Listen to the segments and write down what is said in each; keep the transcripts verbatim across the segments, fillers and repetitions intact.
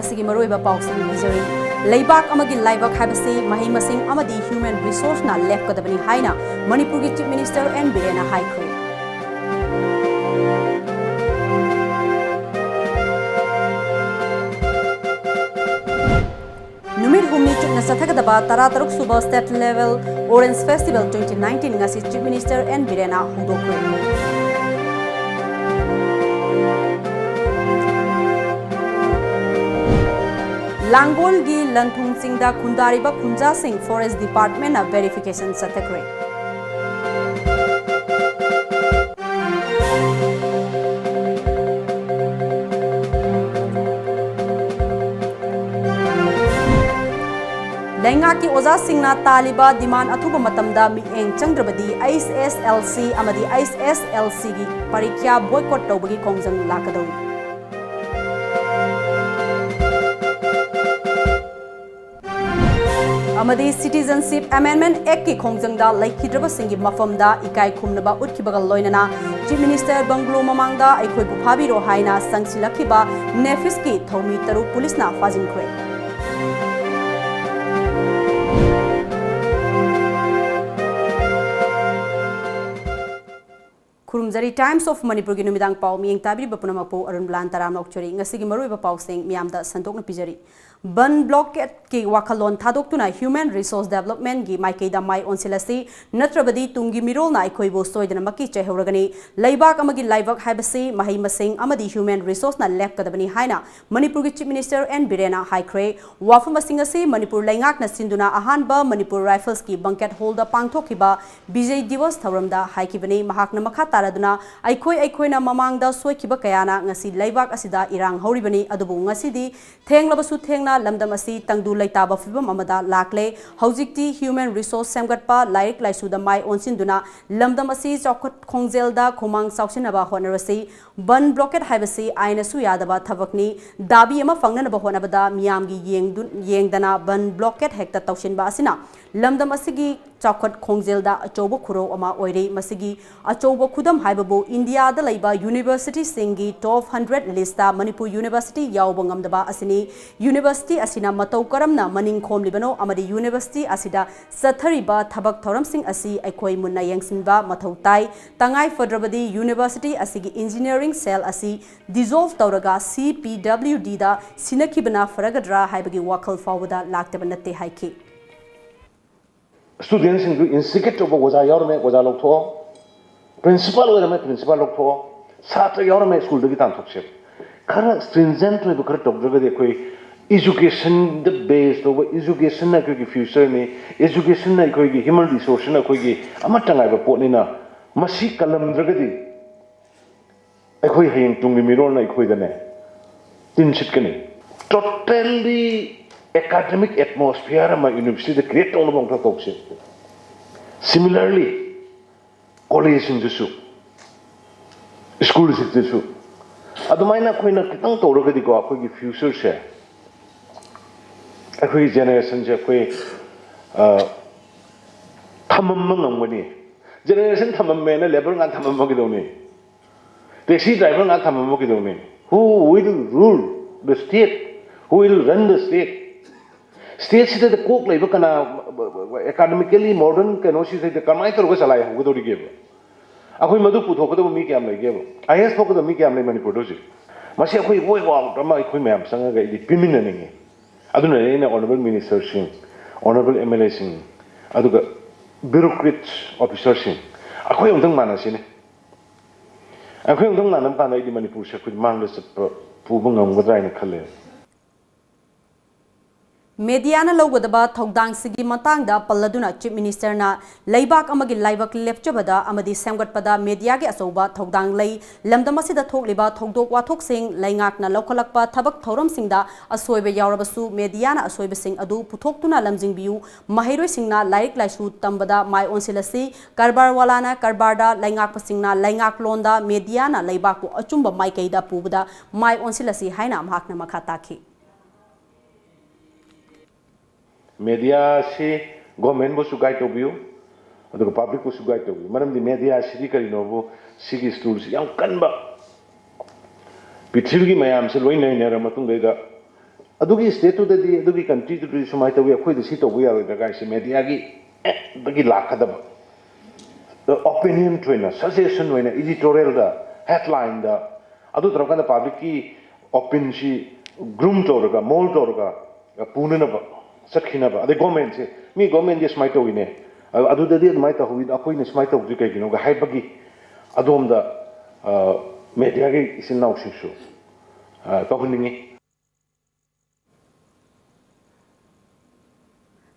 ꯁꯤꯒꯤ ꯃꯔꯨꯑꯣꯏꯕ ꯄꯥꯎꯁꯤꯡ ꯄꯤꯖꯔꯤ꯫ ꯂꯩꯕꯥꯛ ꯑꯃꯒꯤ ꯂꯥꯏꯕꯛ ꯍꯥꯏꯕꯁꯤ ꯃꯍꯩ ꯃꯁꯤꯡ ꯑꯃꯗꯤ human resource ꯅ ꯂꯦꯞꯀꯗꯕꯅꯤ ꯍꯥꯏꯅ ꯃꯅꯤꯄꯨꯔꯒꯤ Chief Minister N ꯕꯤꯔꯦꯟꯅ ꯍꯥꯏꯈ꯭ꯔꯦ꯫ ꯅꯨꯃꯤꯠ ꯍꯨꯝꯅꯤ ꯆꯨꯞꯅ ꯆꯠꯊꯒꯗꯕ ꯇꯔꯥꯇꯔꯨꯛ ꯁꯨꯕ State Level Orange Festival twenty nineteen ꯉꯁꯤ Chief Minister N ꯕꯤꯔꯦꯟꯅ ꯍꯧꯗꯣꯛꯈ꯭ꯔꯦ꯫ ꯂꯥꯡꯒꯣꯜꯒꯤ ꯂꯟꯊꯨꯡ ꯆꯤꯡꯗ ꯈꯨꯟꯗꯥꯔꯤꯕ ꯈꯨꯟꯖꯥꯁꯤꯡ Forest Department ꯅ verification ꯆꯠꯊꯈ꯭ꯔꯦ꯫ ꯂꯩꯉꯥꯛꯀꯤ ꯑꯣꯖꯥꯁꯤꯡꯅ ꯇꯥꯜꯂꯤꯕ demand ꯑꯊꯨꯕ ꯃꯇꯝꯗ ꯃꯤꯠꯌꯦꯡ ꯆꯪꯗ꯭ꯔꯕꯗꯤ H S L C ꯑꯃꯗꯤ H S L C ꯒꯤ ꯄꯔꯤꯈ꯭ꯌꯥ boycott ꯇꯧꯕꯒꯤ ꯈꯣꯡꯖꯪ ꯂꯥꯛꯀꯗꯧꯔꯤ꯫ ꯑꯃꯗꯤ Citizenship Amendment Act ꯀꯤ ꯈꯣꯡꯖꯪꯗ ꯂꯩꯈꯤꯗ꯭ꯔꯕꯁꯤꯡꯒꯤ ꯃꯐꯝꯗ ꯏꯀꯥꯏ ꯈꯨꯝꯅꯕ ꯎꯠꯈꯤꯕꯒ ꯂꯣꯏꯅꯅ Chief Minister bungalow ꯃꯃꯥꯡꯗ ꯑꯩꯈꯣꯏꯕꯨ ꯐꯥꯕꯤꯔꯣ ꯍꯥꯏꯅ ꯆꯪꯁꯤꯜꯂꯛꯈꯤꯕ NEFIZ ꯀꯤ ꯊꯧꯃꯤ ꯇꯔꯨꯛ ꯄꯨꯂꯤꯁꯅ ꯐꯥꯖꯤꯟꯈ꯭ꯔꯦ꯫ ꯈꯨꯔꯨꯝꯖꯔꯤ꯫ Times of Manipur ꯒꯤ ꯅꯨꯃꯤꯗꯥꯡ ꯄꯥꯎ ꯃꯤꯠꯌꯦꯡ ꯇꯥꯕꯤꯔꯤꯕ ꯄꯨꯝꯅꯃꯛꯄꯨ ꯑꯔꯨꯟꯕꯂꯥꯟ ꯇꯔꯥꯝꯅ ꯑꯣꯛꯆꯔꯤ꯫ ꯉꯁꯤꯒꯤ ꯃꯔꯨꯑꯣꯏꯕ ꯄꯥꯎꯁꯤꯡ ꯃꯤꯌꯥꯝꯗ ꯁꯟꯗꯣꯛꯅ ꯄꯤꯖꯔꯤ꯫ ꯕꯟ blockade ꯀꯤ ꯋꯥꯈꯜꯂꯣꯟ ꯊꯥꯗꯣꯛꯇꯨꯅ human resource development ꯒꯤ ꯃꯥꯏꯀꯩꯗ ꯃꯥꯏ ꯑꯣꯟꯁꯤꯜꯂꯁꯤ, ꯅꯠꯇ꯭ꯔꯕꯗꯤ ꯇꯨꯡꯒꯤ ꯃꯤꯔꯣꯜꯅ ꯑꯩꯈꯣꯏꯕꯨ ꯁꯣꯏꯗꯅꯃꯛꯀꯤ ꯆꯩꯍꯧꯔꯒꯅꯤ꯫ ꯂꯩꯕꯥꯛ ꯑꯃꯒꯤ ꯂꯥꯏꯕꯛ ꯍꯥꯏꯕꯁꯤ ꯃꯍꯩ ꯃꯁꯤꯡ ꯑꯃꯗꯤ human resource ꯅ ꯂꯦꯞꯀꯗꯕꯅꯤ ꯍꯥꯏꯅ ꯃꯅꯤꯄꯨꯔꯒꯤ Chief Minister N ꯕꯤꯔꯦꯟꯅ ꯍꯥꯏꯈ꯭ꯔꯦ꯫ ꯋꯥꯐꯝ ꯑꯁꯤꯡ ꯑꯁꯤ ꯃꯅꯤꯄꯨꯔ ꯂꯩꯉꯥꯛꯅ ꯁꯤꯟꯗꯨꯅ ꯑꯍꯥꯟꯕ Manipur Rifles ꯀꯤ banquet hall ꯗ ꯄꯥꯡꯊꯣꯛꯈꯤꯕ ꯕꯤꯖꯩ ꯗꯤꯋꯁ ꯊꯧꯔꯝꯗ ꯍꯥꯏꯈꯤꯕꯅꯤ꯫ ꯃꯍꯥꯛꯅ ꯃꯈꯥ ꯇꯥꯔꯗꯨꯅ, "ꯑꯩꯈꯣꯏ, ꯑꯩꯈꯣꯏꯅ ꯃꯃꯥꯡꯗ ꯁꯣꯏꯈꯤꯕ ꯀꯌꯥꯅ ꯉꯁꯤ ꯂꯩꯕꯥꯛ ꯑꯁꯤꯗ ꯏꯔꯥꯡ ꯍꯧꯔꯤꯕꯅꯤ, ꯑꯗꯨꯕꯨ ꯉꯁꯤꯗꯤ ꯊꯦꯡꯂꯕꯁꯨ ꯊꯦꯡꯅ ꯂꯝꯗꯝ ꯑꯁꯤ ꯇꯪꯗꯨ ꯂꯩꯇꯥꯕ ꯐꯤꯕꯝ ꯑꯃꯗ ꯂꯥꯛꯂꯦ꯫ ꯍꯧꯖꯤꯛꯇꯤ human resource ꯁꯦꯝꯒꯠꯄ, ꯂꯥꯏꯔꯤꯛ ꯂꯥꯏꯁꯨꯗ ꯃꯥꯏ ꯑꯣꯟꯁꯤꯟꯗꯨꯅ ꯂꯝꯗꯝ ꯑꯁꯤ ꯆꯥꯎꯈꯠ ꯈꯣꯡꯖꯦꯜꯗ ꯈꯨꯃꯥꯡ ꯆꯥꯎꯁꯤꯟꯅꯕ ꯍꯣꯠꯅꯔꯁꯤ꯫ ꯕꯟ blockade ꯍꯥꯏꯕꯁꯤ ꯑꯥꯏꯟꯅꯁꯨ ꯌꯥꯗꯕ ꯊꯕꯛꯅꯤ꯫ ꯗꯥꯕꯤ ꯑꯃ ꯐꯪꯅꯅꯕ ꯍꯣꯠꯅꯕꯗ ꯃꯤꯌꯥꯝꯒꯤ ꯌꯦꯡꯗꯨ-, ꯌꯦꯡꯗꯅ ꯕꯟ blockade ꯍꯦꯛꯇ ꯇꯧꯁꯤꯟꯕ ꯑꯁꯤꯅ ꯂꯝꯗꯝ ꯑꯁꯤꯒꯤ ꯆꯥꯎꯈꯠ ꯈꯣꯡꯖꯦꯜꯗ ꯑꯆꯧꯕ ꯈꯨꯔꯧ ꯑꯃ ꯑꯣꯏꯔꯤ꯫ ꯃꯁꯤꯒꯤ ꯑꯆꯧꯕ ꯈꯨꯗꯝ ꯍꯥꯏꯕꯕꯨ ꯏꯟꯗꯤꯌꯥꯗ ꯂꯩꯕ ꯌꯨꯅꯤꯚꯔꯁꯤꯇꯤꯁꯤꯡꯒꯤ ꯇꯣꯞ ꯍꯟꯗ꯭ꯔꯦꯠ ꯂꯤꯁꯇ ꯃꯅꯤꯄꯨꯔ ꯌꯨꯅꯤꯚꯔꯁꯤꯇꯤ ꯌꯥꯎꯕ ꯉꯝꯗꯕ ꯑꯁꯤꯅꯤ꯫ ꯌꯨꯅꯤꯚꯔꯁꯤꯇꯤ ꯑꯁꯤꯅ ꯃꯇꯧ ꯀꯔꯝꯅ ꯃꯅꯤꯡ ꯈꯣꯝꯂꯤꯕꯅꯣ ꯑꯃꯗꯤ ꯌꯨꯅꯤꯚꯔꯁꯤꯇꯤ ꯑꯁꯤꯗ ꯆꯠꯊꯔꯤꯕ ꯊꯕꯛ ꯊꯧꯔꯝꯁꯤꯡ ꯑꯁꯤ ꯑꯩꯈꯣꯏ ꯃꯨꯟꯅ ꯌꯦꯡꯁꯤꯟꯕ ꯃꯊꯧ ꯇꯥꯏ꯫ ꯇꯉꯥꯏ ꯐꯗ꯭ꯔꯕꯗꯤ ꯌꯨꯅꯤꯚꯔꯁꯤꯇꯤ ꯑꯁꯤꯒꯤ ꯏꯟꯖꯤꯅꯤꯌꯥꯔꯤꯡ ꯁꯦꯜ ꯑꯁꯤ ꯗꯤꯖꯣꯜꯚ ꯇꯧꯔꯒ ꯁꯤ ꯄꯤ ꯗꯕ꯭ꯂꯤꯎ ꯗꯤꯗ ꯁꯤꯟꯅꯈꯤꯕꯅ ꯐꯔꯒꯗ꯭ꯔꯥ ꯍꯥꯏꯕꯒꯤ ꯋꯥꯈꯜ ꯐꯥꯎꯕꯗ ꯂꯥꯛꯇꯕ ꯅꯠꯇꯦ ꯍꯥꯏꯈꯤ꯫ ꯁ꯭ꯇꯨꯗꯦꯟꯁꯤꯡꯗꯨ ꯏꯟꯁꯇꯤꯒꯦꯠ ꯇꯧꯕ ꯑꯣꯖꯥ ꯌꯥꯎꯔꯝꯃꯦ, ꯑꯣꯖꯥ ꯂꯧꯊꯣꯛꯑꯣ꯫ ꯄ꯭ꯔꯤꯟꯁꯤꯄꯥꯜ ꯑꯣꯏꯔꯝꯃꯦ, ꯄ꯭ꯔꯤꯟꯁꯤꯄꯥꯜ ꯂꯧꯊꯣꯛꯑꯣ꯫ ꯁꯥꯇ꯭ꯔ ꯌꯥꯎꯔꯝꯃꯦ, ꯁ꯭ꯀꯨꯜꯗꯒꯤ ꯇꯥꯟꯊꯣꯛꯁꯦ꯫ ꯈꯔ ꯁ꯭ꯇ꯭ꯔꯤꯟꯖꯦꯟꯠ ꯑꯣꯏꯕ ꯈꯔ ꯇꯧꯗ꯭ꯔꯒꯗꯤ ꯑꯩꯈꯣꯏ ꯏꯖꯨꯀꯦꯁꯟꯗ ꯕꯦꯁ ꯇꯧꯕ, ꯏꯖꯨꯀꯦꯁꯟꯅ ꯑꯩꯈꯣꯏꯒꯤ ꯐ꯭ꯌꯨꯆꯔꯅꯤ, ꯏꯖꯨꯀꯦꯁꯟꯅ ꯑꯩꯈꯣꯏꯒꯤ ꯍ꯭ꯌꯨꯃꯟ ꯔꯤꯁꯣꯔꯁꯁꯤꯅ ꯑꯩꯈꯣꯏꯒꯤ ꯑꯃꯠꯇ ꯉꯥꯏꯕ ꯄꯣꯠꯅꯤꯅ, ꯃꯁꯤ ꯀꯜꯂꯝꯗ꯭ꯔꯒꯗꯤ ꯑꯩꯈꯣꯏ ꯍꯌꯦꯡ ꯇꯨꯡꯒꯤ ꯃꯤꯔꯣꯜꯅ ꯑꯩꯈꯣꯏꯗꯅꯦ ꯇꯤꯟ ꯁꯤꯠꯀꯅꯤ꯫ ꯇꯣꯇꯦꯜꯂꯤ ꯑꯦꯀꯥꯗꯃꯤꯛ ꯑꯦꯠꯃꯣꯁꯐꯤꯌꯔ ꯑꯃ ꯌꯨꯅꯤꯚꯔꯁꯤꯇꯤꯗ ꯀ꯭ꯔꯤꯌꯦꯠ ꯇꯧꯅꯕ ꯑꯃꯈꯛ ꯇꯧꯁꯦ꯫ ꯁꯤꯃꯤꯂꯔꯂꯤ ꯀꯣꯂꯦꯖꯁꯤꯡꯗꯁꯨ, ꯁ꯭ꯀꯨꯜꯁꯤꯡꯗꯁꯨ ꯑꯗꯨꯃꯥꯏꯅ ꯑꯩꯈꯣꯏꯅ ꯈꯤꯇꯪ ꯇꯧꯔꯒꯗꯤꯀꯣ, ꯑꯩꯈꯣꯏꯒꯤ ꯐ꯭ꯌꯨꯆꯔꯁꯦ, ꯑꯩꯈꯣꯏꯒꯤ ꯖꯦꯅꯦꯔꯦꯁꯟꯁꯦ ꯑꯩꯈꯣꯏ ꯊꯝꯃꯝꯕ ꯉꯝꯒꯅꯤ꯫ ꯖꯦꯅꯦꯔꯦꯁꯟ ꯊꯝꯃꯝꯃꯦꯅ ꯂꯦꯕꯔ ꯉꯥꯛ ꯊꯝꯃꯝꯕ ꯀꯩꯗꯧꯅꯤ? ꯇꯦꯛꯁꯤ ꯗ꯭ꯔꯥꯏꯚꯔ ꯉꯥꯛ ꯊꯝꯃꯝꯕ ꯀꯩꯗꯧꯅꯤ? Who will rule the state? Who will run the state? ꯁ꯭ꯇꯦꯠꯁꯤꯗ ꯀꯣꯛ ꯂꯩꯕ ꯀꯅꯥ, ꯑꯦꯀꯥꯗꯃꯤꯀꯦꯜꯂꯤ ꯃꯣꯗꯔꯟ ꯀꯩꯅꯣꯁꯤꯗ ꯀꯃꯥꯏꯅ ꯇꯧꯔꯒ ꯆꯂꯥꯏꯍꯧꯒꯗꯧꯔꯤꯒꯦꯕ? ꯑꯩꯈꯣꯏ ꯃꯗꯨ ꯄꯨꯊꯣꯛꯀꯗꯕ ꯃꯤ ꯀꯌꯥꯝ ꯂꯩꯒꯦꯕ? ꯑꯥꯏ ꯑꯦꯁ ꯊꯣꯛꯀꯗꯕ ꯃꯤ ꯀꯌꯥꯝ ꯂꯩ ꯃꯅꯤꯄꯨꯔꯗ ꯍꯧꯖꯤꯛ? ꯃꯁꯤ ꯑꯩꯈꯣꯏ ꯋꯦ ꯑꯥꯎꯠ ꯑꯃ ꯑꯩꯈꯣꯏ ꯃꯌꯥꯝ ꯆꯪꯉꯒ ꯑꯩꯗꯤ ꯄꯤꯃꯤꯟꯅꯅꯤꯡꯉꯤ꯫ ꯑꯗꯨꯅꯅꯦ ꯑꯩꯅ ꯑꯣꯅꯔꯦꯕꯜ ꯃꯤꯅꯤꯁꯇꯔꯁꯤꯡ, ꯑꯣꯅꯔꯦꯕꯜ ꯑꯦꯝ ꯑꯦꯜ ꯑꯦꯁꯤꯡ, ꯑꯗꯨꯒ ꯕ꯭ꯌꯨꯔꯣꯀ꯭ꯔꯦꯠꯁ ꯑꯣꯐꯤꯁꯔꯁꯤꯡ, ꯑꯩꯈꯣꯏ ꯑꯃꯨꯛꯇꯪ ꯃꯥꯟꯅꯁꯤꯅꯦ꯫ ꯑꯩꯈꯣꯏ ꯑꯃꯨꯛꯇꯪ ꯃꯥꯟꯅꯕ ꯀꯥꯟꯗ ꯑꯩꯗꯤ ꯃꯅꯤꯄꯨꯔꯁꯦ ꯑꯩꯈꯣꯏ ꯃꯥꯡꯗ ꯆꯠꯄ ꯄꯨꯕ ꯉꯝꯒꯗ꯭ꯔꯥ ꯍꯥꯏꯅ ꯈꯜꯂꯦ꯫ ꯃꯦꯗꯤꯌꯥꯅ ꯂꯧꯒꯗꯕ ꯊꯧꯗꯥꯡꯁꯤꯒꯤ ꯃꯇꯥꯡꯗ ꯄꯜꯂꯗꯨꯅ ꯆꯤꯐ ꯃꯤꯅꯤꯁꯇꯔꯅ ꯂꯩꯕꯥꯛ ꯑꯃꯒꯤ ꯂꯥꯏꯕꯛ ꯂꯦꯞꯆꯕꯗ ꯑꯃꯗꯤ ꯁꯦꯝꯒꯠꯄꯗ ꯃꯦꯗꯤꯌꯥꯒꯤ ꯑꯆꯧꯕ ꯊꯧꯗꯥꯡ ꯂꯩ꯫ ꯂꯝꯗꯝ ꯑꯁꯤꯗ ꯊꯣꯛꯂꯤꯕ ꯊꯧꯗꯣꯛ ꯋꯥꯊꯣꯛꯁꯤꯡ, ꯂꯩꯉꯥꯛꯅ ꯂꯧꯈꯠꯂꯛꯄ ꯊꯕꯛ ꯊꯧꯔꯝꯁꯤꯡꯗ ꯑꯁꯣꯏꯕ ꯌꯥꯎꯔꯕꯁꯨ ꯃꯦꯗꯤꯌꯥꯅ ꯑꯁꯣꯏꯕꯁꯤꯡ ꯑꯗꯨ ꯄꯨꯊꯣꯛꯇꯨꯅ ꯂꯝꯖꯤꯡꯕꯤꯌꯨ꯫ ꯃꯍꯩꯔꯣꯏꯁꯤꯡꯅ ꯂꯥꯏꯔꯤꯛ ꯂꯥꯏꯁꯨ ꯇꯝꯕꯗ ꯃꯥꯏ ꯑꯣꯟꯁꯤꯜꯂꯁꯤ꯫ ꯀꯔꯕꯥꯔ ꯋꯥꯂꯥꯅ ꯀꯔꯕꯥꯔꯗ, ꯂꯩꯉꯥꯛꯄꯁꯤꯡꯅ ꯂꯩꯉꯥꯛꯂꯣꯟꯗ, ꯃꯦꯗꯤꯌꯥꯅ ꯂꯩꯕꯥꯛꯄꯨ ꯑꯆꯨꯝꯕ ꯃꯥꯏꯀꯩꯗ ꯄꯨꯕꯗ ꯃꯥꯏ ꯑꯣꯟꯁꯤꯜꯂꯁꯤ ꯍꯥꯏꯅ ꯃꯍꯥꯛꯅ ꯃꯈꯥ ꯇꯥꯈꯤ꯫ ꯃꯦꯗꯤꯌꯥꯁꯤ Government ꯕꯨꯁꯨ guide ꯇꯧꯕꯤꯌꯨ, ꯑꯗꯨꯒ public ꯕꯨꯁꯨ guide ꯇꯧꯕꯤꯌꯨ꯫ ꯃꯔꯝꯗꯤ media ꯁꯤꯗꯤ ꯀꯔꯤꯅꯣꯕꯨ, ꯁꯤꯒꯤ ꯁ꯭ꯇꯨꯜꯁꯤ ꯌꯥꯝ ꯀꯟꯕ, ꯄ꯭ꯔꯤꯊꯤꯕꯤꯒꯤ ꯃꯌꯥꯝꯁꯦ ꯂꯣꯏ ꯅꯩꯅꯔ ꯃꯇꯨꯡꯗꯩꯗ ꯑꯗꯨꯒꯤ state ꯇꯨꯗꯗꯤ, ꯑꯗꯨꯒꯤ country ꯗꯨꯗꯗꯤ ꯁꯨꯃꯥꯏꯅ ꯇꯧꯋꯤ, ꯑꯩꯈꯣꯏꯗ ꯁꯤ ꯇꯧꯕ ꯌꯥꯔꯣꯏꯗ꯭ꯔꯥ ꯀꯥꯏꯁꯦ media ꯒꯤ ꯑꯦꯛꯇꯒꯤ ꯂꯥꯛꯀꯗꯕ꯫ Opinion ꯑꯣꯏꯅ, suggestion ꯑꯣꯏꯅ, editorial ꯗ, headline ꯗ, ꯑꯗꯨ ꯇꯧꯔꯀꯥꯟꯗ public ꯀꯤ opinion ꯁꯤ groom ꯇꯧꯔꯒ, mould ꯇꯧꯔꯒ ꯄꯨꯅꯅꯕ, ꯆꯠꯈꯤꯅꯕ꯫ ꯑꯗꯩ government ꯁꯦ, ꯃꯤ government ꯗꯤ ꯁꯨꯃꯥꯏꯅ ꯇꯧꯋꯤꯅꯦ, ꯑ-, ꯑꯗꯨꯗꯗꯤ ꯑꯗꯨꯃꯥꯏꯅ ꯇꯧꯍꯧꯋꯤ, ꯑꯩꯈꯣꯏꯅ ꯁꯨꯃꯥꯏꯅ ꯇꯧꯕꯁꯤ ꯀꯩꯒꯤꯅꯣꯒ ꯍꯥꯏꯕꯒꯤ ꯑꯗꯣꯝꯗ, ꯑ, media ꯒꯤ ꯏꯆꯤꯟ ꯏꯅꯥꯎꯁꯤꯡꯁꯨ, ꯑ, ꯇꯧꯍꯟꯅꯤꯡꯉꯤ꯫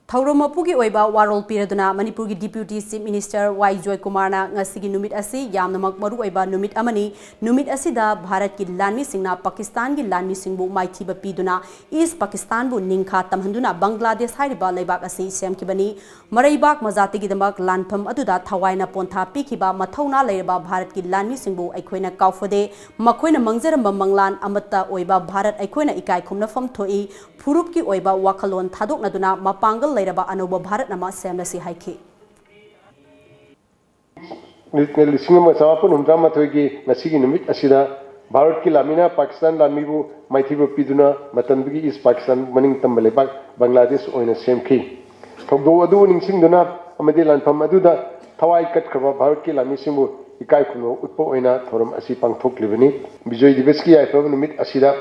ꯊꯧꯔꯝ ꯃꯄꯨꯒꯤ ꯑꯣꯏꯕ ꯋꯥꯔꯣꯜ ꯄꯤꯔꯗꯨꯅ ꯃꯅꯤꯄꯨꯔꯒꯤ Deputy Chief Minister ꯋꯥꯏ ꯖꯣꯏꯀꯨꯃꯥꯔꯅ ꯉꯁꯤꯒꯤ ꯅꯨꯃꯤꯠ ꯑꯁꯤ ꯌꯥꯝꯅꯃꯛ ꯃꯔꯨꯑꯣꯏꯕ ꯅꯨꯃꯤꯠ ꯑꯃꯅꯤ꯫ ꯅꯨꯃꯤꯠ ꯑꯁꯤꯗ ꯚꯥꯔꯠꯀꯤ ꯂꯥꯟꯃꯤꯁꯤꯡꯅ ꯄꯥꯀꯤꯁꯇꯥꯟꯒꯤ ꯂꯥꯟꯃꯤꯁꯤꯡꯕꯨ ꯃꯥꯏꯊꯤꯕ ꯄꯤꯗꯨꯅ ꯏꯁ ꯄꯥꯀꯤꯁꯇꯥꯟꯕꯨ ꯅꯤꯡꯈꯥ ꯇꯝꯍꯟꯗꯨꯅ ꯕꯪꯒ꯭ꯂꯥꯗꯦꯁ ꯍꯥꯏꯔꯤꯕ ꯂꯩꯕꯥꯛ ꯑꯁꯤ ꯁꯦꯝꯈꯤꯕꯅꯤ꯫ ꯃꯔꯩꯕꯥꯛ ꯃꯖꯥꯇꯤꯒꯤꯗꯃꯛ ꯂꯥꯟꯐꯝ ꯑꯗꯨꯗ ꯊꯋꯥꯏꯅ ꯄꯣꯟꯊꯥ ꯄꯤꯈꯤꯕ ꯃꯊꯧꯅꯥ ꯂꯩꯔꯕ ꯚꯥꯔꯠꯀꯤ ꯂꯥꯟꯃꯤꯁꯤꯡꯕꯨ ꯑꯩꯈꯣꯏꯅ ꯀꯥꯎꯐꯗꯦ꯫ ꯃꯈꯣꯏꯅ ꯃꯪꯖꯔꯝꯕ ꯃꯪꯂꯥꯟ ꯑꯃꯠꯇ ꯑꯣꯏꯕ ꯚꯥꯔꯠ ꯑꯩꯈꯣꯏꯅ ꯏꯀꯥꯏ ꯈꯨꯝꯅꯐꯝ ꯊꯣꯛꯏ꯫ ꯐꯨꯔꯨꯞꯀꯤ ꯑꯣꯏꯕ ꯋꯥꯈꯜꯂꯣꯟ ꯊꯥꯗꯣꯛꯅꯗꯨꯅ ꯃꯄꯥꯡꯒꯜ ꯂꯩꯔꯕ ꯑꯅꯧꯕ ꯚꯥꯔꯠ ꯑꯃ ꯁꯦꯝꯂꯁꯤ ꯍꯥꯏꯈꯤ꯫ ꯂꯤꯁꯤꯡ ꯑꯃ ꯆꯃꯥꯄꯟ ꯍꯨꯝꯗ꯭ꯔꯥ ꯃꯥꯊꯣꯏꯒꯤ ꯉꯁꯤꯒꯤ ꯅꯨꯃꯤꯠ ꯑꯁꯤꯗ ꯚꯥꯔꯠꯀꯤ ꯂꯥꯟꯃꯤꯅ ꯄꯥꯀꯤꯁꯇꯥꯟ ꯂꯥꯟꯃꯤꯕꯨ ꯃꯥꯏꯊꯤꯕ ꯄꯤꯗꯨꯅ ꯃꯇꯝꯗꯨꯒꯤ ꯏꯁ ꯄꯥꯀꯤꯁꯇꯥꯟ ꯃꯅꯤꯡ ꯇꯝꯕ ꯂꯩꯕꯥꯛ ꯕꯪꯒ꯭ꯂꯥꯗꯦꯁ ꯑꯣꯏꯅ ꯁꯦꯝꯈꯤ꯫ ꯊꯧꯗꯣꯛ ꯑꯗꯨꯕꯨ ꯅꯤꯡꯁꯤꯡꯗꯨꯅ ꯑꯃꯗꯤ ꯂꯥꯟꯐꯝ ꯑꯗꯨꯗ ꯊꯋꯥꯏ ꯀꯠꯈ꯭ꯔꯕ ꯚꯥꯔꯠꯀꯤ ꯂꯥꯟꯃꯤꯁꯤꯡꯕꯨ ꯏꯀꯥꯏ ꯈꯨꯝꯅꯕ ꯎꯠꯄ ꯑꯣꯏꯅ ꯊꯧꯔꯝ ꯑꯁꯤ ꯄꯥꯡꯊꯣꯛꯂꯤꯕꯅꯤ꯫ ꯕꯤꯖꯣꯏ ꯗꯤꯕꯁꯀꯤ ꯌꯥꯏꯐꯔꯕ ꯅꯨꯃꯤꯠ ꯑꯁꯤꯗ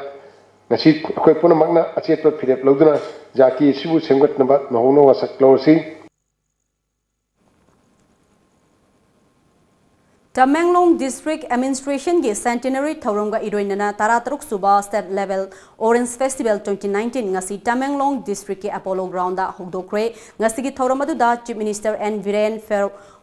ꯉꯁꯤ ꯑꯩꯈꯣꯏ ꯄꯨꯝꯅꯃꯛꯅ ꯑꯆꯦꯠꯄ ꯐꯤꯔꯦꯞ ꯂꯧꯗꯨꯅ ꯖꯥꯇꯤ ꯑꯁꯤꯕꯨ ꯁꯦꯝꯒꯠꯅꯕ ꯅꯧꯍꯧꯅ ꯋꯥꯁꯛ ꯂꯧꯔꯁꯤ꯫ ꯇꯃꯦꯡꯂꯣꯡ District Administration ꯒꯤ Centenary ꯊꯧꯔꯝꯒ ꯏꯔꯣꯏꯅꯅ ꯇꯔꯥꯇꯔꯨꯛ ꯁꯨꯕ State Level Orange Festival twenty nineteen ꯉꯁꯤ ꯇꯃꯦꯡꯂꯣꯡ District ꯀꯤ Apollo Ground ꯗ ꯍꯧꯗꯣꯛꯈ꯭ꯔꯦ꯫ ꯉꯁꯤꯒꯤ ꯊꯧꯔꯝ ꯑꯗꯨꯗ Chief Minister N Biren,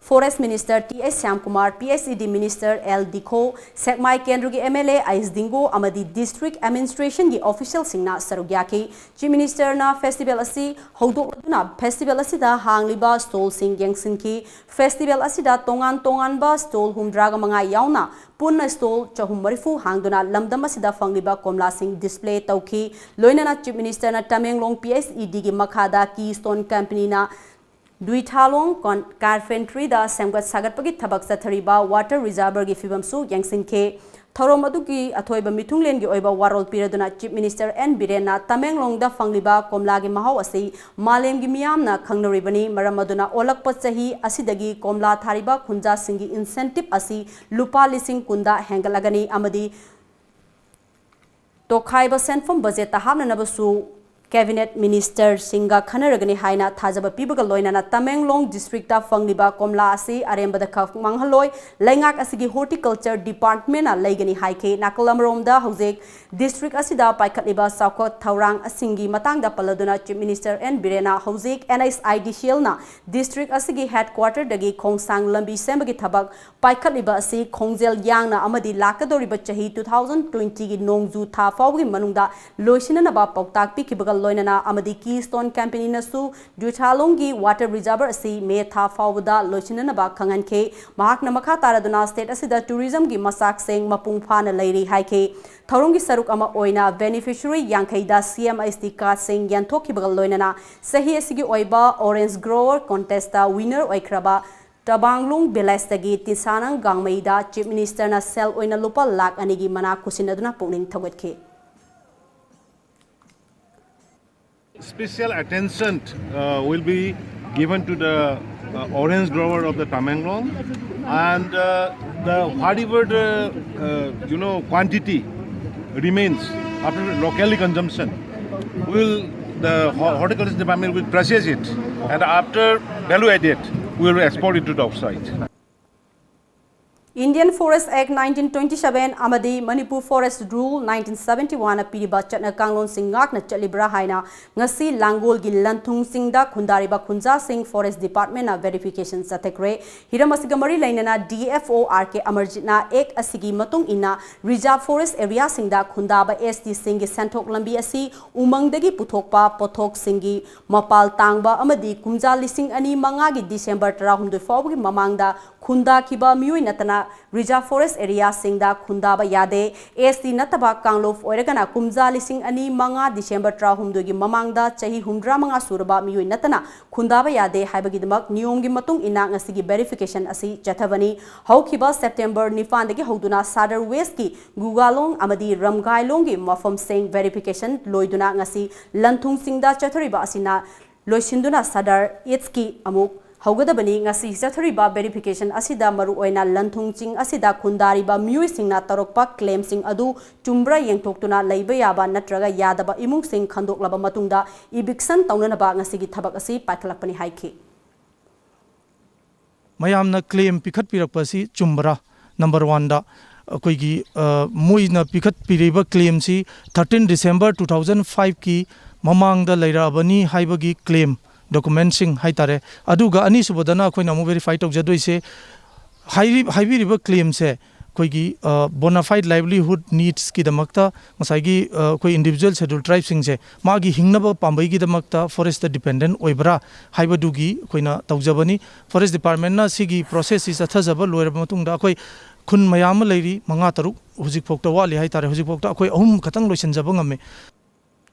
Forest Minister T H Shyamkumar, P S E D Minister L Dikho, Sekmai ꯀꯦꯟꯗ꯭ꯔꯒꯤ M L A ꯑꯥꯏꯁ ꯗꯤꯡꯒꯣ ꯑꯃꯗꯤ District Administration ꯒꯤ official ꯁꯤꯡꯅ ꯁꯔꯨꯛ ꯌꯥꯈꯤ꯫ Chief Minister ꯅ festival ꯑꯁꯤ ꯍꯧꯗꯣꯛꯂꯗꯨꯅ festival ꯑꯁꯤꯗ ꯍꯥꯡꯂꯤꯕ stall ꯁꯤꯡ ꯌꯦꯡꯁꯤꯟꯈꯤ꯫ Festival ꯑꯁꯤꯗ ꯇꯣꯉꯥꯟ ꯇꯣꯉꯥꯟꯕ stall ꯍꯨꯝꯗ꯭ꯔꯥꯒ ꯃꯉꯥ ꯌꯥꯎꯅ ꯄꯨꯟꯅ stall ꯆꯍꯨꯝ ꯃꯔꯤꯐꯨ ꯍꯥꯡꯗꯨꯅ ꯂꯝꯗꯝ ꯑꯁꯤꯗ ꯐꯪꯂꯤꯕ ꯀꯣꯝꯂꯥꯁꯤꯡ display ꯇꯧꯈꯤ꯫ ꯂꯣꯏꯅꯅ Chief Minister ꯅ Tamenglong P S E D ꯒꯤ ꯃꯈꯥꯗ Keystone Company ꯅ ꯗꯨꯏꯊꯥꯂꯣꯡ ꯀꯣꯟ-, ꯀꯥꯔꯐꯦꯟꯇ꯭ꯔꯤꯗ ꯁꯦꯝꯒꯠ ꯁꯥꯒꯠꯄꯒꯤ ꯊꯕꯛ ꯆꯠꯊꯔꯤꯕ ꯋꯥꯇꯔ ꯔꯤꯖꯥꯔꯚꯔꯒꯤ ꯐꯤꯕꯝꯁꯨ ꯌꯦꯡꯁꯤꯟꯈꯤ꯫ ꯊꯧꯔꯝ ꯑꯗꯨꯒꯤ ꯑꯊꯣꯏꯕ ꯃꯤꯊꯨꯡꯂꯦꯟꯒꯤ ꯑꯣꯏꯕ ꯋꯥꯔꯣꯜ ꯄꯤꯔꯗꯨꯅ Chief Minister N ꯕꯤꯔꯦꯟꯅ ꯇꯃꯦꯡꯂꯣꯡꯗ ꯐꯪꯂꯤꯕ ꯀꯣꯝꯂꯥꯒꯤ ꯃꯍꯥꯎ ꯑꯁꯤ ꯃꯥꯂꯦꯝꯒꯤ ꯃꯤꯌꯥꯝꯅ ꯈꯪꯅꯔꯤꯕꯅꯤ, ꯃꯔꯝ ꯑꯗꯨꯅ ꯑꯣꯜꯂꯛꯄ ꯆꯍꯤ ꯑꯁꯤꯗꯒꯤ ꯀꯣꯝꯂꯥ ꯊꯥꯔꯤꯕ ꯈꯨꯟꯖꯥꯁꯤꯡꯒꯤ incentive ꯑꯁꯤ ꯂꯨꯄꯥ ꯂꯤꯁꯤꯡ ꯀꯨꯟꯗ ꯍꯦꯟꯒꯠꯂꯒꯅꯤ ꯑꯃꯗꯤ ꯇꯣꯈꯥꯏꯕ ꯁꯦꯟꯐꯝ ꯕꯖꯦꯠꯇ ꯍꯥꯞꯅꯅꯕꯁꯨ Cabinet Ministerꯁꯤꯡꯒ ꯈꯟꯅꯔꯒꯅꯤ ꯍꯥꯏꯅ ꯊꯥꯖꯕ ꯄꯤꯕꯒ ꯂꯣꯏꯅꯅ ꯇꯃꯦꯡꯂꯣꯡ districtꯇ ꯐꯪꯂꯤꯕ ꯀꯣꯝꯂꯥ ꯑꯁꯤ ꯑꯔꯦꯝꯕꯗ ꯈꯛ ꯃꯥꯡꯍꯜꯂꯣꯏ, ꯂꯩꯉꯥꯛ ꯑꯁꯤꯒꯤ Horticulture Departmentꯅ ꯂꯩꯒꯅꯤ ꯍꯥꯏꯈꯤ꯫ ꯅꯥꯀꯜ ꯑꯃꯔꯣꯝꯗ ꯍꯧꯖꯤꯛ district ꯑꯁꯤꯗ ꯄꯥꯏꯈꯠꯂꯤꯕ ꯆꯥꯎꯈꯠ ꯊꯧꯔꯥꯡꯁꯤꯡꯒꯤ ꯃꯇꯥꯡꯗ ꯄꯜꯂꯗꯨꯅ Chief Minister N ꯕꯤꯔꯦꯟꯅ ꯍꯧꯖꯤꯛ NHIDCLꯅ district ꯑꯁꯤꯒꯤ headquarterꯗꯒꯤ ꯈꯣꯡꯁꯥꯡ ꯂꯝꯕꯤ ꯁꯦꯝꯕꯒꯤ ꯊꯕꯛ ꯄꯥꯏꯈꯠꯂꯤꯕ ꯑꯁꯤ ꯈꯣꯡꯖꯦꯜ ꯌꯥꯡꯅ ꯑꯃꯗꯤ ꯂꯥꯛꯀꯗꯧꯔꯤꯕ ꯆꯍꯤ two thousand twentyꯒꯤ ꯅꯣꯡꯖꯨ ꯊꯥ ꯐꯥꯎꯕꯒꯤ ꯃꯅꯨꯡꯗ ꯂꯣꯏꯁꯤꯟꯅꯅꯕ ꯄꯥꯎꯇꯥꯛ ꯄꯤꯈꯤꯕꯒ ꯂꯣꯏꯅꯅ ꯑꯃꯗꯤ Keystone Companyꯅꯁꯨ ꯖꯨꯊꯥꯂꯣꯡꯒꯤ water reservoir ꯑꯁꯤ ꯃꯦ ꯊꯥ ꯐꯥꯎꯕꯗ ꯂꯣꯏꯁꯤꯟꯅꯅꯕ ꯈꯪꯍꯟꯈꯤ꯫ ꯃꯍꯥꯛꯅ ꯃꯈꯥ ꯇꯥꯔꯗꯨꯅ state ꯑꯁꯤꯗ tourismꯒꯤ ꯃꯆꯥꯛꯁꯤꯡ ꯃꯄꯨꯡ ꯐꯥꯅ ꯂꯩꯔꯤ ꯍꯥꯏꯈꯤ꯫ ꯊꯧꯔꯝꯒꯤ ꯁꯔꯨꯛ ꯑꯃ ꯑꯣꯏꯅ beneficiary ꯌꯥꯡꯈꯩꯗ C M S D cardꯁꯤꯡ ꯌꯦꯟꯊꯣꯛꯈꯤꯕꯒ ꯂꯣꯏꯅꯅ ꯆꯍꯤ ꯑꯁꯤꯒꯤ ꯑꯣꯏꯕ Orange Grower Contestꯇ winner ꯑꯣꯏꯈ꯭ꯔꯕ ꯇꯕꯥꯡꯂꯨꯡ villageꯇꯒꯤ ꯇꯤꯟꯁꯥꯅꯪ ꯒꯥꯡꯃꯩꯗ Chief Ministerꯅ ꯁꯦꯜ ꯑꯣꯏꯅ ꯂꯨꯄꯥ ꯂꯥꯈ ꯑꯅꯤꯒꯤ ꯃꯅꯥ ꯈꯨꯠꯁꯤꯟꯅꯗꯨꯅ ꯄꯨꯛꯅꯤꯡ ꯊꯧꯒꯠꯈꯤ꯫ Special attention uh, will be given to the uh, orange grower of the Tamenglong, and uh, the whatever the uh, you know quantity remains after locally consumption, will the ho- horticulture department will process it, and after value added, we will export it to the outside. Indian Forest Act nineteen twenty seven ꯑꯃꯗꯤ Manipur Forest Rule nineteen seventy one ꯅ ꯄꯤꯔꯤꯕ ꯆꯠꯅ ꯀꯥꯡꯂꯣꯟꯁꯤꯡ ꯉꯥꯛꯅ ꯆꯠꯂꯤꯕ꯭ꯔꯥ ꯍꯥꯏꯅ ꯉꯁꯤ ꯂꯥꯡꯒꯣꯜꯒꯤ ꯂꯟꯊꯨꯡꯁꯤꯡꯗ ꯈꯨꯟꯗꯥꯔꯤꯕ ꯈꯨꯟꯖꯥꯁꯤꯡ Forest Departmentꯅ verification ꯆꯠꯊꯈ꯭ꯔꯦ꯫ ꯍꯤꯔꯝ ꯑꯁꯤꯒ ꯃꯔꯤ ꯂꯩꯅꯅ D F O R K Amarjitꯅ Act ꯑꯁꯤꯒꯤ ꯃꯇꯨꯡ ꯏꯟꯅ reserve forest areaꯁꯤꯡꯗ ꯈꯨꯟꯗꯥꯕ S Tꯁꯤꯡꯒꯤ ꯁꯦꯟꯊꯣꯛ ꯂꯝꯕꯤ ꯑꯁꯤ ꯎꯃꯪꯗꯒꯤ ꯄꯨꯊꯣꯛꯄ ꯄꯣꯠꯊꯣꯛꯁꯤꯡꯒꯤ ꯃꯄꯥꯜ ꯇꯥꯡꯕ ꯑꯃꯗꯤ ꯀꯨꯝꯖꯥ ꯂꯤꯁꯤꯡ ꯑꯅꯤ ꯃꯉꯥꯒꯤ December ꯇꯔꯥꯍꯨꯝꯗꯣꯏ ꯐꯥꯎꯕꯒꯤ ꯃꯃꯥꯡꯗ ꯈꯨꯟꯗꯥꯈꯤꯕ ꯃꯤꯑꯣꯏ ꯅꯠꯇꯅ reserve forest areaꯁꯤꯡꯗ ꯈꯨꯟꯗꯥꯕ ꯌꯥꯗꯦ꯫ ST ꯅꯠꯇꯕ ꯀꯥꯡꯂꯨꯞ ꯑꯣꯏꯔꯒꯅ ꯀꯨꯝꯖꯥ ꯂꯤꯁꯤꯡ ꯑꯅꯤ ꯃꯉꯥ December ꯇꯔꯥꯍꯨꯝꯗꯣꯏꯒꯤ ꯃꯃꯥꯡꯗ ꯆꯍꯤ ꯍꯨꯝꯗ꯭ꯔꯥ ꯃꯉꯥ ꯁꯨꯔꯕ ꯃꯤꯑꯣꯏ ꯅꯠꯇꯅ ꯈꯨꯟꯗꯥꯕ ꯌꯥꯗꯦ ꯍꯥꯏꯕꯒꯤꯗꯃꯛ ꯅꯤꯌꯣꯝꯒꯤ ꯃꯇꯨꯡ ꯏꯟꯅ ꯉꯁꯤꯒꯤ verification ꯑꯁꯤ ꯆꯠꯊꯕꯅꯤ꯫ ꯍꯧꯈꯤꯕ September ꯅꯤꯄꯥꯟꯗꯒꯤ ꯍꯧꯗꯨꯅ Sadar Westꯀꯤ ꯒꯨꯒꯥꯂꯣꯡ ꯑꯃꯗꯤ ꯔꯝꯒꯥꯏꯂꯣꯡꯒꯤ ꯃꯐꯝꯁꯤꯡ verification ꯂꯣꯏꯗꯨꯅ ꯉꯁꯤ ꯂꯟꯊꯨꯡꯁꯤꯡꯗ ꯆꯠꯊꯔꯤꯕ ꯑꯁꯤꯅ ꯂꯣꯏꯁꯤꯟꯗꯨꯅ Sadar Eastꯀꯤ ꯑꯃꯨꯛ ꯍꯧꯒꯗꯕꯅꯤ꯫ ꯉꯁꯤ ꯆꯠꯊꯔꯤꯕ verification ꯑꯁꯤꯗ ꯃꯔꯨꯑꯣꯏꯅ ꯂꯟꯊꯨꯡ ꯆꯤꯡ ꯑꯁꯤꯗ ꯈꯨꯟꯗꯥꯔꯤꯕ ꯃꯤꯑꯣꯏꯁꯤꯡꯅ ꯇꯧꯔꯛꯄ claimꯁꯤꯡ ꯑꯗꯨ ꯆꯨꯝꯕ꯭ꯔꯥ ꯌꯦꯡꯊꯣꯛꯇꯨꯅ ꯂꯩꯕ ꯌꯥꯕ ꯅꯠꯇ꯭ꯔꯒ ꯌꯥꯗꯕ ꯏꯃꯨꯡꯁꯤꯡ ꯈꯟꯗꯣꯛꯂꯕ ꯃꯇꯨꯡꯗ eviction ꯇꯧꯅꯅꯕ ꯉꯁꯤꯒꯤ ꯊꯕꯛ ꯑꯁꯤ ꯄꯥꯏꯈꯠꯂꯛꯄꯅꯤ ꯍꯥꯏꯈꯤ꯫ ꯃꯌꯥꯝꯅ claim ꯄꯤꯈꯠꯄꯤꯔꯛꯄ ꯑꯁꯤ ꯆꯨꯝꯕ꯭ꯔꯥ? Number oneꯗ ꯑꯩꯈꯣꯏꯒꯤ, ꯑ, ꯃꯣꯏꯅ ꯄꯤꯈꯠꯄꯤꯔꯤꯕ claimꯁꯤ thirteen December two thousand fiveꯀꯤ ꯃꯃꯥꯡꯗ ꯂꯩꯔꯛꯑꯕꯅꯤ ꯍꯥꯏꯕꯒꯤ claim documentꯁꯤꯡ ꯍꯥꯏꯇꯥꯔꯦ꯫ ꯑꯗꯨꯒ ꯑꯅꯤꯁꯨꯕꯗꯅ ꯑꯩꯈꯣꯏꯅ ꯑꯃꯨꯛ verify ꯇꯧꯖꯗꯣꯏꯁꯦ, ꯍꯥꯏꯔꯤ-, ꯍꯥꯏꯕꯤꯔꯤꯕ claimꯁꯦ ꯑꯩꯈꯣꯏꯒꯤ, ꯑ, bona fide livelihood needsꯀꯤꯗꯃꯛꯇ ꯉꯁꯥꯏꯒꯤ, ꯑ, ꯑꯩꯈꯣꯏ individual schedule tribeꯁꯤꯡꯁꯦ ꯃꯥꯒꯤ ꯍꯤꯡꯅꯕ ꯄꯥꯝꯕꯩꯒꯤꯗꯃꯛꯇ forestꯇ dependent ꯑꯣꯏꯕ꯭ꯔꯥ ꯍꯥꯏꯕꯗꯨꯒꯤ ꯑꯩꯈꯣꯏꯅ ꯇꯧꯖꯕꯅꯤ꯫ Forest Departmentꯅ ꯁꯤꯒꯤ processꯁꯤ ꯆꯠꯊꯖꯕ ꯂꯣꯏꯔꯕ ꯃꯇꯨꯡꯗ ꯑꯩꯈꯣꯏ ꯈꯨꯟ ꯃꯌꯥꯝ ꯑꯃ ꯂꯩꯔꯤ, ꯃꯉꯥ ꯇꯔꯨꯛ ꯍꯧꯖꯤꯛꯐꯥꯎꯗ ꯋꯥꯠꯂꯤ ꯍꯥꯏꯇꯥꯔꯦ꯫ ꯍꯧꯖꯤꯛꯐꯥꯎꯗ ꯑꯩꯈꯣꯏ ꯑꯍꯨꯝ ꯈꯛꯇꯪ ꯂꯣꯏꯁꯤꯟꯖꯕ ꯉꯝꯃꯤ꯫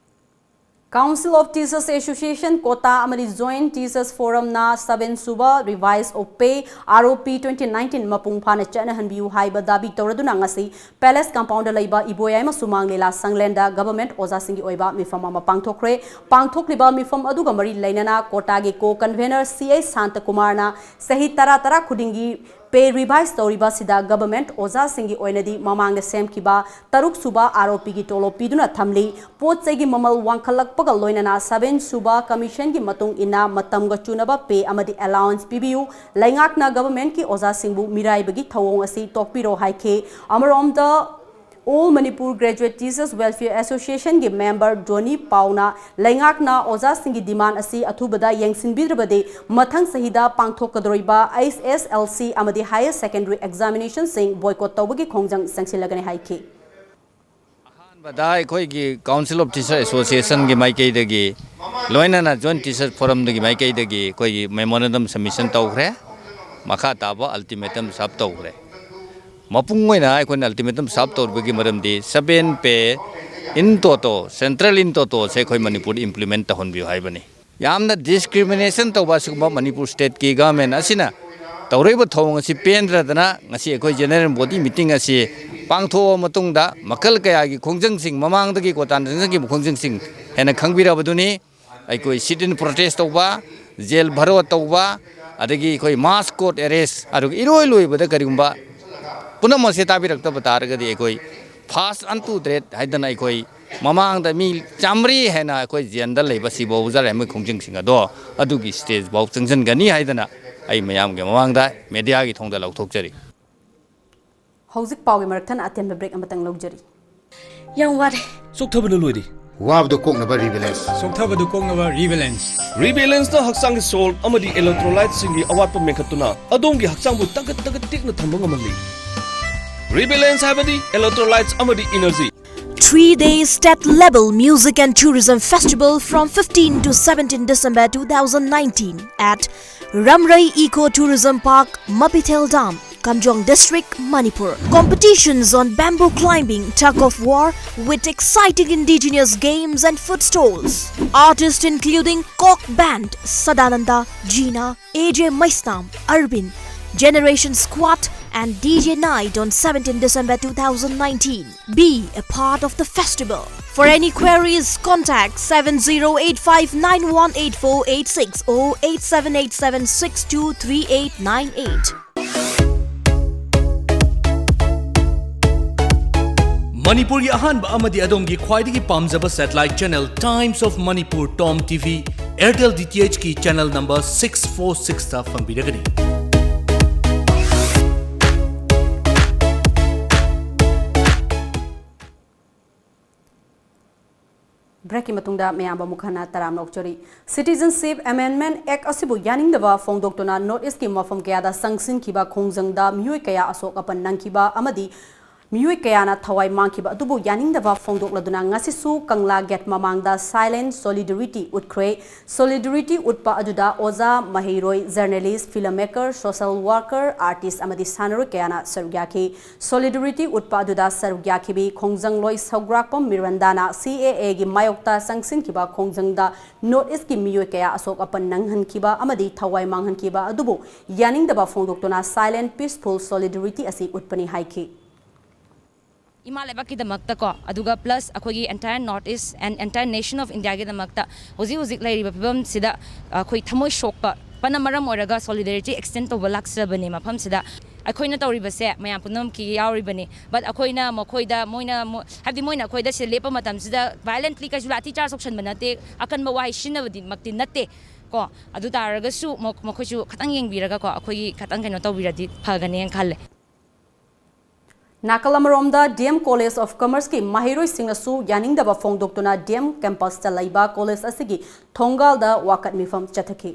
Council of Teachers Association ꯀꯣꯇꯥ ꯑꯃꯗꯤ Joint Teachers Forumꯅ seven ꯁꯨꯕ Revise of Pay, ROP twenty nineteen ꯃꯄꯨꯡ ꯐꯥꯅ ꯆꯠꯅꯍꯟꯕꯤꯌꯨ ꯍꯥꯏꯕ ꯗꯥꯕꯤ ꯇꯧꯔꯗꯨꯅ ꯉꯁꯤ Palace Compoundꯗ ꯂꯩꯕ ꯏꯕꯣꯌꯥꯏꯃ ꯁꯨꯃꯥꯡ ꯂꯤꯂꯥ ꯁꯪꯂꯦꯟꯗ government ꯑꯣꯖꯥꯁꯤꯡꯒꯤ ꯑꯣꯏꯕ ꯃꯤꯐꯝ ꯑꯃ ꯄꯥꯡꯊꯣꯛꯈ꯭ꯔꯦ꯫ ꯄꯥꯡꯊꯣꯛꯂꯤꯕ ꯃꯤꯐꯝ ꯑꯗꯨꯒ ꯃꯔꯤ ꯂꯩꯅꯅ ꯀꯣꯇꯥꯒꯤ co-convener C I ꯁꯥꯟꯇꯀꯨꯃꯥꯔꯅ ꯆꯍꯤ ꯇꯔꯥ ꯇꯔꯥ ꯈꯨꯗꯤꯡꯒꯤ pay revise ꯇꯧꯔꯤꯕ ꯑꯁꯤꯗ government ꯑꯣꯖꯥꯁꯤꯡꯒꯤ ꯑꯣꯏꯅꯗꯤ ꯃꯃꯥꯡꯗ ꯁꯦꯝꯈꯤꯕ ꯇꯔꯨꯛ ꯁꯨꯕ ROPꯒꯤ ꯇꯣꯂꯣꯞ ꯄꯤꯗꯨꯅ ꯊꯝꯂꯤ꯫ ꯄꯣꯠ ꯆꯩꯒꯤ ꯃꯃꯜ ꯋꯥꯡꯈꯠꯂꯛꯄꯒ ꯂꯣꯏꯅꯅ seven ꯁꯨꯕ commissionꯒꯤ ꯃꯇꯨꯡ ꯏꯟꯅ ꯃꯇꯝꯒ ꯆꯨꯅꯕ pay ꯑꯃꯗꯤ allowance ꯄꯤꯕꯤꯌꯨ꯫ ꯂꯩꯉꯥꯛꯅ governmentꯀꯤ ꯑꯣꯖꯥꯁꯤꯡꯕꯨ ꯃꯤꯔꯥꯏꯕꯒꯤ ꯊꯧꯑꯣꯡ ꯑꯁꯤ ꯇꯣꯛꯄꯤꯔꯣ ꯍꯥꯏꯈꯤ꯫ ꯑꯃꯔꯣꯝꯗ All Manipur Graduate Teachers Welfare Associationꯒꯤ member ꯖꯣꯅꯤ ꯄꯥꯎꯅ ꯂꯩꯉꯥꯛꯅ ꯑꯣꯖꯥꯁꯤꯡꯒꯤ demand ꯑꯁꯤ ꯑꯊꯨꯕꯗ ꯌꯦꯡꯁꯤꯟꯕꯤꯗ꯭ꯔꯕꯗꯤ ꯃꯊꯪ ꯆꯍꯤꯗ ꯄꯥꯡꯊꯣꯛꯀꯗꯧꯔꯤꯕ HSLC ꯑꯃꯗꯤ higher secondary examinationꯁꯤꯡ boycott ꯇꯧꯕꯒꯤ ꯈꯣꯡꯖꯪ ꯆꯪꯁꯤꯜꯂꯒꯅꯤ ꯍꯥꯏꯈꯤ꯫ ꯑꯍꯥꯟꯕꯗ ꯑꯩꯈꯣꯏꯒꯤ Council of Teachers Associationꯒꯤ ꯃꯥꯏꯀꯩꯗꯒꯤ, ꯂꯣꯏꯅꯅ Joint Teachers Forumꯗꯒꯤ ꯃꯥꯏꯀꯩꯗꯒꯤ ꯑꯩꯈꯣꯏꯒꯤ memorandum submission ꯇꯧꯈ꯭ꯔꯦ꯫ ꯃꯈꯥ ꯇꯥꯕ ultimatum serve ꯇꯧꯈ꯭ꯔꯦ꯫ ꯃꯄꯨꯡ ꯑꯣꯏꯅ ꯑꯩꯈꯣꯏꯅ ultimatum serve ꯇꯧꯔꯤꯕꯒꯤ ꯃꯔꯝꯗꯤ seven pay in toto, central in toto ꯁꯦ ꯑꯩꯈꯣꯏ ꯃꯅꯤꯄꯨꯔꯗ implement ꯇꯧꯍꯟꯕꯤꯌꯨ ꯍꯥꯏꯕꯅꯤ꯫ ꯌꯥꯝꯅ discrimination ꯇꯧꯕ ꯑꯁꯤꯒꯨꯝꯕ ꯃꯅꯤꯄꯨꯔ stateꯀꯤ government ꯑꯁꯤꯅ ꯇꯧꯔꯛꯏꯕ ꯊꯧꯑꯣꯡ ꯑꯁꯤ ꯄꯦꯟꯗ꯭ꯔꯗꯅ ꯉꯁꯤ ꯑꯩꯈꯣꯏ general body meeting ꯑꯁꯤ ꯄꯥꯡꯊꯣꯛꯑꯕ ꯃꯇꯨꯡꯗ ꯃꯈꯜ ꯀꯌꯥꯒꯤ ꯈꯣꯡꯖꯪꯁꯤꯡ, ꯃꯃꯥꯡꯗꯒꯤ ꯀꯣꯇꯥꯅ ꯆꯪꯁꯤꯟꯈꯤꯕ ꯈꯣꯡꯖꯪꯁꯤꯡ ꯍꯦꯟꯅ ꯈꯪꯕꯤꯔꯕꯗꯨꯅꯤ꯫ ꯑꯩꯈꯣꯏ sit in protest ꯇꯧꯕ, jail ꯚꯔꯣ ꯇꯧꯕ, ꯑꯗꯒꯤ ꯑꯩꯈꯣꯏ mass court arrest, ꯑꯗꯨꯒ ꯏꯔꯣꯏ ꯂꯣꯏꯕꯗ ꯀꯔꯤꯒꯨꯝꯕ ꯄꯨꯝꯅꯃꯛꯁꯦ ꯇꯥꯕꯤꯔꯛꯇꯕ ꯇꯥꯔꯒꯗꯤ ꯑꯩꯈꯣꯏ fast unto death ꯍꯥꯏꯗꯅ ꯑꯩꯈꯣꯏ ꯃꯃꯥꯡꯗ ꯃꯤ ꯆꯥꯃꯔꯤ ꯍꯦꯟꯅ ꯑꯩꯈꯣꯏ ꯖꯦꯜꯗ ꯂꯩꯕ ꯁꯤꯐꯥꯎ ꯖꯔ ꯑꯃꯒꯤ ꯈꯣꯡꯖꯪꯁꯤꯡ ꯑꯗꯣ ꯑꯗꯨꯒꯤ stageꯐꯥꯎ ꯆꯪꯁꯤꯟꯒꯅꯤ ꯍꯥꯏꯗꯅ ꯑꯩ ꯃꯌꯥꯝꯒꯤ ꯃꯃꯥꯡꯗ mediaꯒꯤ ꯊꯣꯡꯗ ꯂꯥꯎꯊꯣꯛꯆꯔꯤ꯫ ꯍꯧꯖꯤꯛ ꯄꯥꯎꯒꯤ ꯃꯔꯛ ꯊꯠꯅ ꯑꯇꯦꯟꯕ break ꯑꯃꯇꯪ ꯂꯧꯖꯔꯤ꯫ ꯌꯥꯝ ꯋꯥꯔꯦ꯫ ꯆꯣꯛꯊꯕꯅ ꯂꯣꯏꯔꯦ꯫ ꯋꯥꯕꯗꯣ ꯀꯣꯛꯅꯕ Rebalance꯫ ꯆꯣꯛꯊꯕꯗꯨ ꯀꯣꯛꯅꯕ Rebalance꯫ Rebalanceꯅ ꯍꯛꯆꯥꯡꯒꯤ salt ꯑꯃꯗꯤ electrolyteꯁꯤꯡꯒꯤ ꯑꯋꯥꯠꯄ ꯃꯦꯟꯈꯠꯇꯨꯅ ꯑꯗꯣꯝꯒꯤ ꯍꯛꯆꯥꯡꯕꯨ ꯇꯒꯠ ꯇꯒꯠ ꯇꯦꯛꯅ ꯊꯝꯕ ꯉꯝꯍꯜꯂꯤ꯫ Rebalance ꯍꯥꯏꯕꯗꯤ electrolytes ꯑꯃꯗꯤ energy꯫ Three-day state level music and tourism festival from fifteen to seventeen December two thousand nineteen at Ramrei Eco Tourism Park, Mapithel Dam, Kamjong District, Manipur. Competitions on bamboo climbing, tug of war, with exciting indigenous games and food stalls. Artists including Kok Band, Sadananda, Jina, A J Maisnam, Arvind, Generation Squad, and D J Night on seventeenth December two thousand nineteen. Be a part of the festival. For any queries, contact seven zero eight five nine one eight four eight six or eight seven eight seven six two three eight nine eight. ꯃꯅꯤꯄꯨꯔꯒꯤ ꯑꯍꯥꯟꯕ ꯑꯃꯗꯤ ꯑꯗꯣꯝꯒꯤ ꯈ꯭ꯋꯥꯏꯗꯒꯤ ꯄꯥꯝꯖꯕ satellite channel Times of Manipur, TOM TV, Airtel D T H ꯀꯤ channel number six four six ꯇ ꯐꯪꯕꯤꯔꯒꯅꯤ꯫ Breakꯀꯤ ꯃꯇꯨꯡꯗ ꯃꯌꯥꯝꯕꯨ ꯑꯃꯨꯛ ꯍꯟꯅ ꯇꯔꯥꯝꯅ ꯑꯣꯛꯆꯔꯤ꯫ Citizenship Amendment Act ꯑꯁꯤꯕꯨ ꯌꯥꯅꯤꯡꯗꯕ ꯐꯣꯡꯗꯣꯛꯇꯨꯅ North Eastꯀꯤ ꯃꯐꯝ ꯀꯌꯥꯗ ꯆꯪꯁꯤꯟꯈꯤꯕ ꯈꯣꯡꯖꯪꯗ ꯃꯤꯑꯣꯏ ꯀꯌꯥ ꯑꯁꯣꯛ ꯑꯄꯟ ꯅꯪꯈꯤꯕ ꯑꯃꯗꯤ ꯃꯤꯑꯣꯏ ꯀꯌꯥꯅ ꯊꯋꯥꯏ ꯃꯥꯡꯈꯤꯕ ꯑꯗꯨꯕꯨ ꯌꯥꯅꯤꯡꯗꯕ ꯐꯣꯡꯗꯣꯛꯂꯗꯨꯅ ꯉꯁꯤꯁꯨ ꯀꯪꯂꯥ ꯒꯦꯠ ꯃꯃꯥꯡꯗ silent solidarity ꯎꯠꯈ꯭ꯔꯦ꯫ Solidarity ꯎꯠꯄ ꯑꯗꯨꯗ ꯑꯣꯖꯥ, ꯃꯍꯩꯔꯣꯏ, journalist, film maker, social worker, artist ꯑꯃꯗꯤ ꯁꯥꯟꯅꯔꯣꯏ ꯀꯌꯥꯅ ꯁꯔꯨꯛ ꯌꯥꯈꯤ꯫ Solidarity ꯎꯠꯄ ꯑꯗꯨꯗ ꯁꯔꯨꯛ ꯌꯥꯈꯤꯕꯤ ꯈꯣꯡꯖꯪꯂꯣꯏ ꯁꯧꯒ꯭ꯔꯥꯛꯄꯝ ꯃꯤꯔꯟꯗꯥꯅ C A A ꯒꯤ ꯃꯥꯌꯣꯛꯇ ꯆꯪꯁꯤꯟꯈꯤꯕ ꯈꯣꯡꯖꯪꯗ North East ꯀꯤ ꯃꯤꯑꯣꯏ ꯀꯌꯥ ꯑꯁꯣꯛ ꯑꯄꯟ ꯅꯪꯍꯟꯈꯤꯕ ꯑꯃꯗꯤ ꯊꯋꯥꯏ ꯃꯥꯡꯍꯟꯈꯤꯕ ꯑꯗꯨꯕꯨ ꯌꯥꯅꯤꯡꯗꯕ ꯐꯣꯡꯗꯣꯛꯇꯨꯅ silent peaceful solidarity ꯑꯁꯤ ꯎꯠꯄꯅꯤ ꯍꯥꯏꯈꯤ꯫ ꯏꯃꯥ ꯂꯩꯕꯥꯛꯀꯤꯗꯃꯛꯇꯀꯣ, ꯑꯗꯨꯒ plus ꯑꯩꯈꯣꯏꯒꯤ entire North East and entire nation of India ꯒꯤꯗꯃꯛꯇ ꯍꯧꯖꯤꯛ ꯍꯧꯖꯤꯛ ꯂꯩꯔꯤꯕ ꯐꯤꯕꯝꯁꯤꯗ ꯑꯩꯈꯣꯏ ꯊꯃꯣꯏ ꯁꯣꯛꯄꯅ ꯃꯔꯝ ꯑꯣꯏꯔꯒ solidarity extend ꯇꯧꯕ ꯂꯥꯛꯆꯕꯅꯦ ꯃꯐꯝꯁꯤꯗ꯫ ꯑꯩꯈꯣꯏꯅ ꯇꯧꯔꯤꯕꯁꯦ ꯃꯌꯥꯝ ꯄꯨꯝꯅꯃꯛꯀꯤ ꯌꯥꯎꯔꯤꯕꯅꯤ, but ꯑꯩꯈꯣꯏꯅ ꯃꯈꯣꯏꯗ, ꯃꯣꯏꯅ ꯃꯣ-, ꯍꯥꯏꯕꯗꯤ ꯃꯣꯏꯅ ꯑꯩꯈꯣꯏꯗ ꯁꯤꯗ ꯂꯦꯞꯄ ꯃꯇꯝꯁꯤꯗ violently ꯀꯩꯁꯨ ꯂꯥꯊꯤ ꯆꯥꯔꯖ ꯇꯧꯁꯟꯕ ꯅꯠꯇꯦ, ꯑꯀꯟꯕ ꯋꯥꯍꯩ ꯁꯤꯖꯤꯟꯅꯕꯗꯤ ꯃꯛꯇꯤ ꯅꯠꯇꯦ ꯀꯣ꯫ ꯑꯗꯨ ꯇꯥꯔꯒꯁꯨ ꯃꯈꯣꯏꯁꯨ ꯈꯤꯇꯪ ꯌꯦꯡꯕꯤꯔꯒꯀꯣ, ꯑꯩꯈꯣꯏꯒꯤ ꯈꯤꯇꯪ ꯀꯩꯅꯣ ꯇꯧꯕꯤꯔꯗꯤ ꯐꯒꯅꯦꯅ ꯈꯜꯂꯦ꯫ ꯅꯥꯀꯜ ꯑꯃꯔꯣꯝꯗ D M College of Commerce ꯀꯤ ꯃꯍꯩꯔꯣꯏꯁꯤꯡꯅꯁꯨ ꯌꯥꯅꯤꯡꯗꯕ ꯐꯣꯡꯗꯣꯛꯇꯨꯅ D M campus ꯇ ꯂꯩꯕ college ꯑꯁꯤꯒꯤ ꯊꯣꯡꯒꯥꯜꯗ ꯋꯥꯀꯠ ꯃꯤꯐꯝ ꯆꯠꯊꯈꯤ꯫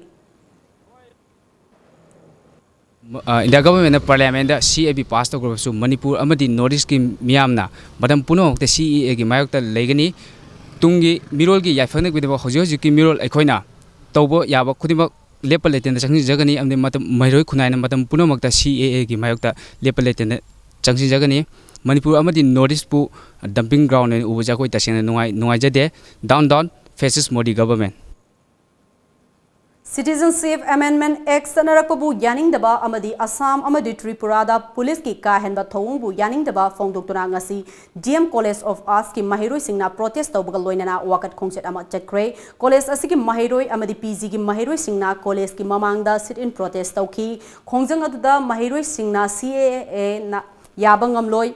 ꯏꯟꯗꯤꯌꯥ ꯒꯚꯔꯟꯃꯦꯟꯠꯅ ꯄꯥꯔꯂꯤꯌꯥꯃꯦꯟꯠꯇ C A A pass ꯇꯧꯈ꯭ꯔꯕꯁꯨ ꯃꯅꯤꯄꯨꯔ ꯑꯃꯗꯤ North East ꯀꯤ ꯃꯤꯌꯥꯝꯅ ꯃꯇꯝ ꯄꯨꯝꯅꯃꯛꯇ C A A ꯒꯤ ꯃꯥꯌꯣꯛꯇ ꯂꯩꯒꯅꯤ꯫ ꯇꯨꯡꯒꯤ ꯃꯤꯔꯣꯜꯒꯤ ꯌꯥꯏꯐꯅꯕꯒꯤꯗꯃꯛ ꯍꯧꯖꯤꯛ ꯍꯧꯖꯤꯛꯀꯤ ꯃꯤꯔꯣꯜ ꯑꯩꯈꯣꯏꯅ ꯇꯧꯕ ꯌꯥꯕ ꯈꯨꯗꯤꯡꯃꯛ ꯂꯦꯞꯄ ꯂꯩꯇꯅ ꯆꯪꯁꯤꯟꯖꯒꯅꯤ ꯑꯃꯗꯤ ꯃꯇꯝ ꯃꯍꯩꯔꯣꯏ ꯈꯨꯟꯅꯥꯏꯅ ꯃꯇꯝ ꯄꯨꯝꯅꯃꯛꯇ C A A ꯒꯤ ꯃꯥꯌꯣꯛꯇ ꯂꯦꯞꯄ ꯂꯩꯇꯅ ꯆꯪꯁꯤꯟꯖꯒꯅꯤ꯫ ꯃꯅꯤꯄꯨꯔ ꯑꯃꯗꯤ North East ꯄꯨ dumping ground ꯑꯣꯏꯅ ꯎꯕꯁꯦ ꯑꯩꯈꯣꯏ ꯇꯁꯦꯡꯅ ꯅꯨꯡꯉꯥꯏ ꯅꯨꯡꯉꯥꯏꯖꯗꯦ꯫ Down down fascist Modi government꯫ Citizenship Amendment Act ꯆꯠꯅꯔꯛꯄꯕꯨ ꯌꯥꯅꯤꯡꯗꯕ ꯑꯃꯗꯤ ꯑꯁꯥꯝ ꯑꯃꯗꯤ ꯇ꯭ꯔꯤꯄꯨꯔꯥꯗ ꯄꯨꯂꯤꯁꯀꯤ ꯀꯥ ꯍꯦꯟꯕ ꯊꯧꯑꯣꯡꯕꯨ ꯌꯥꯅꯤꯡꯗꯕ ꯐꯣꯡꯗꯣꯛꯇꯨꯅ ꯉꯁꯤ D M College of Arts ꯀꯤ ꯃꯍꯩꯔꯣꯏꯁꯤꯡꯅ protest ꯇꯧꯕꯒ ꯂꯣꯏꯅꯅ ꯋꯥꯀꯠ ꯈꯣꯡꯆꯠ ꯑꯃ ꯆꯠꯈ꯭ꯔꯦ꯫ College ꯑꯁꯤꯒꯤ ꯃꯍꯩꯔꯣꯏ ꯑꯃꯗꯤ P G ꯒꯤ ꯃꯍꯩꯔꯣꯏꯁꯤꯡꯅ college ꯀꯤ ꯃꯃꯥꯡꯗ sit-in protest ꯇꯧꯈꯤ꯫ ꯈꯣꯡꯖꯪ ꯑꯗꯨꯗ ꯃꯍꯩꯔꯣꯏꯁꯤꯡꯅ C A A ꯅ ꯌꯥꯕ ꯉꯝꯂꯣꯏ,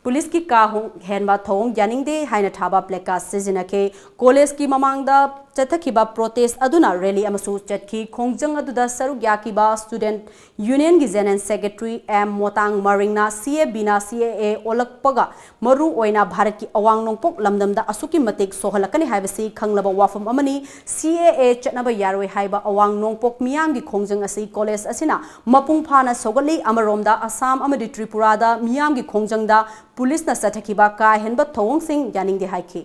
ꯄꯨꯂꯤꯁꯀꯤ ꯀꯥ ꯍꯣꯡ-, ꯍꯦꯟꯕ ꯊꯧꯑꯣꯡ ꯌꯥꯅꯤꯡꯗꯦ ꯍꯥꯏꯅ ꯊꯥꯕ placard ꯁꯤꯖꯤꯟꯅꯈꯤ꯫ College ꯀꯤ ꯃꯃꯥꯡꯗ ꯆꯠꯊꯈꯤꯕ ꯄ꯭ꯔꯣꯇꯦꯁ ꯑꯗꯨꯅ ꯔꯦꯂꯤ ꯑꯃꯁꯨ ꯆꯠꯈꯤ꯫ ꯈꯣꯡꯖꯪ ꯑꯗꯨꯗ ꯁꯔꯨꯛ ꯌꯥꯈꯤꯕ ꯁ꯭ꯇꯨꯗꯦꯟꯠ ꯌꯨꯅꯤꯌꯟꯒꯤ ꯖꯦꯅꯔꯦꯜ ꯁꯦꯀ꯭ꯔꯦꯇꯔꯤ ꯑꯦꯝ ꯃꯣꯇꯥꯡ ꯃꯔꯤꯡꯅ ꯁꯤ ꯑꯦ ꯕꯤꯅ ꯁꯤ ꯑꯦ ꯑꯦ ꯑꯣꯜꯂꯛꯄꯒ ꯃꯔꯨ ꯑꯣꯏꯅ ꯚꯥꯔꯠꯀꯤ ꯑꯋꯥꯡ ꯅꯣꯡꯄꯣꯛ ꯂꯝꯗꯝꯗ ꯑꯁꯨꯛꯀꯤ ꯃꯇꯤꯛ ꯁꯣꯛꯍꯜꯂꯛꯀꯅꯤ ꯍꯥꯏꯕꯁꯤ ꯈꯪꯂꯕ ꯋꯥꯐꯝ ꯑꯃꯅꯤ꯫ ꯁꯤ ꯑꯦ ꯑꯦ ꯆꯠꯅꯕ ꯌꯥꯔꯣꯏ ꯍꯥꯏꯕ ꯑꯋꯥꯡ ꯅꯣꯡꯄꯣꯛ ꯃꯤꯌꯥꯝꯒꯤ ꯈꯣꯡꯖꯪ ꯑꯁꯤ ꯀꯣꯂꯦꯖ ꯑꯁꯤꯅ ꯃꯄꯨꯡ ꯐꯥꯅ ꯁꯧꯒꯠꯂꯤ꯫ ꯑꯃꯔꯣꯝꯗ ꯑꯁꯥꯝ ꯑꯃꯗꯤ ꯇ꯭ꯔꯤꯄꯨꯔꯥꯗ ꯃꯤꯌꯥꯝꯒꯤ ꯈꯣꯡꯖꯪꯗ ꯄꯨꯂꯤꯁꯅ ꯆꯠꯊꯈꯤꯕ ꯀꯥ ꯍꯦꯟꯕ ꯊꯧꯑꯣꯡꯁꯤꯡ ꯌꯥꯅꯤꯡꯗꯦ ꯍꯥꯏꯈꯤ꯫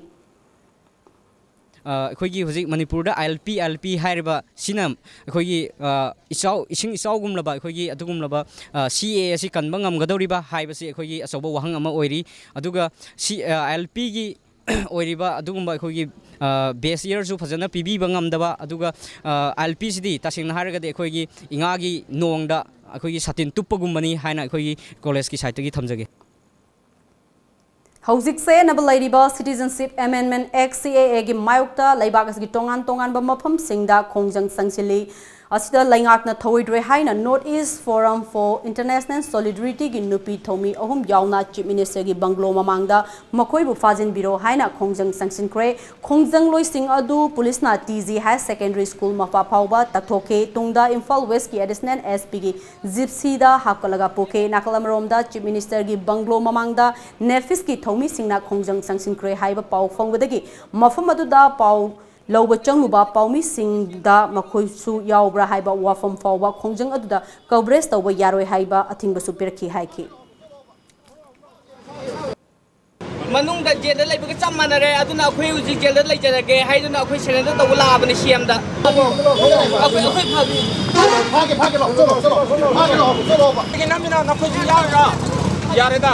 ꯑ, ꯑꯩꯈꯣꯏꯒꯤ ꯍꯧꯖꯤꯛ ꯃꯅꯤꯄꯨꯔꯗ ꯑꯥꯏ ꯑꯦꯜ ꯄꯤ, ꯑꯥꯏ ꯑꯦꯜ ꯄꯤ ꯍꯥꯏꯔꯤꯕ ꯁꯤꯅ ꯑꯩꯈꯣꯏꯒꯤ, ꯑ, ꯏꯆꯥꯎ, ꯏꯁꯤꯡ ꯏꯆꯥꯎꯒꯨꯝꯂꯕ ꯑꯩꯈꯣꯏꯒꯤ ꯑꯗꯨꯒꯨꯝꯂꯕ, ꯑ, ꯁꯤ ꯑꯦ ꯑꯦ ꯑꯁꯤ ꯀꯟꯕ ꯉꯝꯒꯗꯧꯔꯤꯕ ꯍꯥꯏꯕꯁꯤ ꯑꯩꯈꯣꯏꯒꯤ ꯑꯆꯧꯕ ꯋꯥꯍꯪ ꯑꯃ ꯑꯣꯏꯔꯤ꯫ ꯑꯗꯨꯒ ꯁꯤ, ꯑ, ꯑꯥꯏ ꯑꯦꯜ ꯄꯤꯒꯤ ꯑꯣꯏꯔꯤꯕ ꯑꯗꯨꯒꯨꯝꯕ ꯑꯩꯈꯣꯏꯒꯤ, ꯑ, ꯕꯦꯁ ꯏꯌꯔꯁꯨ ꯐꯖꯅ ꯄꯤꯕꯤꯕ ꯉꯝꯗꯕ, ꯑꯗꯨꯒ, ꯑ, ꯑꯥꯏ ꯑꯦꯜ ꯄꯤꯁꯤꯗꯤ ꯇꯁꯦꯡꯅ ꯍꯥꯏꯔꯒꯗꯤ ꯑꯩꯈꯣꯏꯒꯤ ꯏꯉꯥꯒꯤ ꯅꯣꯡꯗ ꯑꯩꯈꯣꯏꯒꯤ ꯁꯥꯇꯤꯟ ꯇꯨꯞꯄꯒꯨꯝꯕꯅꯤ ꯍꯥꯏꯅ ꯑꯩꯈꯣꯏꯒꯤ ꯀꯣꯂꯦꯖꯀꯤ ꯁꯥꯏꯠꯇꯒꯤ ꯊꯝꯖꯒꯦ꯫ ꯍꯧꯖꯤꯛ ꯆꯦꯟꯅꯕ ꯂꯩꯔꯤꯕ Citizenship Amendment Act, C A A ꯒꯤ ꯃꯥꯌꯣꯛꯇ ꯂꯩꯕꯥꯛ ꯑꯁꯤꯒꯤ ꯇꯣꯉꯥꯟ ꯇꯣꯉꯥꯟꯕ ꯃꯐꯝꯁꯤꯡꯗ ꯈꯣꯡꯖꯪ ꯆꯪꯁꯤꯜꯂꯤ꯫ ꯑꯁꯤꯗ ꯂꯩꯉꯥꯛꯅ ꯊꯧꯑꯣꯏꯗ꯭ꯔꯦ ꯍꯥꯏꯅ North East Forum for International Solidarity ꯒꯤ ꯅꯨꯄꯤ ꯊꯧꯃꯤ ꯑꯍꯨꯝ ꯌꯥꯎꯅ Chief Minister ꯒꯤ bungalow ꯃꯃꯥꯡꯗ ꯃꯈꯣꯏꯕꯨ ꯐꯥꯖꯤꯟꯕꯤꯔꯣ ꯍꯥꯏꯅ ꯈꯣꯡꯖꯪ ꯆꯪꯁꯤꯟꯈ꯭ꯔꯦ꯫ ꯈꯣꯡꯖꯪꯂꯣꯏꯁꯤꯡ ꯑꯗꯨ ꯄꯨꯂꯤꯁꯅ T G Higher Secondary School ꯃꯄꯥ ꯐꯥꯎꯕ ꯇꯛꯊꯣꯛꯈꯤ꯫ ꯇꯨꯡꯗ ꯏꯝꯐꯥꯜ West ꯀꯤ Additional S P ꯒꯤ Gypsy ꯗ ꯍꯥꯞꯀꯠꯂꯒ ꯄꯨꯈꯤ꯫ ꯅꯥꯀꯜ ꯑꯃꯔꯣꯝꯗ Chief Minister ꯒꯤ bungalow ꯃꯃꯥꯡꯗ NEFIZ ꯀꯤ ꯊꯧꯃꯤꯁꯤꯡꯅ ꯈꯣꯡꯖꯪ ꯆꯪꯁꯤꯟꯈ꯭ꯔꯦ ꯍꯥꯏꯕ ꯄꯥꯎ ꯐꯪꯕꯗꯒꯤ ꯃꯐꯝ ꯑꯗꯨꯗ ꯄꯥꯎ ꯂꯧꯕ ꯆꯪꯂꯨꯕ ꯄꯥꯎꯃꯤꯁꯤꯡꯗ ꯃꯈꯣꯏꯁꯨ ꯌꯥꯎꯕ꯭ꯔꯥ ꯍꯥꯏꯕ ꯋꯥꯐꯝ ꯐꯥꯎꯕ ꯈꯣꯡꯖꯪ ꯑꯗꯨꯗ coverage ꯇꯧꯕ ꯌꯥꯔꯣꯏ ꯍꯥꯏꯕ ꯑꯊꯤꯡꯕꯁꯨ ꯄꯤꯔꯛꯈꯤ ꯍꯥꯏꯈꯤ꯫ ꯃꯅꯨꯡꯗ ꯖꯦꯜꯗ ꯂꯩꯕꯒ ꯆꯞ ꯃꯥꯟꯅꯔꯦ꯫ ꯑꯗꯨꯅ ꯑꯩꯈꯣꯏ ꯍꯧꯖꯤꯛ ꯖꯦꯜꯗ ꯂꯩꯖꯔꯒꯦ ꯍꯥꯏꯗꯨꯅ ꯑꯩꯈꯣꯏ surrender ꯇꯧꯕ ꯂꯥꯛꯑꯕꯅꯤ C M ꯗ꯫ ꯑꯩꯈꯣꯏ, ꯑꯩꯈꯣꯏ ꯐꯥꯒꯦ꯫ ꯐꯥꯒꯦ, ꯐꯥꯒꯦ, ꯂꯥꯛꯑꯣ, ꯆꯠꯂꯣ, ꯆꯠꯂꯣ, ꯐꯥꯒꯦ, ꯂꯥꯛꯑꯣ, ꯆꯠꯂꯣꯕ꯫ ꯑꯩꯒꯤ ꯅꯝꯃꯤꯅ ꯅꯈꯣꯏꯁꯨ ꯌꯥꯎꯔꯤꯔꯣ? ꯌꯥꯔꯦꯗ꯫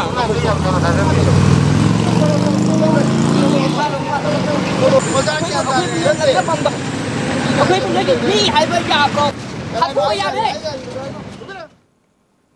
ꯑꯩꯈꯣꯏ ꯅꯣꯏꯒꯤ ꯃꯤ ꯍꯥꯏꯕ ꯌꯥꯕ꯭ꯔꯣ? ꯍꯥꯠꯇꯣꯛꯑꯣ ꯌꯥꯔꯦ꯫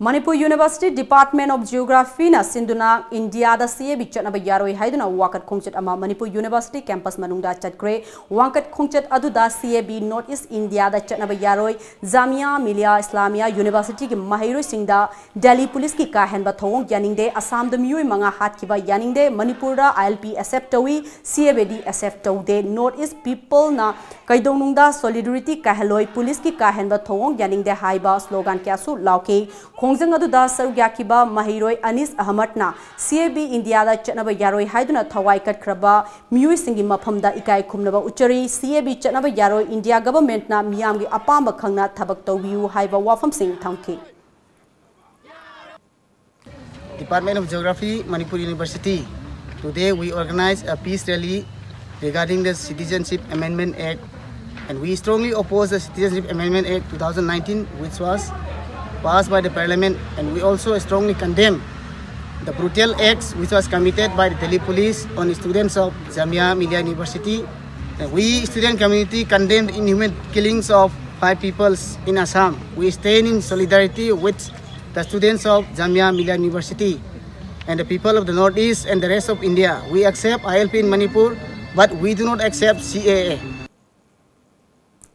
Manipur University Department of Geographyꯅ ꯁꯤꯟꯗꯨꯅ ꯏꯟꯗꯤꯌꯥꯗ C A B ꯆꯠꯅꯕ ꯌꯥꯔꯣꯏ ꯍꯥꯏꯗꯨꯅ ꯋꯥꯀꯠ ꯈꯣꯡꯆꯠ ꯑꯃ ꯃꯅꯤꯄꯨꯔ University campus ꯃꯅꯨꯡꯗ ꯆꯠꯈ꯭ꯔꯦ꯫ ꯋꯥꯀꯠ ꯈꯣꯡꯆꯠ ꯑꯗꯨꯗ C A B North East ꯏꯟꯗꯤꯌꯥꯗ ꯆꯠꯅꯕ ꯌꯥꯔꯣꯏ, ꯖꯥꯃꯤꯌꯥ ꯃꯤꯂꯤꯌꯥ ꯏꯁꯂꯥꯃꯤꯌꯥ ꯌꯨꯅꯤꯚꯔꯁꯤꯇꯤꯒꯤ ꯃꯍꯩꯔꯣꯏꯁꯤꯡꯗ ꯗꯦꯜꯂꯤ ꯄꯨꯂꯤꯁꯀꯤ ꯀꯥꯍꯦꯟꯕ ꯊꯧꯑꯣꯡ ꯌꯥꯅꯤꯡꯗꯦ, ꯑꯁꯥꯝꯗ ꯃꯤꯑꯣꯏ ꯃꯉꯥ ꯍꯥꯠꯈꯤꯕ ꯌꯥꯅꯤꯡꯗꯦ, ꯃꯅꯤꯄꯨꯔꯗ I L P accept ꯇꯧꯏ, C A B D accept ꯇꯧꯗꯦ, North East peopleꯅ ꯀꯩꯗꯧꯅꯨꯡꯗ solidarity ꯀꯥꯏꯍꯜꯂꯣꯏ, ꯄꯨꯂꯤꯁꯀꯤ ꯀꯥꯍꯦꯟꯕ ꯊꯧꯑꯣꯡ ꯌꯥꯅꯤꯡꯗꯦ ꯍꯥꯏꯕ slogan ꯀꯌꯥꯁꯨ ꯂꯥꯎꯈꯤ꯫ ꯈꯣꯡꯖꯪ ꯑꯗꯨꯗ ꯁꯔꯨꯛ ꯌꯥꯈꯤꯕ ꯃꯍꯩꯔꯣꯏ ꯑꯅꯤꯁ ꯑꯍꯃꯗꯅ C A B ꯏꯟꯗꯤꯌꯥꯗ ꯆꯠꯅꯕ ꯌꯥꯔꯣꯏ ꯍꯥꯏꯗꯨꯅ ꯊꯋꯥꯏ ꯀꯠꯈ꯭ꯔꯕ ꯃꯤꯑꯣꯏꯁꯤꯡꯒꯤ ꯃꯐꯝꯗ ꯏꯀꯥꯏ ꯈꯨꯝꯅꯕ ꯎꯠꯆꯔꯤ꯫ C A B ꯆꯠꯅꯕ ꯌꯥꯔꯣꯏ, ꯏꯟꯗꯤꯌꯥ ꯒꯚꯔꯟꯃꯦꯟꯠꯅ ꯃꯤꯌꯥꯝꯒꯤ ꯑꯄꯥꯝꯕ ꯈꯪꯅ ꯊꯕꯛ ꯇꯧꯕꯤꯌꯨ ꯍꯥꯏꯕ ꯋꯥꯐꯝꯁꯤꯡ ꯊꯝꯈꯤ꯫ Department of Geography, Manipur University. Today we organize a peace rally regarding the Citizenship Amendment Act, and we strongly oppose the Citizenship Amendment Act two thousand nineteen, which was passed by the Parliament, and we also strongly condemn the brutal acts which was committed by the Delhi police on the students of Jamia Millia University. And we student community condemn the inhuman killings of five peoples in Assam. We stand in solidarity with the students of Jamia Millia University and the people of the Northeast and the rest of India. We accept I L P in Manipur, but we do not accept C A A.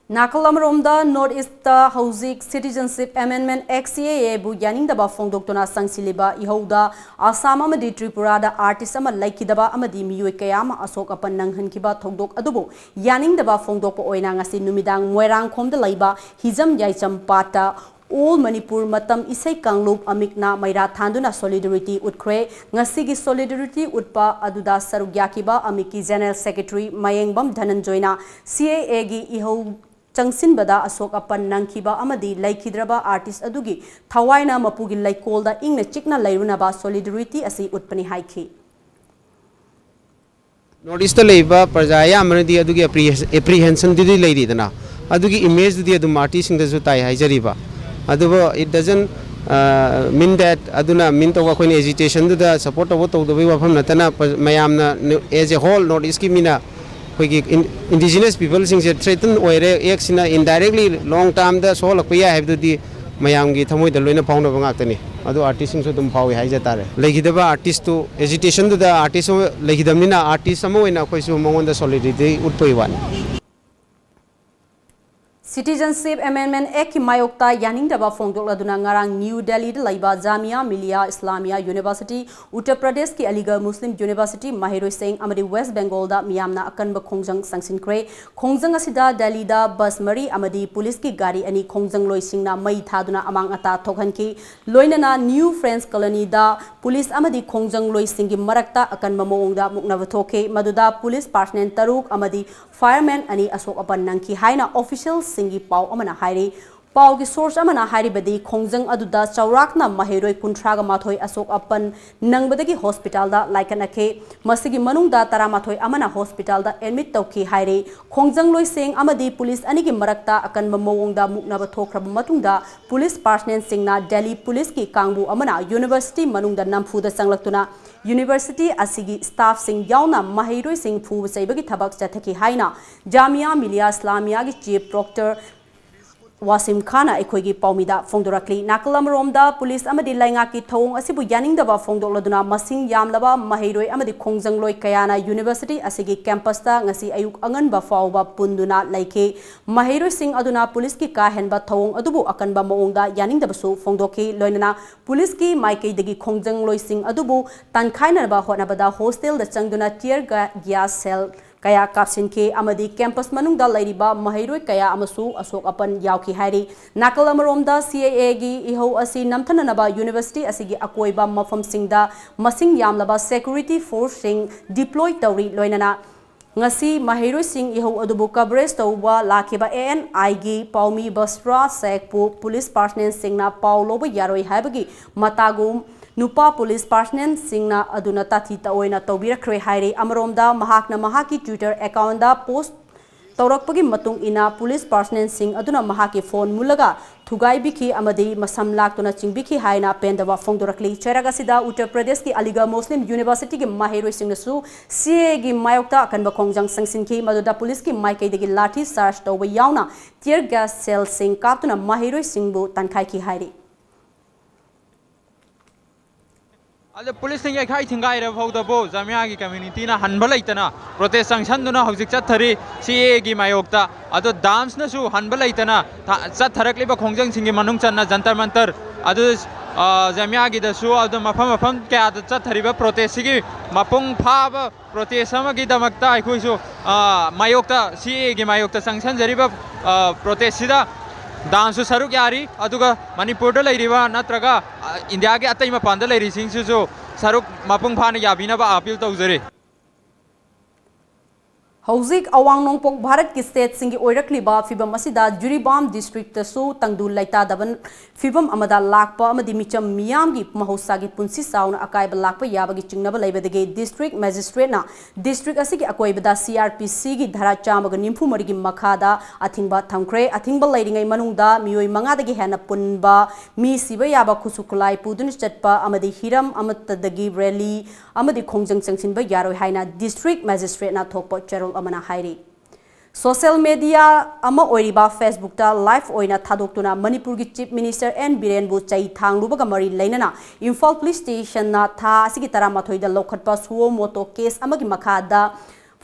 ꯅꯥꯀꯜ ꯑꯃꯔꯣꯝꯗ North Eastꯇ ꯍꯧꯖꯤꯛ Citizenship Amendment Act, C A A ꯕꯨ ꯌꯥꯅꯤꯡꯗꯕ ꯐꯣꯡꯗꯣꯛꯇꯨꯅ ꯆꯪꯁꯤꯜꯂꯤꯕ ꯏꯍꯧꯗ ꯑꯁꯥꯝ ꯑꯃꯗꯤ ꯇ꯭ꯔꯤꯄꯨꯔꯥꯗ artist ꯑꯃ ꯂꯩꯈꯤꯗꯕ ꯑꯃꯗꯤ ꯃꯤꯑꯣꯏ ꯀꯌꯥ ꯑꯃ ꯑꯁꯣꯛ ꯑꯄꯟ ꯅꯪꯍꯟꯈꯤꯕ ꯊꯧꯗꯣꯛ ꯑꯗꯨꯕꯨ ꯌꯥꯅꯤꯡꯗꯕ ꯐꯣꯡꯗꯣꯛꯄ ꯑꯣꯏꯅ ꯉꯁꯤ ꯅꯨꯃꯤꯗꯥꯡ ꯃꯣꯏꯔꯥꯡꯈꯣꯝꯗ ꯂꯩꯕ ꯍꯤꯖꯝ ꯌꯥꯏꯆꯝ ꯄꯥꯠꯇ All Manipur ꯃꯇꯝ ꯏꯁꯩ ꯀꯥꯡꯂꯨꯞ ꯑꯃꯤꯛꯅ ꯃꯩꯔꯥ ꯊꯥꯟꯗꯨꯅ solidarity ꯎꯠꯈ꯭ꯔꯦ꯫ ꯉꯁꯤꯒꯤ solidarity ꯎꯠꯄ ꯑꯗꯨꯗ ꯁꯔꯨꯛ ꯌꯥꯈꯤꯕ ꯑꯃꯤꯛꯀꯤ General Secretary Mayengbam ꯙꯅꯟꯖꯣꯏꯅ C A A ꯒꯤ ꯏꯍꯧ ꯆꯪꯁꯤꯟꯕꯗ ꯑꯁꯣꯛ ꯑꯄꯟ ꯅꯪꯈꯤꯕ ꯑꯃꯗꯤ ꯂꯩꯈꯤꯗ꯭ꯔꯕ artist ꯑꯗꯨꯒꯤ ꯊꯋꯥꯏꯅ ꯃꯄꯨꯒꯤ ꯂꯩꯀꯣꯜꯗ ꯏꯪꯅ ꯆꯤꯛꯅ ꯂꯩꯔꯨꯅꯕ solidarity ꯑꯁꯤ ꯎꯠꯄꯅꯤ ꯍꯥꯏꯈꯤ꯫ North Eastꯇ ꯂꯩꯕ ꯄ꯭ꯔꯖꯥ ꯑꯌꯥꯝꯕꯅꯗꯤ ꯑꯗꯨꯒꯤ apprehens-, apprehensionꯗꯨꯗꯤ ꯂꯩꯔꯤꯗꯅ, ꯑꯗꯨꯒꯤ imageꯗꯨꯗꯤ ꯑꯗꯨꯝ artistꯁꯤꯡꯗꯁꯨ ꯇꯥꯏ ꯍꯥꯏꯖꯔꯤꯕ꯫ ꯑꯗꯨꯕꯨ it doesn't, uh, mean that, ꯑꯗꯨꯅ mean ꯇꯧꯕ ꯑꯩꯈꯣꯏꯅ agitationꯗꯨꯗ support ꯇꯧꯕ ꯇꯧꯗꯕꯒꯤ ꯋꯥꯐꯝ ꯅꯠꯇꯅ, ꯄ꯭ꯔ-, ꯃꯌꯥꯝꯅ ꯅ-, as a whole North Eastꯀꯤ ꯃꯤꯅ ꯑꯩꯈꯣꯏꯒꯤ in-, indigenous peopleꯁꯤꯡꯁꯦ threaten ꯑꯣꯏꯔꯦ, actꯁꯤꯅ indirectly long termꯗ ꯁꯣꯛꯍꯜꯂꯛꯄ ꯌꯥꯏ ꯍꯥꯏꯕꯗꯨꯗꯤ ꯃꯌꯥꯝꯒꯤ ꯊꯃꯣꯏꯗ ꯂꯣꯏꯅ ꯐꯥꯎꯅꯕ ꯉꯥꯛꯇꯅꯤ꯫ ꯑꯗꯨ ꯑꯥꯔꯇꯤꯁꯁꯤꯡꯁꯨ ꯑꯗꯨꯝ ꯐꯥꯎꯏ ꯍꯥꯏꯖ ꯇꯥꯔꯦ꯫ ꯂꯩꯈꯤꯗꯕ ꯑꯥꯔꯇꯤꯁꯇꯨ, ꯑꯦꯖꯤꯇꯦꯁꯟꯗꯨꯗ ꯑꯥꯔꯇꯤꯁ ꯑꯃ ꯂꯩꯈꯤꯗꯕꯅꯤꯅ, ꯑꯥꯔꯇꯤꯁ ꯑꯃ ꯑꯣꯏꯅ ꯑꯩꯈꯣꯏꯁꯨ ꯃꯉꯣꯟꯗ ꯁꯣꯂꯤꯗꯔꯤꯇꯤ ꯎꯠꯄꯒꯤ ꯋꯥꯅꯤ꯫ Citizenship Amendment Actꯀꯤ ꯃꯥꯌꯣꯛꯇ ꯌꯥꯅꯤꯡꯗꯕ ꯐꯣꯡꯗꯣꯛꯂꯗꯨꯅ ꯉꯔꯥꯡ ꯅ꯭ꯌꯨ ꯗꯦꯜꯂꯤꯗ ꯂꯩꯕ ꯖꯥꯃꯤꯌꯥ ꯃꯤꯂꯤꯌꯥ ꯏꯁꯂꯥꯃꯤꯌꯥ ꯌꯨꯅꯤꯚꯔꯁꯤꯇꯤ, ꯎꯠꯇꯔ ꯄ꯭ꯔꯗꯦꯁꯀꯤ ꯑꯂꯤꯒꯔ ꯃꯨꯁꯂꯤꯝ ꯌꯨꯅꯤꯚꯔꯁꯤꯇꯤ ꯃꯍꯩꯔꯣꯏꯁꯤꯡ ꯑꯃꯗꯤ ꯋꯦꯁ ꯕꯦꯡꯒꯣꯜꯗ ꯃꯤꯌꯥꯝꯅ ꯑꯀꯟꯕ ꯈꯣꯡꯖꯪ ꯆꯪꯁꯤꯟꯈ꯭ꯔꯦ꯫ ꯈꯣꯡꯖꯪ ꯑꯁꯤꯗ ꯗꯦꯜꯂꯤꯗ ꯕꯁ ꯃꯔꯤ ꯑꯃꯗꯤ ꯄꯨꯂꯤꯁꯀꯤ ꯒꯥꯔꯤ ꯑꯅꯤ ꯈꯣꯡꯖꯪꯂꯣꯏꯁꯤꯡꯅ ꯃꯩ ꯊꯥꯗꯨꯅ ꯑꯃꯥꯡ ꯑꯇꯥ ꯊꯣꯛꯍꯟꯈꯤ꯫ ꯂꯣꯏꯅꯅ ꯅ꯭ꯌꯨ ꯐ꯭ꯔꯦꯟꯁ ꯀꯣꯂꯣꯅꯤꯗ ꯄꯨꯂꯤꯁ ꯑꯃꯗꯤ ꯈꯣꯡꯖꯪꯂꯣꯏꯁꯤꯡꯒꯤ ꯃꯔꯛꯇ ꯑꯀꯟꯕ ꯃꯑꯣꯡꯗ ꯃꯨꯛꯅꯕ ꯊꯣꯛꯈꯤ, ꯃꯗꯨꯗ ꯄꯨꯂꯤꯁ ꯄꯥꯔꯁꯅꯦꯜ ꯇꯔꯨꯛ ꯑꯃꯗꯤ ꯐꯥꯌꯔꯃꯦꯟ ꯑꯅꯤ ꯑꯁꯣꯛ ꯑꯄꯟ ꯅꯪꯈꯤ ꯍꯥꯏꯅ ꯑꯣꯐꯤꯁꯤꯌꯦꯜꯁꯤꯡꯒꯤ ꯄꯥꯎ ꯑꯃꯅ ꯍꯥꯏꯔꯤ꯫ ꯄꯥꯎꯒꯤ ꯁꯣꯔꯁ ꯑꯃꯅ ꯍꯥꯏꯔꯤꯕꯗꯤ, ꯈꯣꯡꯖꯪ ꯑꯗꯨꯗ ꯆꯥꯎꯔꯥꯛꯅ ꯃꯍꯩꯔꯣꯏ ꯀꯨꯟꯊ꯭ꯔꯥꯒ ꯃꯥꯊꯣꯏ ꯑꯁꯣꯛ ꯑꯄꯟ ꯅꯪꯕꯗꯒꯤ ꯍꯣꯁꯄꯤꯇꯥꯜꯗ ꯂꯥꯏꯀꯠꯅꯈꯤ꯫ ꯃꯁꯤꯒꯤ ꯃꯅꯨꯡꯗ ꯇꯔꯥꯃꯥꯊꯣꯏ ꯑꯃꯅ ꯍꯣꯁꯄꯤꯇꯥꯜꯗ ꯑꯦꯗꯃꯤꯠ ꯇꯧꯈꯤ ꯍꯥꯏꯔꯤ꯫ ꯈꯣꯡꯖꯪꯂꯣꯏꯁꯤꯡ ꯑꯃꯗꯤ ꯄꯨꯂꯤꯁ ꯑꯅꯤꯒꯤ ꯃꯔꯛꯇ ꯑꯀꯟꯕ ꯃꯑꯣꯡꯗ ꯃꯨꯛꯅꯕ ꯊꯣꯛꯈ꯭ꯔꯕ ꯃꯇꯨꯡꯗ, ꯄꯨꯂꯤꯁ ꯄꯥꯔꯁꯅꯦꯜꯁꯤꯡꯅ ꯗꯦꯜꯂꯤ ꯄꯨꯂꯤꯁꯀꯤ ꯀꯥꯡꯕꯨ ꯑꯃꯅ ꯌꯨꯅꯤꯚꯔꯁꯤꯇꯤ ꯃꯅꯨꯡꯗ ꯅꯝꯐꯨꯗ ꯆꯪꯂꯛꯇꯨꯅ ꯌꯨꯅꯤꯚꯔꯁꯤꯇꯤ ꯑꯁꯤꯒꯤ ꯁ꯭ꯇꯥꯐꯁꯤꯡ ꯌꯥꯎꯅ ꯃꯍꯩꯔꯣꯏꯁꯤꯡ ꯐꯨꯕ ꯆꯩꯕꯒꯤ ꯊꯕꯛ ꯆꯠꯊꯈꯤ ꯍꯥꯏꯅ ꯖꯥꯃꯤꯌꯥ ꯃꯤꯂꯤꯌꯥ ꯏꯁꯂꯥꯃꯤꯌꯥꯒꯤ ꯆꯤꯐ ꯄ꯭ꯔꯣꯛꯇꯔ ꯋꯥꯁꯤꯝ ꯈꯥꯟꯅ ꯑꯩꯈꯣꯏꯒꯤ ꯄꯥꯎꯃꯤꯗ ꯐꯣꯡꯗꯣꯔꯛꯂꯤ꯫ ꯅꯥꯀꯜ ꯑꯃꯔꯣꯝꯗ, ꯄꯨꯂꯤꯁ ꯑꯃꯗꯤ ꯂꯩꯉꯥꯛꯀꯤ ꯊꯧꯑꯣꯡ ꯑꯁꯤꯕꯨ ꯌꯥꯅꯤꯡꯗꯕ ꯐꯣꯡꯗꯣꯛꯂꯗꯨꯅ ꯃꯁꯤꯡ ꯌꯥꯝꯂꯕ ꯃꯍꯩꯔꯣꯏ ꯑꯃꯗꯤ ꯈꯣꯡꯖꯪꯂꯣꯏ ꯀꯌꯥꯅ ꯌꯨꯅꯤꯚꯔꯁꯤꯇꯤ ꯑꯁꯤꯒꯤ ꯀꯦꯝꯄꯁꯇ ꯉꯁꯤ ꯑꯌꯨꯛ ꯑꯉꯟꯕ ꯐꯥꯎꯕ ꯄꯨꯟꯗꯨꯅ ꯂꯩꯈꯤ꯫ ꯃꯍꯩꯔꯣꯏꯁꯤꯡ ꯑꯗꯨꯅ ꯄꯨꯂꯤꯁꯀꯤ ꯀꯥ ꯍꯦꯟꯕ ꯊꯧꯑꯣꯡ ꯑꯗꯨꯕꯨ ꯑꯀꯟꯕ ꯃꯑꯣꯡꯗ ꯌꯥꯅꯤꯡꯗꯕꯁꯨ ꯐꯣꯡꯗꯣꯛꯈꯤ꯫ ꯂꯣꯏꯅꯅ ꯄꯨꯂꯤꯁꯀꯤ ꯃꯥꯏꯀꯩꯗꯒꯤ ꯈꯣꯡꯖꯪꯂꯣꯏꯁꯤꯡ ꯑꯗꯨꯕꯨ ꯇꯥꯟꯈꯥꯏꯅꯅꯕ ꯍꯣꯠꯅꯕꯗ ꯍꯣꯁꯇꯦꯜꯗ ꯆꯪꯗꯨꯅ tear ga-, gas shell ꯀꯌꯥ ꯀꯥꯞꯁꯤꯟꯈꯤ ꯑꯃꯗꯤ ꯀꯦꯝꯄꯁ ꯃꯅꯨꯡꯗ ꯂꯩꯔꯤꯕ ꯃꯍꯩꯔꯣꯏ ꯀꯌꯥ ꯑꯃꯁꯨ ꯑꯁꯣꯛ ꯑꯄꯟ ꯌꯥꯎꯈꯤ ꯍꯥꯏꯔꯤ꯫ ꯅꯥꯀꯜ ꯑꯃꯔꯣꯝꯗ, ꯁꯤ ꯑꯦ ꯑꯦꯒꯤ ꯏꯍꯧ ꯑꯁꯤ ꯅꯝꯊꯅꯅꯕ ꯌꯨꯅꯤꯚꯔꯁꯤꯇꯤ ꯑꯁꯤꯒꯤ ꯑꯀꯣꯏꯕ ꯃꯐꯝꯁꯤꯡꯗ ꯃꯁꯤꯡ ꯌꯥꯝꯂꯕ ꯁꯦꯀ꯭ꯌꯨꯔꯤꯇꯤ ꯐꯣꯔꯁꯁꯤꯡ ꯗꯤꯄ꯭ꯂꯣꯏ ꯇꯧꯔꯤ꯫ ꯂꯣꯏꯅꯅ ꯉꯁꯤ ꯃꯍꯩꯔꯣꯏꯁꯤꯡ ꯏꯍꯧ ꯑꯗꯨꯕꯨ ꯀꯚꯔꯦꯖ ꯇꯧꯕ ꯂꯥꯛꯈꯤꯕ ꯑꯦ ꯑꯦꯟ ꯑꯥꯏꯒꯤ ꯄꯥꯎꯃꯤ ꯕꯁ꯭ꯔꯥ ꯁꯦꯈꯄꯨ ꯄꯨꯂꯤꯁ ꯄꯥꯔꯁꯅꯦꯜꯁꯤꯡꯅ ꯄꯥꯎ ꯂꯧꯕ ꯌꯥꯔꯣꯏ ꯍꯥꯏꯕꯒꯤ ꯃꯇꯥꯒꯨꯝ ꯅꯨꯄꯥ ꯄꯨꯂꯤꯁ ꯄꯥꯔꯁꯅꯦꯜꯁꯤꯡꯅ ꯑꯗꯨꯅ ꯇꯥꯊꯤ ꯇꯑꯣꯏꯅ ꯇꯧꯕꯤꯔꯛꯈ꯭ꯔꯦ ꯍꯥꯏꯔꯤ꯫ ꯑꯃꯔꯣꯝꯗ, ꯃꯍꯥꯛꯅ ꯃꯍꯥꯛꯀꯤ Twitter accountꯗ ꯄꯣꯁ ꯇꯧꯔꯛꯄꯒꯤ ꯃꯇꯨꯡ ꯏꯟꯅ ꯄꯨꯂꯤꯁ ꯄꯥꯔꯁꯅꯦꯜꯁꯤꯡ ꯑꯗꯨꯅ ꯃꯍꯥꯛꯀꯤ ꯐꯣꯟ ꯃꯨꯜꯂꯒ ꯊꯨꯒꯥꯏꯕꯤꯈꯤ ꯑꯃꯗꯤ ꯃꯁꯝ ꯂꯥꯛꯇꯨꯅ ꯆꯤꯡꯕꯤꯈꯤ ꯍꯥꯏꯅ ꯄꯦꯟꯗꯕ ꯐꯣꯡꯗꯣꯔꯛꯂꯤ꯫ ꯆꯩꯔꯥꯛ ꯑꯁꯤꯗ ꯎꯠꯇꯔ ꯄ꯭ꯔꯗꯦꯁꯀꯤ ꯑꯂꯤꯒꯔ ꯃꯨꯁꯂꯤꯝ ꯌꯨꯅꯤꯚꯔꯁꯤꯇꯤꯒꯤ ꯃꯍꯩꯔꯣꯏꯁꯤꯡꯅꯁꯨ ꯁꯤ ꯑꯦ ꯑꯦꯒꯤ ꯃꯥꯌꯣꯛꯇ ꯑꯀꯟꯕ ꯈꯣꯡꯖꯪ ꯆꯪꯁꯤꯟꯈꯤ, ꯃꯗꯨꯗ ꯄꯨꯂꯤꯁꯀꯤ ꯃꯥꯏꯀꯩꯗꯒꯤ ꯂꯥꯊꯤ ꯆꯥꯔꯖ ꯇꯧꯕ ꯌꯥꯎꯅ ꯇꯤꯌꯔ ꯒ꯭ꯌꯥꯁ ꯁꯦꯜꯁꯤꯡ ꯀꯥꯞꯇꯨꯅ ꯃꯍꯩꯔꯣꯏꯁꯤꯡꯕꯨ ꯇꯥꯟꯈꯥꯏꯈꯤ ꯍꯥꯏꯔꯤ꯫ ꯑꯗ ꯄꯨꯂꯤꯁꯅ ꯌꯩꯈꯥꯏ ꯊꯤꯡꯒꯥꯏꯔꯕ ꯐꯥꯎꯗꯕꯨ ꯖꯥꯃꯤꯌꯥꯒꯤ ꯀꯝꯃ꯭ꯌꯨꯅꯤꯇꯤꯅ ꯍꯟꯕ ꯂꯩꯇꯅ ꯄ꯭ꯔꯣꯇꯦꯁ ꯆꯪꯁꯟꯗꯨꯅ ꯍꯧꯖꯤꯛ ꯆꯠꯊꯔꯤ꯫ ꯁꯤ ꯑꯦ ꯑꯦꯒꯤ ꯃꯥꯌꯣꯛꯇ꯫ ꯑꯗꯣ ꯗꯥꯝꯁꯅꯁꯨ ꯍꯟꯕ ꯂꯩꯇꯅ ꯊ-, ꯆꯠꯊꯔꯛꯂꯤꯕ ꯈꯣꯡꯖꯪꯁꯤꯡꯒꯤ ꯃꯅꯨꯡ ꯆꯟꯅ ꯖꯟꯇꯔ ꯃꯟꯇꯔ ꯑꯗꯨ, ꯑ, ꯖꯥꯃꯤꯌꯥꯒꯤꯗꯁꯨ, ꯑꯗꯨ ꯃꯐꯝ ꯃꯐꯝ ꯀꯌꯥꯗ ꯆꯠꯊꯔꯤꯕ ꯄ꯭ꯔꯣꯇꯦꯁꯁꯤꯒꯤ ꯃꯄꯨꯡ ꯐꯥꯕ ꯄ꯭ꯔꯣꯇꯦꯁ ꯑꯃꯒꯤꯗꯃꯛꯇ ꯑꯩꯈꯣꯏꯁꯨ, ꯑ, ꯃꯥꯌꯣꯛꯇ, ꯁꯤ ꯑꯦ ꯑꯦꯒꯤ ꯃꯥꯌꯣꯛꯇ ꯆꯪꯁꯟꯖꯔꯤꯕ, ꯑ, ꯄ꯭ꯔꯣꯇꯦꯁꯁꯤꯗ ꯗꯥꯝꯁꯨ ꯁꯔꯨꯛ ꯌꯥꯔꯤ, ꯑꯗꯨꯒ ꯃꯅꯤꯄꯨꯔꯗ ꯂꯩꯔꯤꯕ ꯅꯠꯇ꯭ꯔꯒ, ꯑ, ꯏꯟꯗꯤꯌꯥꯒꯤ ꯑꯇꯩ ꯃꯄꯥꯟꯗ ꯂꯩꯔꯤꯁꯤꯡꯁꯤꯁꯨ ꯁꯔꯨꯛ ꯃꯄꯨꯡ ꯐꯥꯅ ꯌꯥꯕꯤꯅꯕ ꯑꯥꯄꯤꯜ ꯇꯧꯖꯔꯤ꯫ ꯍꯧꯖꯤꯛ ꯑꯋꯥꯡ ꯅꯣꯡꯄꯣꯛ ꯚꯥꯔꯠꯀꯤ ꯁ꯭ꯇꯦꯠꯁꯤꯡꯒꯤ ꯑꯣꯏꯔꯛꯂꯤꯕ ꯐꯤꯕꯝ ꯑꯁꯤꯗ ꯖꯤꯔꯤꯕꯥꯝ ꯗꯤꯁꯇ꯭ꯔꯤꯛꯇꯁꯨ ꯇꯪꯗꯨ ꯂꯩꯇꯥꯗꯕ ꯐꯤꯕꯝ ꯑꯃꯗ ꯂꯥꯛꯄ ꯑꯃꯗꯤ ꯃꯤꯆꯝ ꯃꯤꯌꯥꯝꯒꯤ ꯃꯍꯧꯁꯥꯒꯤ ꯄꯨꯟꯁꯤ ꯆꯥꯎꯅ ꯑꯀꯥꯏꯕ ꯂꯥꯛꯄ ꯌꯥꯕꯒꯤ ꯆꯤꯡꯅꯕ ꯂꯩꯕꯗꯒꯤ ꯗꯤꯁꯇ꯭ꯔꯤꯛ ꯃꯦꯖꯤꯁꯇ꯭ꯔꯦꯠꯅ ꯗꯤꯁꯇ꯭ꯔꯤꯛ ꯑꯁꯤꯒꯤ ꯑꯀꯣꯏꯕꯗ ꯁꯤ ꯑꯥꯔ ꯄꯤ ꯁꯤꯒꯤ ꯙꯥꯔꯥ ꯆꯥꯝꯃꯒ ꯅꯤꯐꯨ ꯃꯔꯤꯒꯤ ꯃꯈꯥꯗ ꯑꯊꯤꯡꯕ ꯊꯝꯈ꯭ꯔꯦ꯫ ꯑꯊꯤꯡꯕ ꯂꯩꯔꯤꯉꯩ ꯃꯅꯨꯡꯗ ꯃꯤꯑꯣꯏ ꯃꯉꯥꯗꯒꯤ ꯍꯦꯟꯅ ꯄꯨꯟꯕ, ꯃꯤ ꯁꯤꯕ ꯌꯥꯕ ꯈꯨꯠꯁꯨ ꯈꯨꯠꯂꯥꯏ ꯄꯨꯗꯨꯅ ꯆꯠꯄ ꯑꯃꯗꯤ ꯍꯤꯔꯝ ꯑꯃꯠꯇꯗꯒꯤ ꯔꯦꯂꯤ ꯑꯃꯗꯤ ꯈꯣꯡꯖꯪ ꯆꯪꯁꯤꯟꯕ ꯌꯥꯔꯣꯏ ꯍꯥꯏꯅ ꯗꯤꯁꯇ꯭ꯔꯤꯛ ꯃꯦꯖꯤꯁꯇ꯭ꯔꯦꯠꯅ ꯊꯣꯛꯄ ꯆꯦꯔꯣꯜ ꯑꯃꯅ ꯍꯥꯏꯔꯤ꯫ ꯁꯣꯁꯦꯜ ꯃꯦꯗꯤꯌꯥ ꯑꯃ ꯑꯣꯏꯔꯤꯕ ꯐꯦꯁꯕꯨꯛꯇ ꯂꯥꯏꯚ ꯑꯣꯏꯅ ꯊꯥꯗꯣꯛꯇꯨꯅ ꯃꯅꯤꯄꯨꯔꯒꯤ ꯆꯤꯐ ꯃꯤꯅꯤꯁꯇꯔ ꯑꯦꯟ ꯕꯤꯔꯦꯟꯕꯨ ꯆꯩ ꯊꯥꯡꯂꯨꯕꯒ ꯃꯔꯤ ꯂꯩꯅꯅ ꯏꯝꯐꯥꯜ ꯄꯨꯂꯤꯁ ꯁ꯭ꯇꯦꯁꯟꯅ ꯊꯥ ꯑꯁꯤꯒꯤ ꯇꯔꯥꯃꯥꯊꯣꯏꯗ ꯂꯧꯈꯠꯄ ꯁꯨꯑꯣ ꯃꯣꯇꯣ ꯀꯦꯁ ꯑꯃꯒꯤ ꯃꯈꯥꯗ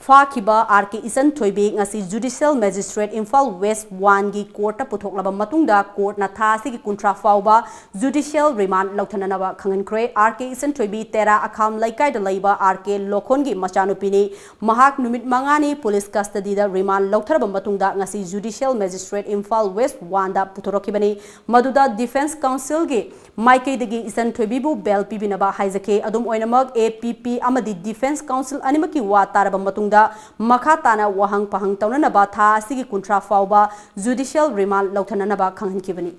ꯐꯥꯈꯤꯕ ꯑꯥꯔ ꯀꯦ ꯏꯆꯟ ꯊꯣꯏꯕꯤ ꯉꯁꯤ ꯖꯨꯗꯤꯁꯤꯌꯦꯜ ꯃꯦꯖꯤꯁꯇ꯭ꯔꯦꯠ ꯏꯝꯐꯥꯜ ꯋꯦꯁ ꯋꯥꯟꯒꯤ ꯀꯣꯔꯠꯇ ꯄꯨꯊꯣꯛꯂꯕ ꯃꯇꯨꯡꯗ ꯀꯣꯔꯠꯅ ꯊꯥ ꯑꯁꯤꯒꯤ ꯀꯨꯟꯊ꯭ꯔꯥ ꯐꯥꯎꯕ ꯖꯨꯗꯤꯁꯤꯌꯦꯜ ꯔꯤꯃꯥꯟ ꯂꯧꯊꯅꯅꯕ ꯈꯪꯍꯟꯈ꯭ꯔꯦ꯫ ꯑꯥꯔ ꯀꯦ ꯏꯆꯟ ꯊꯣꯏꯕꯤ ꯇꯦꯔꯥ ꯑꯈꯥꯝ ꯂꯩꯀꯥꯏꯗ ꯂꯩꯕ ꯑꯥꯔ ꯀꯦ ꯂꯣꯈꯣꯟꯒꯤ ꯃꯆꯥꯅꯨꯄꯤꯅꯤ꯫ ꯃꯍꯥꯛ ꯅꯨꯃꯤꯠ ꯃꯉꯥꯅꯤ ꯄꯨꯂꯤꯁ ꯀꯁꯇꯗꯤꯗ ꯔꯤꯃꯥꯟ ꯂꯧꯊꯔꯕ ꯃꯇꯨꯡꯗ ꯉꯁꯤ ꯖꯨꯗꯤꯁꯤꯌꯦꯜ ꯃꯦꯖꯤꯁꯇ꯭ꯔꯦꯠ ꯏꯝꯐꯥꯜ ꯋꯦꯁ ꯋꯥꯟꯗ ꯄꯨꯊꯣꯔꯛꯈꯤꯕꯅꯤ꯫ ꯃꯗꯨꯗ ꯗꯤꯐꯦꯟꯁ ꯀꯥꯎꯟꯁꯤꯜꯒꯤ ꯃꯥꯏꯀꯩꯗꯒꯤ ꯏꯆꯟ ꯊꯣꯏꯕꯤꯕꯨ ꯕꯦꯜ ꯄꯤꯕꯤꯅꯕ ꯍꯥꯏꯖꯈꯤ꯫ ꯑꯗꯨꯝ ꯑꯣꯏꯅꯃꯛ, ꯑꯦ ꯄꯤ ꯄꯤ ꯑꯃꯗꯤ ꯗꯤꯐꯦꯟꯁ ꯀꯥꯎꯟꯁꯤꯜ ꯑꯅꯤꯃꯛꯀꯤ ꯋꯥ ꯇꯥꯔꯕ ꯃꯇꯨꯡꯗ ꯃꯈꯥ ꯇꯥꯅ ꯋꯥꯍꯪ ꯄꯥꯍꯪ ꯇꯧꯅꯅꯕ ꯊꯥ ꯑꯁꯤꯒꯤ ꯀꯨꯟꯊ꯭ꯔꯥ ꯐꯥꯎꯕ ꯖꯨꯗꯤꯁꯤꯌꯦꯜ ꯔꯤꯃꯥꯟ ꯂꯧꯊꯅꯅꯕ ꯈꯪꯍꯟꯈꯤꯕꯅꯤ꯫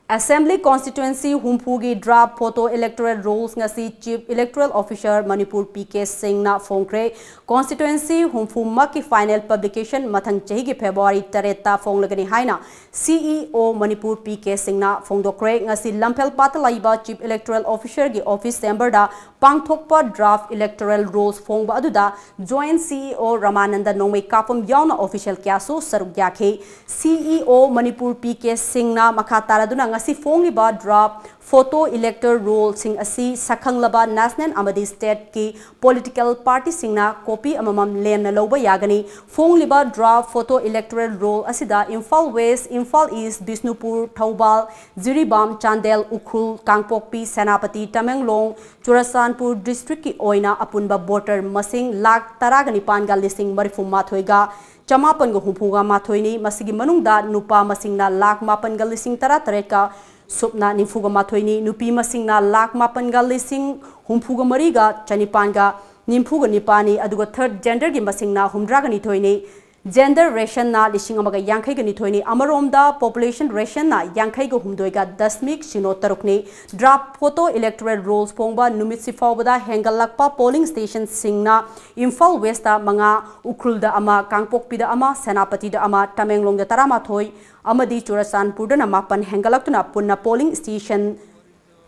Assembly Constituency ꯍꯨꯝꯐꯨꯒꯤ draft photo electoral rolls ꯉꯁꯤ Chief Electoral Officer Manipur P K ꯁꯤꯡꯅ ꯐꯣꯡꯈ꯭ꯔꯦ꯫ Constituency ꯍꯨꯝꯐꯨꯃꯛꯀꯤ final publication ꯃꯊꯪ ꯆꯍꯤꯒꯤ February ꯇꯔꯦꯠꯇ ꯐꯣꯡꯂꯒꯅꯤ ꯍꯥꯏꯅ C E O Manipur P K ꯁꯤꯡꯅ ꯐꯣꯡꯗꯣꯛꯈ꯭ꯔꯦ꯫ ꯉꯁꯤ ꯂꯝꯐꯦꯜꯄꯥꯠꯇ ꯂꯩꯕ Chief Electoral Officerꯒꯤ office chamberꯗ ꯄꯥꯡꯊꯣꯛꯄ draft electoral rolls ꯐꯣꯡꯕ ꯑꯗꯨꯗ Joint C E O ꯔꯃꯥꯅꯟꯗ ꯅꯣꯡꯃꯩ ꯀꯥꯞꯄꯝ ꯌꯥꯎꯅ official ꯀꯌꯥꯁꯨ ꯁꯔꯨꯛ ꯌꯥꯈꯤ꯫ C E O Manipur P K ꯁꯤꯡꯅ ꯃꯈꯥ ꯇꯥꯔꯗꯨꯅ ꯉꯁꯤ ꯐꯣꯡꯂꯤꯕ draft photo electoral rollꯁꯤꯡ ꯑꯁꯤ ꯁꯛꯈꯪꯂꯕ national ꯑꯃꯗꯤ stateꯀꯤ political partyꯁꯤꯡꯅ copy ꯑꯃꯃꯝ ꯂꯦꯝꯅ ꯂꯧꯕ ꯌꯥꯒꯅꯤ꯫ ꯐꯣꯡꯂꯤꯕ draft photo electoral roll ꯑꯁꯤꯗ ꯏꯝꯐꯥꯜ West, ꯏꯝꯐꯥꯜ East, ꯕꯤꯁꯅꯨꯄꯨꯔ, ꯊꯧꯕꯥꯜ, ꯖꯤꯔꯤꯕꯥꯝ, ꯆꯥꯟꯗꯦꯜ, ꯎꯈ꯭ꯔꯨꯜ, ꯀꯥꯡꯄꯣꯛꯄꯤ, ꯁꯦꯅꯥꯄꯇꯤ, ꯇꯃꯦꯡꯂꯣꯡ, ꯆꯨꯔꯆꯥꯟꯄꯨꯔ districtꯀꯤ ꯑꯣꯏꯅ ꯑꯄꯨꯟꯕ voter ꯃꯁꯤꯡ ꯂꯥꯈ ꯇꯔꯥꯒ ꯅꯤꯄꯥꯟꯒ ꯂꯤꯁꯤꯡ ꯃꯔꯤꯐꯨ ꯃꯥꯊꯣꯏꯒ ꯆꯃꯥꯄꯟꯒ ꯍꯨꯝꯐꯨꯒ ꯃꯥꯊꯣꯏꯅꯤ꯫ ꯃꯁꯤꯒꯤ ꯃꯅꯨꯡꯗ ꯅꯨꯄꯥ ꯃꯁꯤꯡꯅ ꯂꯥꯈ ꯃꯥꯄꯟꯒ ꯂꯤꯁꯤꯡ ꯇꯔꯥ ꯇꯔꯦꯠꯀ ꯁꯨꯞꯅ ꯅꯤꯐꯨꯒ ꯃꯥꯊꯣꯏꯅꯤ, ꯅꯨꯄꯤ ꯃꯁꯤꯡꯅ ꯂꯥꯈ ꯃꯥꯄꯟꯒ ꯂꯤꯁꯤꯡ ꯍꯨꯝꯐꯨꯒ ꯃꯔꯤꯒ ꯆꯅꯤꯄꯥꯟꯒ ꯅꯤꯐꯨꯒ ꯅꯤꯄꯥꯟꯅꯤ, ꯑꯗꯨꯒ third genderꯒꯤ ꯃꯁꯤꯡꯅ ꯍꯨꯝꯗ꯭ꯔꯥꯒ ꯅꯤꯊꯣꯏꯅꯤ꯫ Gender rationꯅ ꯂꯤꯁꯤꯡ ꯑꯃꯒ ꯌꯥꯡꯈꯩꯒ ꯅꯤꯊꯣꯏꯅꯤ꯫ ꯑꯃꯔꯣꯝꯗ population rationꯅ ꯌꯥꯡꯈꯩꯒ ꯍꯨꯝꯗꯣꯏꯒ ꯗꯁꯃꯤꯛ ꯁꯤꯅꯣ ꯇꯔꯨꯛꯅꯤ꯫ Draft photo electoral rolls ꯐꯣꯡꯕ ꯅꯨꯃꯤꯠꯁꯤ ꯐꯥꯎꯕꯗ ꯍꯦꯟꯒꯠꯂꯛꯄ polling stationꯁꯤꯡꯅ ꯏꯝꯐꯥꯜ Westꯇ ꯃꯉꯥ, ꯎꯈ꯭ꯔꯨꯜꯗ ꯑꯃ, ꯀꯥꯡꯄꯣꯛꯄꯤꯗ ꯑꯃ, ꯁꯦꯅꯥꯄꯇꯤꯗ ꯑꯃ, ꯇꯃꯦꯡꯂꯣꯡꯗ ꯇꯔꯥꯃꯥꯊꯣꯏ ꯑꯃꯗꯤ ꯆꯨꯔꯆꯥꯟꯄꯨꯔꯗꯅ ꯃꯥꯄꯟ ꯍꯦꯟꯒꯠꯂꯛꯇꯨꯅ ꯄꯨꯟꯅ polling station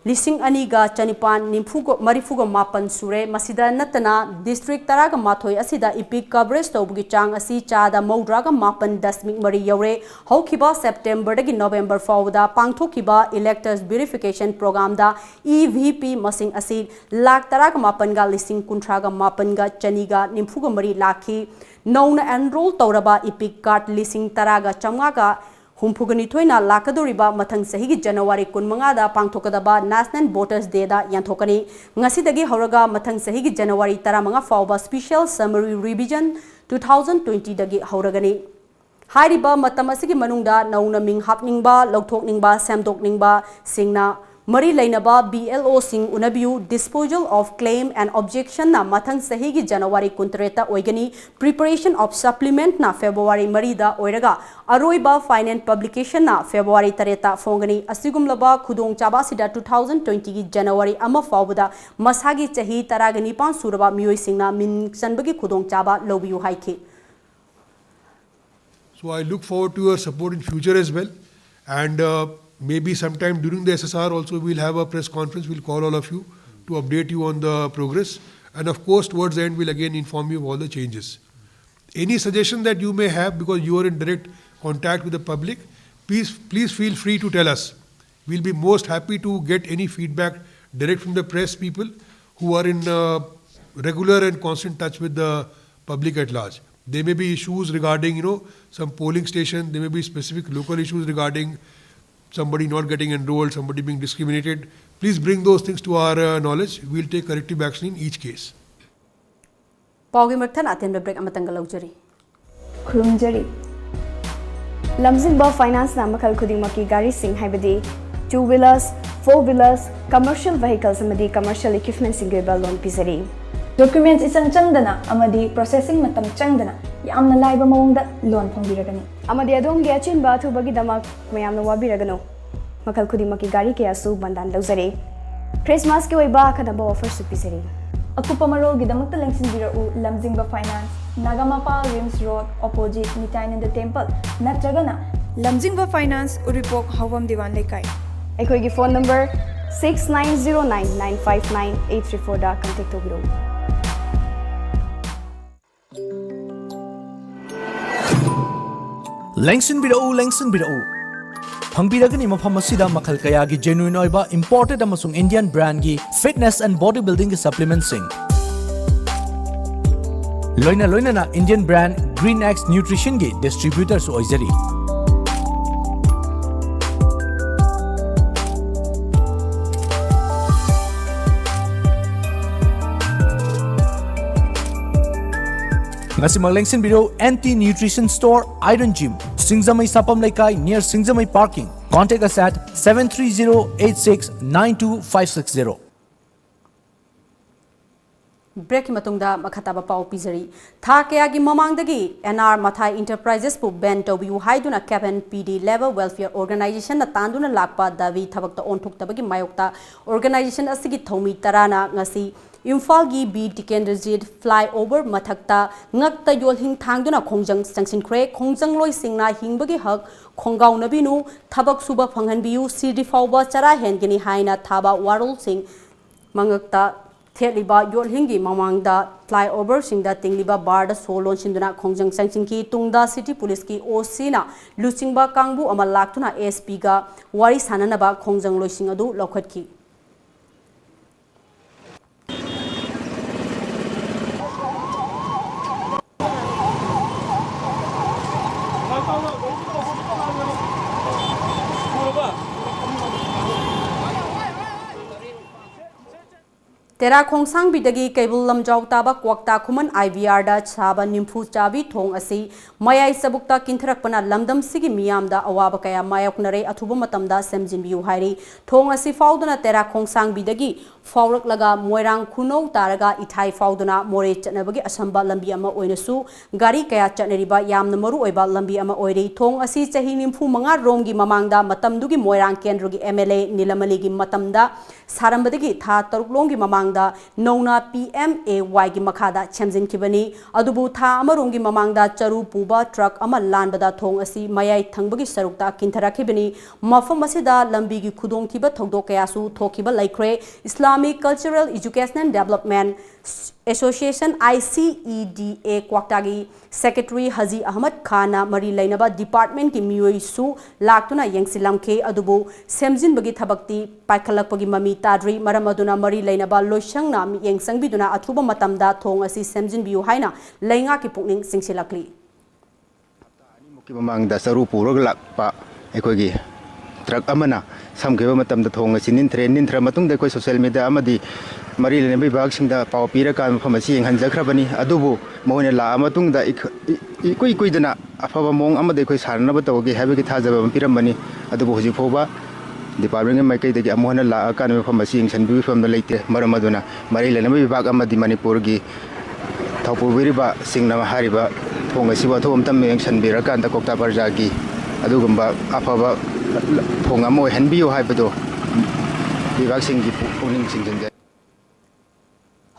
ꯂꯤꯁꯤꯡ ꯑꯅꯤꯒ ꯆꯅꯤꯄꯥꯟ ꯅꯤꯐꯨꯒ, ꯃꯔꯤꯐꯨꯒ ꯃꯥꯄꯟ ꯁꯨꯔꯦ꯫ ꯃꯁꯤꯗ ꯅꯠꯇꯅ district ꯇꯔꯥꯒ ꯃꯥꯊꯣꯏ ꯑꯁꯤꯗ EPIC coverage ꯇꯧꯕꯒꯤ ꯆꯥꯡ ꯑꯁꯤ ꯆꯥꯗ ꯃꯧꯗ꯭ꯔꯥꯒ ꯃꯥꯄꯟ ꯗꯁꯃꯤꯛ ꯃꯔꯤ ꯌꯧꯔꯦ꯫ ꯍꯧꯈꯤꯕ Septemberꯗꯒꯤ November ꯐꯥꯎꯕꯗ ꯄꯥꯡꯊꯣꯛꯈꯤꯕ electors verification programꯗ E V P ꯃꯁꯤꯡ ꯑꯁꯤ ꯂꯥꯈ ꯇꯔꯥꯒ ꯃꯥꯄꯟꯒ ꯂꯤꯁꯤꯡ ꯀꯨꯟꯊ꯭ꯔꯥꯒ ꯃꯥꯄꯟꯒ ꯆꯅꯤꯒ ꯅꯤꯐꯨꯒ ꯃꯔꯤ ꯂꯥꯛꯈꯤ꯫ ꯅꯧꯅ enroll ꯇꯧꯔꯕ EPIC card ꯂꯤꯁꯤꯡ ꯇꯔꯥꯒ ꯆꯥꯝꯃꯉꯥꯒ ꯍꯨꯝꯐꯨꯒ ꯅꯤꯊꯣꯏꯅ ꯂꯥꯛꯀꯗꯧꯔꯤꯕ ꯃꯊꯪ ꯆꯍꯤꯒꯤ January ꯀꯨꯟꯃꯉꯥꯗ ꯄꯥꯡꯊꯣꯛꯀꯗꯕ National Voters Dayꯗ ꯌꯦꯟꯊꯣꯛꯀꯅꯤ꯫ ꯉꯁꯤꯗꯒꯤ ꯍꯧꯔꯒ ꯃꯊꯪ ꯆꯍꯤꯒꯤ January ꯇꯔꯥꯃꯉꯥ ꯐꯥꯎꯕ Special Summary Revision two thousand twentyꯗꯒꯤ ꯍꯧꯔꯒꯅꯤ꯫ ꯍꯥꯏꯔꯤꯕ ꯃꯇꯝ ꯑꯁꯤꯒꯤ ꯃꯅꯨꯡꯗ ꯅꯧꯅ ꯃꯤꯡ ꯍꯥꯞꯅꯤꯡꯕ, ꯂꯧꯊꯣꯛꯅꯤꯡꯕ, ꯁꯦꯝꯗꯣꯛꯅꯤꯡꯕꯁꯤꯡꯅ ꯃꯔꯤ ꯂꯩꯅꯕ B L O ꯁꯤꯡ ꯎꯅꯕꯤꯌꯨ꯫ Disposal of claim and objection ꯅ ꯃꯊꯪ ꯆꯍꯤꯒꯤ January ꯀꯨꯟꯇꯔꯦꯠꯇ ꯑꯣꯏꯒꯅꯤ꯫ Preparation of supplement ꯅ February ꯃꯔꯤꯗ ꯑꯣꯏꯔꯒ ꯑꯔꯣꯏꯕ final publication ꯅ February ꯇꯔꯦꯠꯇ ꯐꯣꯡꯒꯅꯤ꯫ ꯑꯁꯤꯒꯨꯝꯂꯕ ꯈꯨꯗꯣꯡꯆꯥꯕ ꯑꯁꯤꯗ two thousand twenty ꯒꯤ January ꯑꯃ ꯐꯥꯎꯕꯗ ꯃꯁꯥꯒꯤ ꯆꯍꯤ ꯇꯔꯥꯒ ꯅꯤꯄꯥꯟ ꯁꯨꯔꯕ ꯃꯤꯑꯣꯏꯁꯤꯡꯅ ꯃꯤꯡ ꯆꯟꯕꯒꯤ ꯈꯨꯗꯣꯡꯆꯥꯕ ꯂꯧꯕꯤꯌꯨ ꯍꯥꯏꯈꯤ꯫ So I look forward to your support in future as well. And uh, maybe sometime during the S S R also, we'll have a press conference. We'll call all of you to update you on the progress. And of course, towards the end, we'll again inform you of all the changes. Any suggestion that you may have, because you are in direct contact with the public, please, please feel free to tell us. We'll be most happy to get any feedback direct from the press people who are in uh, regular and constant touch with the public at large. There may be issues regarding, you know, some polling station. There may be specific local issues regarding somebody not getting enrolled, somebody being discriminated. Please bring those things to our uh, knowledge. We'll take corrective action in each case. ꯄꯥꯎꯒꯤ ꯃꯔꯛ ꯊꯠꯅ ꯑꯇꯦꯟꯕ break ꯑꯃꯇꯪꯒ ꯂꯧꯖꯔꯤ꯫ ꯈꯨꯔꯨꯝꯖꯔꯤ꯫ ꯂꯝꯖꯤꯡꯕ ꯐꯥꯏꯅꯥꯟꯁꯅ ꯃꯈꯜ ꯈꯨꯗꯤꯡꯃꯛꯀꯤ ꯒꯥꯔꯤꯁꯤꯡ, ꯍꯥꯏꯕꯗꯤ two wheelers, four wheelers, commercial vehicles ꯑꯃꯗꯤ commercial equipmentꯁꯤꯡꯒꯤ ꯑꯣꯏꯕ loan ꯄꯤꯖꯔꯤ꯫ Documents ꯏꯆꯪ ꯆꯪꯗꯅ ꯑꯃꯗꯤ processing ꯃꯇꯝ ꯆꯪꯗꯅ ꯌꯥꯝꯅ ꯂꯥꯏꯕ ꯃꯑꯣꯡꯗ loan ꯐꯪꯕꯤꯔꯒꯅꯤ꯫ ꯑꯃꯗꯤ ꯑꯗꯣꯝꯒꯤ ꯑꯆꯤꯟꯕ ꯑꯊꯨꯕꯒꯤꯗꯃꯛ ꯃꯌꯥꯝꯅ ꯋꯥꯕꯤꯔꯒꯅꯨ꯫ ꯃꯈꯜ ꯈꯨꯗꯤꯡꯃꯛꯀꯤ ꯒꯥꯔꯤ ꯀꯌꯥꯁꯨ ꯕꯟꯗꯥꯟ ꯂꯧꯖꯔꯤ꯫ ꯈ꯭ꯔꯤꯁꯃꯥꯁꯀꯤ ꯑꯣꯏꯕ ꯑꯈꯟꯅꯕ offerꯁꯨ ꯄꯤꯖꯔꯤ꯫ ꯑꯀꯨꯞꯄ ꯃꯔꯣꯜꯒꯤꯗꯃꯛꯇ ꯂꯦꯡꯁꯤꯟꯕꯤꯔꯛꯎ ꯂꯝꯖꯤꯡꯕ finance, Nagamapal RIMS road, opposite ꯅꯤꯇꯥꯏꯅꯟꯗ ꯇꯦꯝꯄꯜ, ꯅꯠꯇ꯭ꯔꯒꯅ ꯂꯝꯖꯤꯡꯕ ꯐꯥꯏꯅꯥꯟꯁ, ꯎꯔꯤꯄꯣꯛ, ꯍꯥꯎꯕꯝ ꯗꯤꯋꯥꯟ ꯂꯩꯀꯥꯏ꯫ ꯑꯩꯈꯣꯏꯒꯤ phone number six nine zero nine nine five nine eight three fourꯗ contact ꯇꯧꯕꯤꯔꯛꯎ꯫ ꯂꯦꯡꯁꯤꯟꯕꯤꯔꯛꯎ, ꯂꯦꯡꯁꯤꯟꯕꯤꯔꯛꯎ꯫ ꯐꯪꯕꯤꯔꯒꯅꯤ ꯃꯐꯝ ꯑꯁꯤꯗ ꯃꯈꯜ ꯀꯌꯥꯒꯤ genuine ꯑꯣꯏꯕ imported ꯑꯃꯁꯨꯡ Indian brandꯒꯤ fitness and body buildingꯒꯤ supplementꯁꯤꯡ, ꯂꯣꯏꯅ ꯂꯣꯏꯅꯅ Indian brand Green X Nutritionꯒꯤ distributorꯁꯨ ꯑꯣꯏꯖꯔꯤ꯫ ꯉꯁꯤꯃꯛ ꯂꯦꯡꯁꯤꯟꯕꯤꯔꯣ, N T Nutrition Store, Iron Gym, ꯁꯤꯡꯖꯃꯩ ꯁꯥꯄꯝ ꯂꯩꯀꯥꯏ, near Singjamei parking꯫ Contact us at seven three zero eight six nine two five six zero. ꯕ꯭ꯔꯦꯛꯀꯤ ꯃꯇꯨꯡꯗ ꯃꯈꯥ ꯇꯥꯕ ꯄꯥꯎ ꯄꯤꯖꯔꯤ꯫ ꯊꯥ ꯀꯌꯥꯒꯤ ꯃꯃꯥꯡꯗꯒꯤ ꯑꯦꯟ ꯑꯥꯔ ꯃꯊꯥꯏ ꯏꯟꯇꯔꯄ꯭ꯔꯥꯏꯖꯦꯁꯄꯨ ꯕꯦꯟ ꯇꯧꯕꯤꯌꯨ ꯍꯥꯏꯗꯨꯅ ꯀꯦꯞ ꯑꯦꯟ ꯄꯤ ꯗꯤ ꯂꯦꯕꯔ ꯋꯦꯜꯐꯤꯌꯔ ꯑꯣꯔꯒꯅꯥꯏꯖꯦꯁꯟꯅ ꯇꯥꯟꯗꯨꯅ ꯂꯥꯛꯄ ꯗꯥꯕꯤ ꯊꯕꯛꯇ ꯑꯣꯟꯊꯣꯛꯇꯕꯒꯤ ꯃꯥꯌꯣꯛꯇ ꯑꯣꯔꯒꯅꯥꯏꯖꯦꯁꯟ ꯑꯁꯤꯒꯤ ꯊꯧꯃꯤ ꯇꯔꯥꯅ ꯉꯁꯤ ꯏꯝꯐꯥꯜꯒꯤ ꯕꯤ ꯇꯤꯀꯦꯟꯗ꯭ꯔꯖꯤꯠ ꯐ꯭ꯂꯥꯏꯑꯣꯚꯔ ꯃꯊꯛꯇ ꯉꯛꯇ ꯌꯣꯠꯍꯤꯡ ꯊꯥꯡꯗꯨꯅ ꯈꯣꯡꯖꯪ ꯆꯪꯁꯤꯟꯈ꯭ꯔꯦ꯫ ꯈꯣꯡꯖꯪꯂꯣꯏꯁꯤꯡꯅ ꯍꯤꯡꯕꯒꯤ ꯍꯛ ꯈꯣꯡꯒꯥꯎꯅꯕꯤꯅꯨ, ꯊꯕꯛ ꯁꯨꯕ ꯐꯪꯍꯟꯕꯤꯌꯨ, ꯁꯤꯗ꯭ꯔꯤ ꯐꯥꯎꯕ ꯆꯔꯥ ꯍꯦꯟꯒꯅꯤ ꯍꯥꯏꯅ ꯊꯥꯕ ꯋꯥꯔꯣꯜꯁꯤꯡ ꯃꯉꯛꯇ ꯊꯦꯠꯂꯤꯕ ꯌꯣꯠꯍꯤꯡꯒꯤ ꯃꯃꯥꯡꯗ ꯐ꯭ꯂꯥꯏꯑꯣꯚꯔꯁꯤꯡꯗ ꯇꯤꯡꯂꯤꯕ ꯕꯥꯔꯗ ꯁꯣ ꯂꯣꯟꯁꯤꯟꯗꯨꯅ ꯈꯣꯡꯖꯪ ꯆꯪꯁꯤꯟꯈꯤ꯫ ꯇꯨꯡꯗ ꯁꯤꯇꯤ ꯄꯨꯂꯤꯁꯀꯤ ꯑꯣ ꯁꯤꯅ ꯂꯨꯆꯤꯡꯕ ꯀꯥꯡꯕꯨ ꯑꯃ ꯂꯥꯛꯇꯨꯅ ꯑꯦꯁ ꯄꯤꯒ ꯋꯥꯔꯤ ꯁꯥꯅꯅꯕ ꯈꯣꯡꯖꯪꯂꯣꯏꯁꯤꯡ ꯑꯗꯨ ꯂꯧꯈꯠꯈꯤ꯫ ꯇꯦꯔꯥ ꯈꯣꯡꯁꯥꯡꯕꯤꯗꯒꯤ ꯀꯩꯕꯨꯜ ꯂꯝꯖꯥꯎ ꯇꯥꯕ ꯀ꯭ꯋꯥꯛꯇꯥ ꯈꯨꯃꯟ ꯑꯥꯏ ꯕꯤ ꯑꯥꯔꯗ ꯁꯥꯕ ꯅꯤꯝꯐꯨ ꯆꯥꯕꯤ ꯊꯣꯡ ꯑꯁꯤ ꯃꯌꯥꯏ ꯆꯕꯨꯛꯇ ꯀꯤꯟꯊꯔꯛꯄꯅ ꯂꯝꯗꯝꯁꯤꯒꯤ ꯃꯤꯌꯥꯝꯗ ꯑꯋꯥꯕ ꯀꯌꯥ ꯃꯥꯌꯣꯛꯅꯔꯦ꯫ ꯑꯊꯨꯕ ꯃꯇꯝꯗ ꯁꯦꯝꯖꯤꯟꯕꯤꯌꯨ ꯍꯥꯏꯔꯤ꯫ ꯊꯣꯡ ꯑꯁꯤ ꯐꯥꯎꯗꯨꯅ ꯇꯦꯔꯥ ꯈꯣꯡꯁꯥꯡꯕꯤꯗꯒꯤ ꯐꯥꯎꯔꯛꯂꯒ ꯃꯣꯏꯔꯥꯡ ꯈꯨꯅꯧ ꯇꯥꯔꯒ ꯏꯊꯥꯏ ꯐꯥꯎꯗꯨꯅ ꯃꯣꯔꯦ ꯆꯠꯅꯕꯒꯤ ꯑꯁꯝꯕ ꯂꯝꯕꯤ ꯑꯃ ꯑꯣꯏꯅꯁꯨ ꯒꯥꯔꯤ ꯀꯌꯥ ꯆꯠꯅꯔꯤꯕ ꯌꯥꯝꯅ ꯃꯔꯨ ꯑꯣꯏꯕ ꯂꯝꯕꯤ ꯑꯃ ꯑꯣꯏꯔꯤ꯫ ꯊꯣꯡ ꯑꯁꯤ ꯆꯍꯤ ꯅꯤꯝꯐꯨ ꯃꯉꯥ ꯔꯣꯝꯒꯤ ꯃꯃꯥꯡꯗ ꯃꯇꯝꯗꯨꯒꯤ ꯃꯣꯏꯔꯥꯡ ꯀꯦꯟꯗ꯭ꯔꯒꯤ ꯑꯦꯝ ꯑꯦꯜ ꯑꯦ ꯅꯤꯂꯃꯅꯤꯒꯤ ꯃꯇꯝꯗ ꯁꯥꯔꯝꯕꯗꯒꯤ ꯊꯥ ꯇꯔꯨꯛ ꯂꯣꯝꯒꯤ ꯃꯃꯥꯡꯗ ꯅꯧꯅ ꯄꯤ ꯑꯦꯝ ꯑꯦ ꯋꯥꯏꯒꯤ ꯃꯈꯥꯗ ꯁꯦꯝꯖꯤꯟꯈꯤꯕꯅꯤ꯫ ꯑꯗꯨꯕꯨ ꯊꯥ ꯑꯃꯔꯣꯝꯒꯤ ꯃꯃꯥꯡꯗ ꯆꯔꯨ ꯄꯨꯕ ꯇ꯭ꯔꯛ ꯑꯃ ꯂꯥꯟꯕꯗ ꯊꯣꯡ ꯑꯁꯤ ꯃꯌꯥꯏ ꯊꯪꯕꯒꯤ ꯁꯔꯨꯛꯇ ꯀꯤꯟꯊꯔꯛꯈꯤꯕꯅꯤ꯫ ꯃꯐꯝ ꯑꯁꯤꯗ ꯂꯝꯕꯤꯒꯤ ꯈꯨꯗꯣꯡꯊꯤꯕ ꯊꯧꯗꯣꯛ ꯀꯌꯥꯁꯨ ꯊꯣꯛꯈꯤꯕ ꯂꯩꯈ꯭ꯔꯦ꯫ Islamic Cultural Educational Development Association, I C E D A, ꯀ꯭ꯋꯥꯛꯇꯥꯒꯤ ꯁꯦꯀ꯭ꯔꯦꯇꯔꯤ ꯍꯖꯤ ꯑꯍꯃꯗ ꯈꯥꯟꯅ ꯃꯔꯤ ꯂꯩꯅꯕ ꯗꯤꯄꯥꯔꯠꯃꯦꯟꯠꯀꯤ ꯃꯤꯑꯣꯏꯁꯨ ꯂꯥꯛꯇꯨꯅ ꯌꯦꯡꯁꯤꯜꯂꯝꯈꯤ꯫ ꯑꯗꯨꯕꯨ ꯁꯦꯝꯖꯤꯟꯕꯒꯤ ꯊꯕꯛꯇꯤ ꯄꯥꯏꯈꯠꯂꯛꯄꯒꯤ ꯃꯃꯤ ꯇꯥꯗ꯭ꯔꯤ꯫ ꯃꯔꯝ ꯑꯗꯨꯅ ꯃꯔꯤ ꯂꯩꯅꯕ ꯂꯣꯏꯁꯪꯅ ꯃꯤꯠꯌꯦꯡ ꯆꯪꯕꯤꯗꯨꯅ ꯑꯊꯨꯕ ꯃꯇꯝꯗ ꯊꯣꯡ ꯑꯁꯤ ꯁꯦꯝꯖꯤꯟꯕꯤꯌꯨ ꯍꯥꯏꯅ ꯂꯩꯉꯥꯛꯀꯤ ꯄꯨꯛꯅꯤꯡ ꯆꯤꯡꯁꯤꯜꯂꯛꯂꯤ꯫ ꯍꯞꯇꯥ ꯑꯅꯤꯃꯨꯛꯀꯤ ꯃꯃꯥꯡꯗ ꯆꯔꯨ ꯄꯨꯔꯒ ꯂꯥꯛꯄ ꯑꯩꯈꯣꯏꯒꯤ ꯇ꯭ꯔꯛ ꯑꯃꯅ ꯁꯝꯈꯤꯕ ꯃꯇꯝꯗ ꯊꯣꯡ ꯑꯁꯤ ꯅꯤꯟꯊꯔꯦ꯫ ꯅꯤꯟꯊꯔ ꯃꯇꯨꯡꯗ ꯑꯩꯈꯣꯏ ꯁꯣꯁꯤꯌꯦꯜ ꯃꯤꯗꯤꯌꯥ ꯑꯃꯗꯤ ꯃꯔꯤ ꯂꯩꯅꯕ ꯕꯤꯚꯥꯒꯁꯤꯡꯗ ꯄꯥꯎ ꯄꯤꯔꯀꯥꯟꯗ ꯃꯐꯝ ꯑꯁꯤ ꯌꯦꯡꯍꯟꯖꯈ꯭ꯔꯕꯅꯤ꯫ ꯑꯗꯨꯕꯨ ꯃꯈꯣꯏꯅ ꯂꯥꯛꯑ ꯃꯇꯨꯡꯗ ꯏꯀꯨꯏ ꯀꯨꯏꯗꯅ ꯑꯐꯕ ꯃꯑꯣꯡ ꯑꯃꯗ ꯑꯩꯈꯣꯏ ꯁꯥꯟꯅꯅꯕ ꯇꯧꯒꯦ ꯍꯥꯏꯕꯒꯤ ꯊꯥꯖꯕ ꯑꯃ ꯄꯤꯔꯝꯕꯅꯤ꯫ ꯑꯗꯨꯕꯨ ꯍꯧꯖꯤꯛ ꯐꯥꯎꯕ ꯗꯤꯄꯥꯔꯠꯃꯦꯟꯒꯤ ꯃꯥꯏꯀꯩꯗꯒꯤ ꯑꯃꯨꯛ ꯍꯟꯅ ꯂꯥꯛꯑꯀꯥꯟꯗ ꯃꯐꯝ ꯑꯁꯤ ꯌꯦꯡꯁꯤꯟꯕꯤꯕꯒꯤ ꯐꯤꯕꯝꯗ ꯂꯩꯇꯦ꯫ ꯃꯔꯝ ꯑꯗꯨꯅ ꯃꯔꯤ ꯂꯩꯅꯕ ꯕꯤꯚꯥꯒ ꯑꯃꯗꯤ ꯃꯅꯤꯄꯨꯔꯒꯤ ꯊꯧꯄꯨꯕꯤꯔꯤꯕꯁꯤꯡꯅ ꯍꯥꯏꯔꯤꯕ ꯊꯣꯡ ꯑꯁꯤꯕꯨ ꯑꯊꯨꯕ ꯃꯇꯝꯗ ꯌꯦꯡꯁꯤꯟꯕꯤꯔꯀꯥꯟꯗ ꯀꯣꯛꯇꯥ ꯄ꯭ꯔꯖꯥꯒꯤ ꯑꯗꯨꯒꯨꯝꯕ ꯑꯐꯕ ꯊꯣꯡ ꯑꯃ ꯑꯣꯏꯍꯟꯕꯤꯌꯨ ꯍꯥꯏꯕꯗꯨ ꯕꯤꯚꯥꯒꯁꯤꯡꯒꯤ ꯄꯨꯛꯅꯤꯡ ꯆꯤꯡꯁꯤꯟꯖꯩ꯫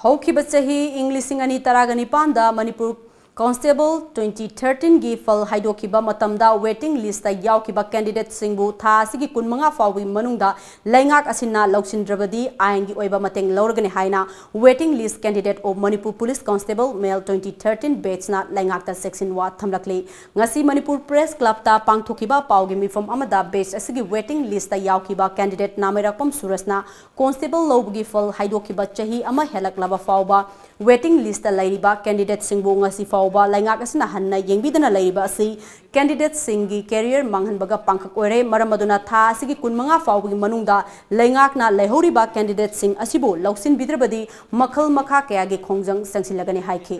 ꯍꯧꯈꯤꯕ ꯆꯍꯤ ꯏꯪ ꯂꯤꯁꯤꯡ ꯑꯅꯤ ꯇꯔꯥꯒ ꯅꯤꯄꯥꯟꯗ ꯃꯅꯤꯄꯨꯔ ꯀꯣꯟꯁꯇꯦꯕꯜ ꯇ꯭ꯋꯦꯟꯇꯤ ꯊꯥꯔꯇꯤꯟꯒꯤ ꯐꯜ ꯍꯥꯏꯗꯣꯛꯈꯤꯕ ꯃꯇꯝꯗ ꯋꯦꯇꯤꯡ ꯂꯤꯁꯇ ꯌꯥꯎꯈꯤꯕ ꯀꯦꯟꯗꯤꯗꯦꯠꯁꯤꯡꯕꯨ ꯊꯥ ꯑꯁꯤꯒꯤ ꯀꯨꯟꯃꯉꯥ ꯐꯥꯎꯕꯒꯤ ꯃꯅꯨꯡꯗ ꯂꯩꯉꯥꯛ ꯑꯁꯤꯅ ꯂꯧꯁꯤꯟꯗ꯭ꯔꯕꯗꯤ ꯑꯥꯏꯟꯒꯤ ꯑꯣꯏꯕ ꯃꯇꯦꯡ ꯂꯧꯔꯒꯅꯤ ꯍꯥꯏꯅ Waiting List Candidate of Manipur Police Constable Male twenty thirteen batchꯅ ꯂꯩꯉꯥꯛꯇ ꯆꯦꯛꯁꯤꯟꯋꯥ ꯊꯝꯂꯛꯂꯤ꯫ ꯉꯁꯤ ꯃꯅꯤꯄꯨꯔ ꯄ꯭ꯔꯦꯁ ꯀ꯭ꯂꯕꯇ ꯄꯥꯡꯊꯣꯛꯈꯤꯕ ꯄꯥꯎꯒꯤ ꯃꯤꯐꯝ ꯑꯃꯗ batch ꯑꯁꯤꯒꯤ waiting listꯇ ꯌꯥꯎꯈꯤꯕ candidate ꯅꯥꯃꯩꯔꯥꯛꯄꯝ ꯁꯨꯔꯖꯅ ꯀꯣꯟꯁꯇꯦꯕꯜ ꯂꯧꯕꯒꯤ ꯐꯜ ꯍꯥꯏꯗꯣꯛꯈꯤꯕ ꯆꯍꯤ ꯑꯃ ꯍꯦꯜꯂꯛꯂꯕ ꯐꯥꯎꯕ waiting listꯇ ꯂꯩꯔꯤꯕ candidateꯁꯤꯡꯕꯨ ꯉꯁꯤ ꯐꯥꯎꯕ ꯂꯩꯉꯥꯛ ꯑꯁꯤꯅ ꯍꯟꯅ ꯌꯦꯡꯕꯤꯗꯅ ꯂꯩꯔꯤꯕ ꯑꯁꯤ candidateꯁꯤꯡꯒꯤ career ꯃꯥꯡꯍꯟꯕꯒ ꯄꯥꯡꯈꯛ ꯑꯣꯏꯔꯦ꯫ ꯃꯔꯝ ꯑꯗꯨꯅ ꯊꯥ ꯑꯁꯤꯒꯤ ꯀꯨꯟꯃꯉꯥ ꯐꯥꯎꯕꯒꯤ ꯃꯅꯨꯡꯗ ꯂꯩꯉꯥꯛꯅ ꯂꯩꯍꯧꯔꯤꯕ candidateꯁꯤꯡ ꯑꯁꯤꯕꯨ ꯂꯧꯁꯤꯟꯕꯤꯗ꯭ꯔꯕꯗꯤ ꯃꯈꯜ ꯃꯈꯥ ꯀꯌꯥꯒꯤ ꯈꯣꯡꯖꯪ ꯆꯪꯁꯤꯜꯂꯒꯅꯤ ꯍꯥꯏꯈꯤ꯫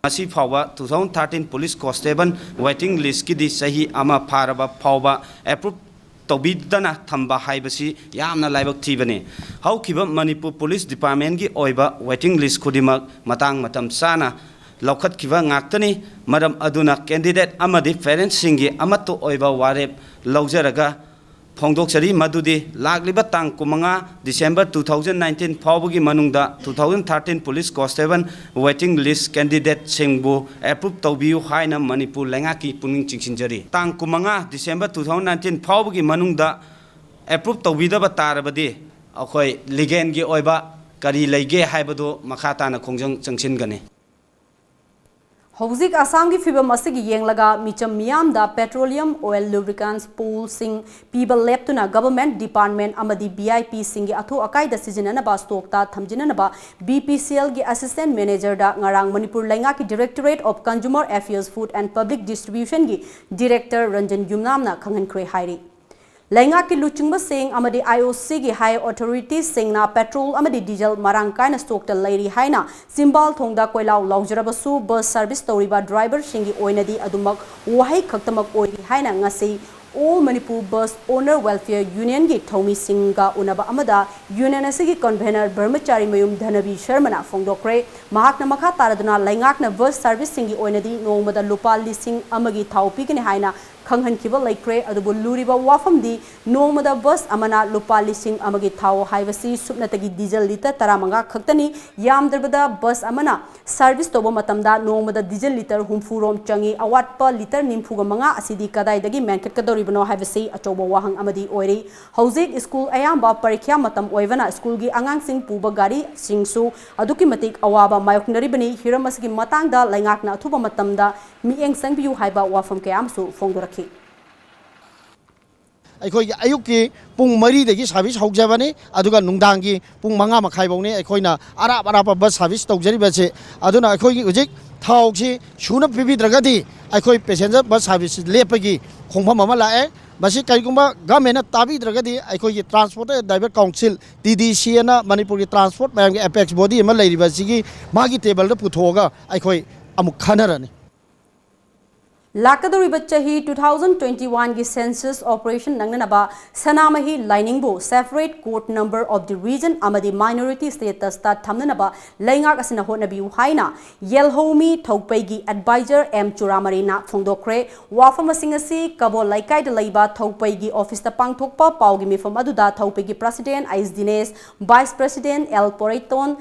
ꯉꯁꯤ ꯐꯥꯎꯕ two thousand thirteen police constable waiting listꯀꯤꯗꯤ ꯆꯍꯤ ꯑꯃ ꯐꯥꯔꯕ ꯐꯥꯎꯕ approve ꯇꯧꯕꯤꯗꯅ ꯊꯝꯕ ꯍꯥꯏꯕꯁꯤ ꯌꯥꯝꯅ ꯂꯥꯏꯕꯛ ꯊꯤꯕꯅꯤ꯫ ꯍꯧꯈꯤꯕ ꯃꯅꯤꯄꯨꯔ ꯄꯨꯂꯤꯁ ꯗꯤꯄꯥꯔꯠꯃꯦꯟꯒꯤ ꯑꯣꯏꯕ waiting list ꯈꯨꯗꯤꯡꯃꯛ ꯃꯇꯥꯡ ꯃꯇꯝ ꯆꯥꯅ ꯂꯧꯈꯠꯈꯤꯕ ꯉꯥꯛꯇꯅꯤ꯫ ꯃꯔꯝ ꯑꯗꯨꯅ candidate ꯑꯃꯗꯤ parentsꯁꯤꯡꯒꯤ ꯑꯃꯠꯇ ꯑꯣꯏꯕ ꯋꯥꯔꯦꯞ ꯂꯧꯖꯔꯒ ꯐꯣꯡꯗꯣꯛꯆꯔꯤ ꯃꯗꯨꯗꯤ ꯂꯥꯛꯂꯤꯕ ꯇꯥꯡ ꯀꯨꯟꯃꯉꯥ December two thousand nineteen ꯐꯥꯎꯕꯒꯤ ꯃꯅꯨꯡꯗ two thousand thirteen police constable waiting list candidateꯁꯤꯡꯕꯨ approve ꯇꯧꯕꯤꯌꯨ ꯍꯥꯏꯅ ꯃꯅꯤꯄꯨꯔ ꯂꯩꯉꯥꯛꯀꯤ ꯄꯨꯛꯅꯤꯡ ꯆꯤꯡꯁꯤꯟꯖꯔꯤ꯫ ꯇꯥꯡ ꯀꯨꯟꯃꯉꯥ December two thousand nineteen ꯐꯥꯎꯕꯒꯤ ꯃꯅꯨꯡꯗ approve ꯇꯧꯕꯤꯗꯕ ꯇꯥꯔꯕꯗꯤ ꯑꯩꯈꯣꯏ legalꯒꯤ ꯑꯣꯏꯕ ꯀꯔꯤ ꯂꯩꯒꯦ ꯍꯥꯏꯕꯗꯨ ꯃꯈꯥ ꯇꯥꯅ ꯈꯣꯡꯖꯪ ꯆꯪꯁꯤꯟꯒꯅꯤ꯫ ꯍꯧꯖꯤꯛ ꯑꯁꯥꯝꯒꯤ ꯐꯤꯕꯝ ꯑꯁꯤꯒꯤ ꯌꯦꯡꯂꯒ ꯃꯤꯆꯝ ꯃꯤꯌꯥꯝꯗ petroleum oil lubricants poolꯁꯤꯡ ꯄꯤꯕ ꯂꯦꯞꯇꯨꯅ government department ꯑꯃꯗꯤ VIPꯁꯤꯡꯒꯤ ꯑꯊꯨ ꯑꯀꯥꯏꯗ ꯁꯤꯖꯤꯟꯅꯅꯕ stockꯇ ꯊꯝꯖꯤꯟꯅꯅꯕ BPCLꯒꯤ assistant managerꯗ ꯉꯔꯥꯡ ꯃꯅꯤꯄꯨꯔ ꯂꯩꯉꯥꯛꯀꯤ Directorate of Consumer Affairs, Food and Public Distributionꯒꯤ director Ranjan ꯌꯨꯝꯅꯥꯝꯅ ꯈꯪꯍꯟꯈ꯭ꯔꯦ ꯍꯥꯏꯔꯤ꯫ ꯂꯩꯉꯥꯛꯀꯤ ꯂꯨꯆꯤꯡꯕꯁꯤꯡ ꯑꯃꯗꯤ IOCꯒꯤ high authorityꯁꯤꯡꯅ petrol ꯑꯃꯗꯤ diesel ꯃꯔꯥꯡ ꯀꯥꯏꯅ stockꯇ ꯂꯩꯔꯤ ꯍꯥꯏꯅ ꯆꯤꯝꯕꯥꯜ ꯊꯣꯡꯗ ꯀꯣꯏꯂꯥꯎ ꯂꯥꯎꯖꯔꯕꯁꯨ, bus service ꯇꯧꯔꯤꯕ driverꯁꯤꯡꯒꯤ ꯑꯣꯏꯅꯗꯤ ꯑꯗꯨꯃꯛ ꯋꯥꯍꯩ ꯈꯛꯇꯃꯛ ꯑꯣꯏꯔꯤ ꯍꯥꯏꯅ ꯉꯁꯤ All Manipur Bus Owner Welfare Unionꯒꯤ ꯊꯧꯃꯤꯁꯤꯡꯒ ꯎꯅꯕ ꯑꯃꯗ union ꯑꯁꯤꯒꯤ convener ꯕ꯭ꯔꯍꯃꯆꯥꯔꯤ ꯃꯌꯨꯝ ꯙꯅꯕꯤ ꯁꯔꯃꯅ ꯐꯣꯡꯗꯣꯛꯈ꯭ꯔꯦ꯫ ꯃꯍꯥꯛꯅ ꯃꯈꯥ ꯇꯥꯔꯗꯨꯅ ꯂꯩꯉꯥꯛꯅ bus serviceꯁꯤꯡꯒꯤ ꯑꯣꯏꯅꯗꯤ ꯅꯣꯡꯃꯗ ꯂꯨꯄꯥ ꯂꯤꯁꯤꯡ ꯑꯃꯒꯤ ꯊꯥꯎ ꯄꯤꯒꯅꯤ ꯍꯥꯏꯅ ꯈꯪꯍꯟꯈꯤꯕ ꯂꯩꯈ꯭ꯔꯦ꯫ ꯑꯗꯨꯕꯨ ꯂꯨꯔꯤꯕ ꯋꯥꯐꯝꯗꯤ ꯅꯣꯡꯃꯗ bus ꯑꯃꯅ ꯂꯨꯄꯥ ꯂꯤꯁꯤꯡ ꯑꯃꯒꯤ ꯊꯥꯎ ꯍꯥꯏꯕꯁꯤ ꯁꯨꯞꯅꯇꯒꯤ diesel litre ꯇꯔꯥꯃꯉꯥ ꯈꯛꯇꯅꯤ꯫ ꯌꯥꯝꯗ꯭ꯔꯕꯗ bus ꯑꯃꯅ service ꯇꯧꯕ ꯃꯇꯝꯗ ꯅꯣꯡꯃꯗ diesel litre ꯍꯨꯝꯐꯨ ꯔꯣꯝ ꯆꯪꯏ꯫ ꯑꯋꯥꯠꯄ litre ꯅꯤꯐꯨꯒ ꯃꯉꯥ ꯑꯁꯤꯗꯤ ꯀꯗꯥꯏꯗꯒꯤ ꯃꯦꯟꯈꯠꯀꯗꯧꯔꯤꯕꯅꯣ ꯍꯥꯏꯕꯁꯤ ꯑꯆꯧꯕ ꯋꯥꯍꯪ ꯑꯃꯗꯤ ꯑꯣꯏꯔꯤ꯫ ꯍꯧꯖꯤꯛ school ꯑꯌꯥꯝꯕ ꯄꯔꯤꯈ꯭ꯌꯥ ꯃꯇꯝ ꯑꯣꯏꯕꯅ schoolꯒꯤ ꯑꯉꯥꯡꯁꯤꯡ ꯄꯨꯕ ꯒꯥꯔꯤꯁꯤꯡꯁꯨ ꯑꯗꯨꯛꯀꯤ ꯃꯇꯤꯛ ꯑꯋꯥꯕ ꯃꯥꯌꯣꯛꯅꯔꯤꯕꯅꯤ꯫ ꯍꯤꯔꯝ ꯑꯁꯤꯒꯤ ꯃꯇꯥꯡꯗ ꯂꯩꯉꯥꯛꯅ ꯑꯊꯨꯕ ꯃꯇꯝꯗ ꯃꯤꯠꯌꯦꯡ ꯆꯪꯕꯤꯌꯨ ꯍꯥꯏꯕ ꯋꯥꯐꯝ ꯀꯌꯥ ꯑꯃꯁꯨ ꯐꯣꯡꯗꯣꯔꯛꯈꯤ꯫ ꯑꯩꯈꯣꯏꯒꯤ ꯑꯌꯨꯛꯀꯤ ꯄꯨꯡ ꯃꯔꯤꯗꯒꯤ service ꯍꯧꯖꯕꯅꯤ, ꯑꯗꯨꯒ ꯅꯨꯡꯗꯥꯡꯒꯤ ꯄꯨꯡ ꯃꯉꯥ ꯃꯈꯥꯏ ꯐꯥꯎꯅꯤ ꯑꯩꯈꯣꯏꯅ ꯑꯔꯥꯞ ꯑꯔꯥꯞꯄ bus service ꯇꯧꯖꯔꯤꯕꯁꯤ꯫ ꯑꯗꯨꯅ ꯑꯩꯈꯣꯏꯒꯤ ꯍꯧꯖꯤꯛ ꯊꯥꯎꯁꯤ ꯁꯨꯅ ꯄꯤꯕꯤꯗ꯭ꯔꯒꯗꯤ ꯑꯩꯈꯣꯏ passenger bus service ꯂꯦꯞꯄꯒꯤ ꯈꯣꯡꯐꯝ ꯑꯃ ꯂꯥꯛꯑꯦ꯫ ꯃꯁꯤ ꯀꯔꯤꯒꯨꯝꯕ governmentꯅ ꯇꯥꯕꯤꯗ꯭ꯔꯒꯗꯤ ꯑꯩꯈꯣꯏꯒꯤ Transport Driver Council, TDCꯅ ꯃꯅꯤꯄꯨꯔꯒꯤ transport ꯃꯌꯥꯝꯒꯤ apex body ꯑꯃ ꯂꯩꯔꯤꯕ ꯑꯁꯤꯒꯤ ꯃꯥꯒꯤ tableꯗ ꯄꯨꯊꯣꯛꯑꯒ ꯑꯩꯈꯣꯏ ꯑꯃꯨꯛ ꯈꯟꯅꯔꯅꯤ꯫ ꯂꯥꯛꯀꯗꯧꯔꯤꯕ ꯆꯍꯤ two thousand twenty oneꯒꯤ census operation ꯅꯪꯅꯅꯕ Sanamahi ꯂꯥꯏꯅꯤꯡꯕꯨ separate code number of the region ꯑꯃꯗꯤ minority statusꯇ ꯊꯝꯅꯅꯕ ꯂꯩꯉꯥꯛ ꯑꯁꯤꯅ ꯍꯣꯠꯅꯕꯤꯌꯨ ꯍꯥꯏꯅ ꯌꯦꯜꯍꯧꯃꯤ ꯊꯧꯄꯩꯒꯤ advisor M ꯆꯨꯔꯥꯃꯔꯤꯅ ꯐꯣꯡꯗꯣꯛꯈ꯭ꯔꯦ꯫ ꯋꯥꯐꯝꯁꯤꯡ ꯑꯁꯤ ꯀꯕꯣ ꯂꯩꯀꯥꯏꯗ ꯂꯩꯕ ꯊꯧꯄꯩꯒꯤ officeꯇ ꯄꯥꯡꯊꯣꯛꯄ ꯄꯥꯎꯒꯤ ꯃꯤꯐꯝ ꯑꯗꯨꯗ ꯊꯧꯄꯩꯒꯤ president ꯑꯩꯁ Dinesh, vice president L Poireiton,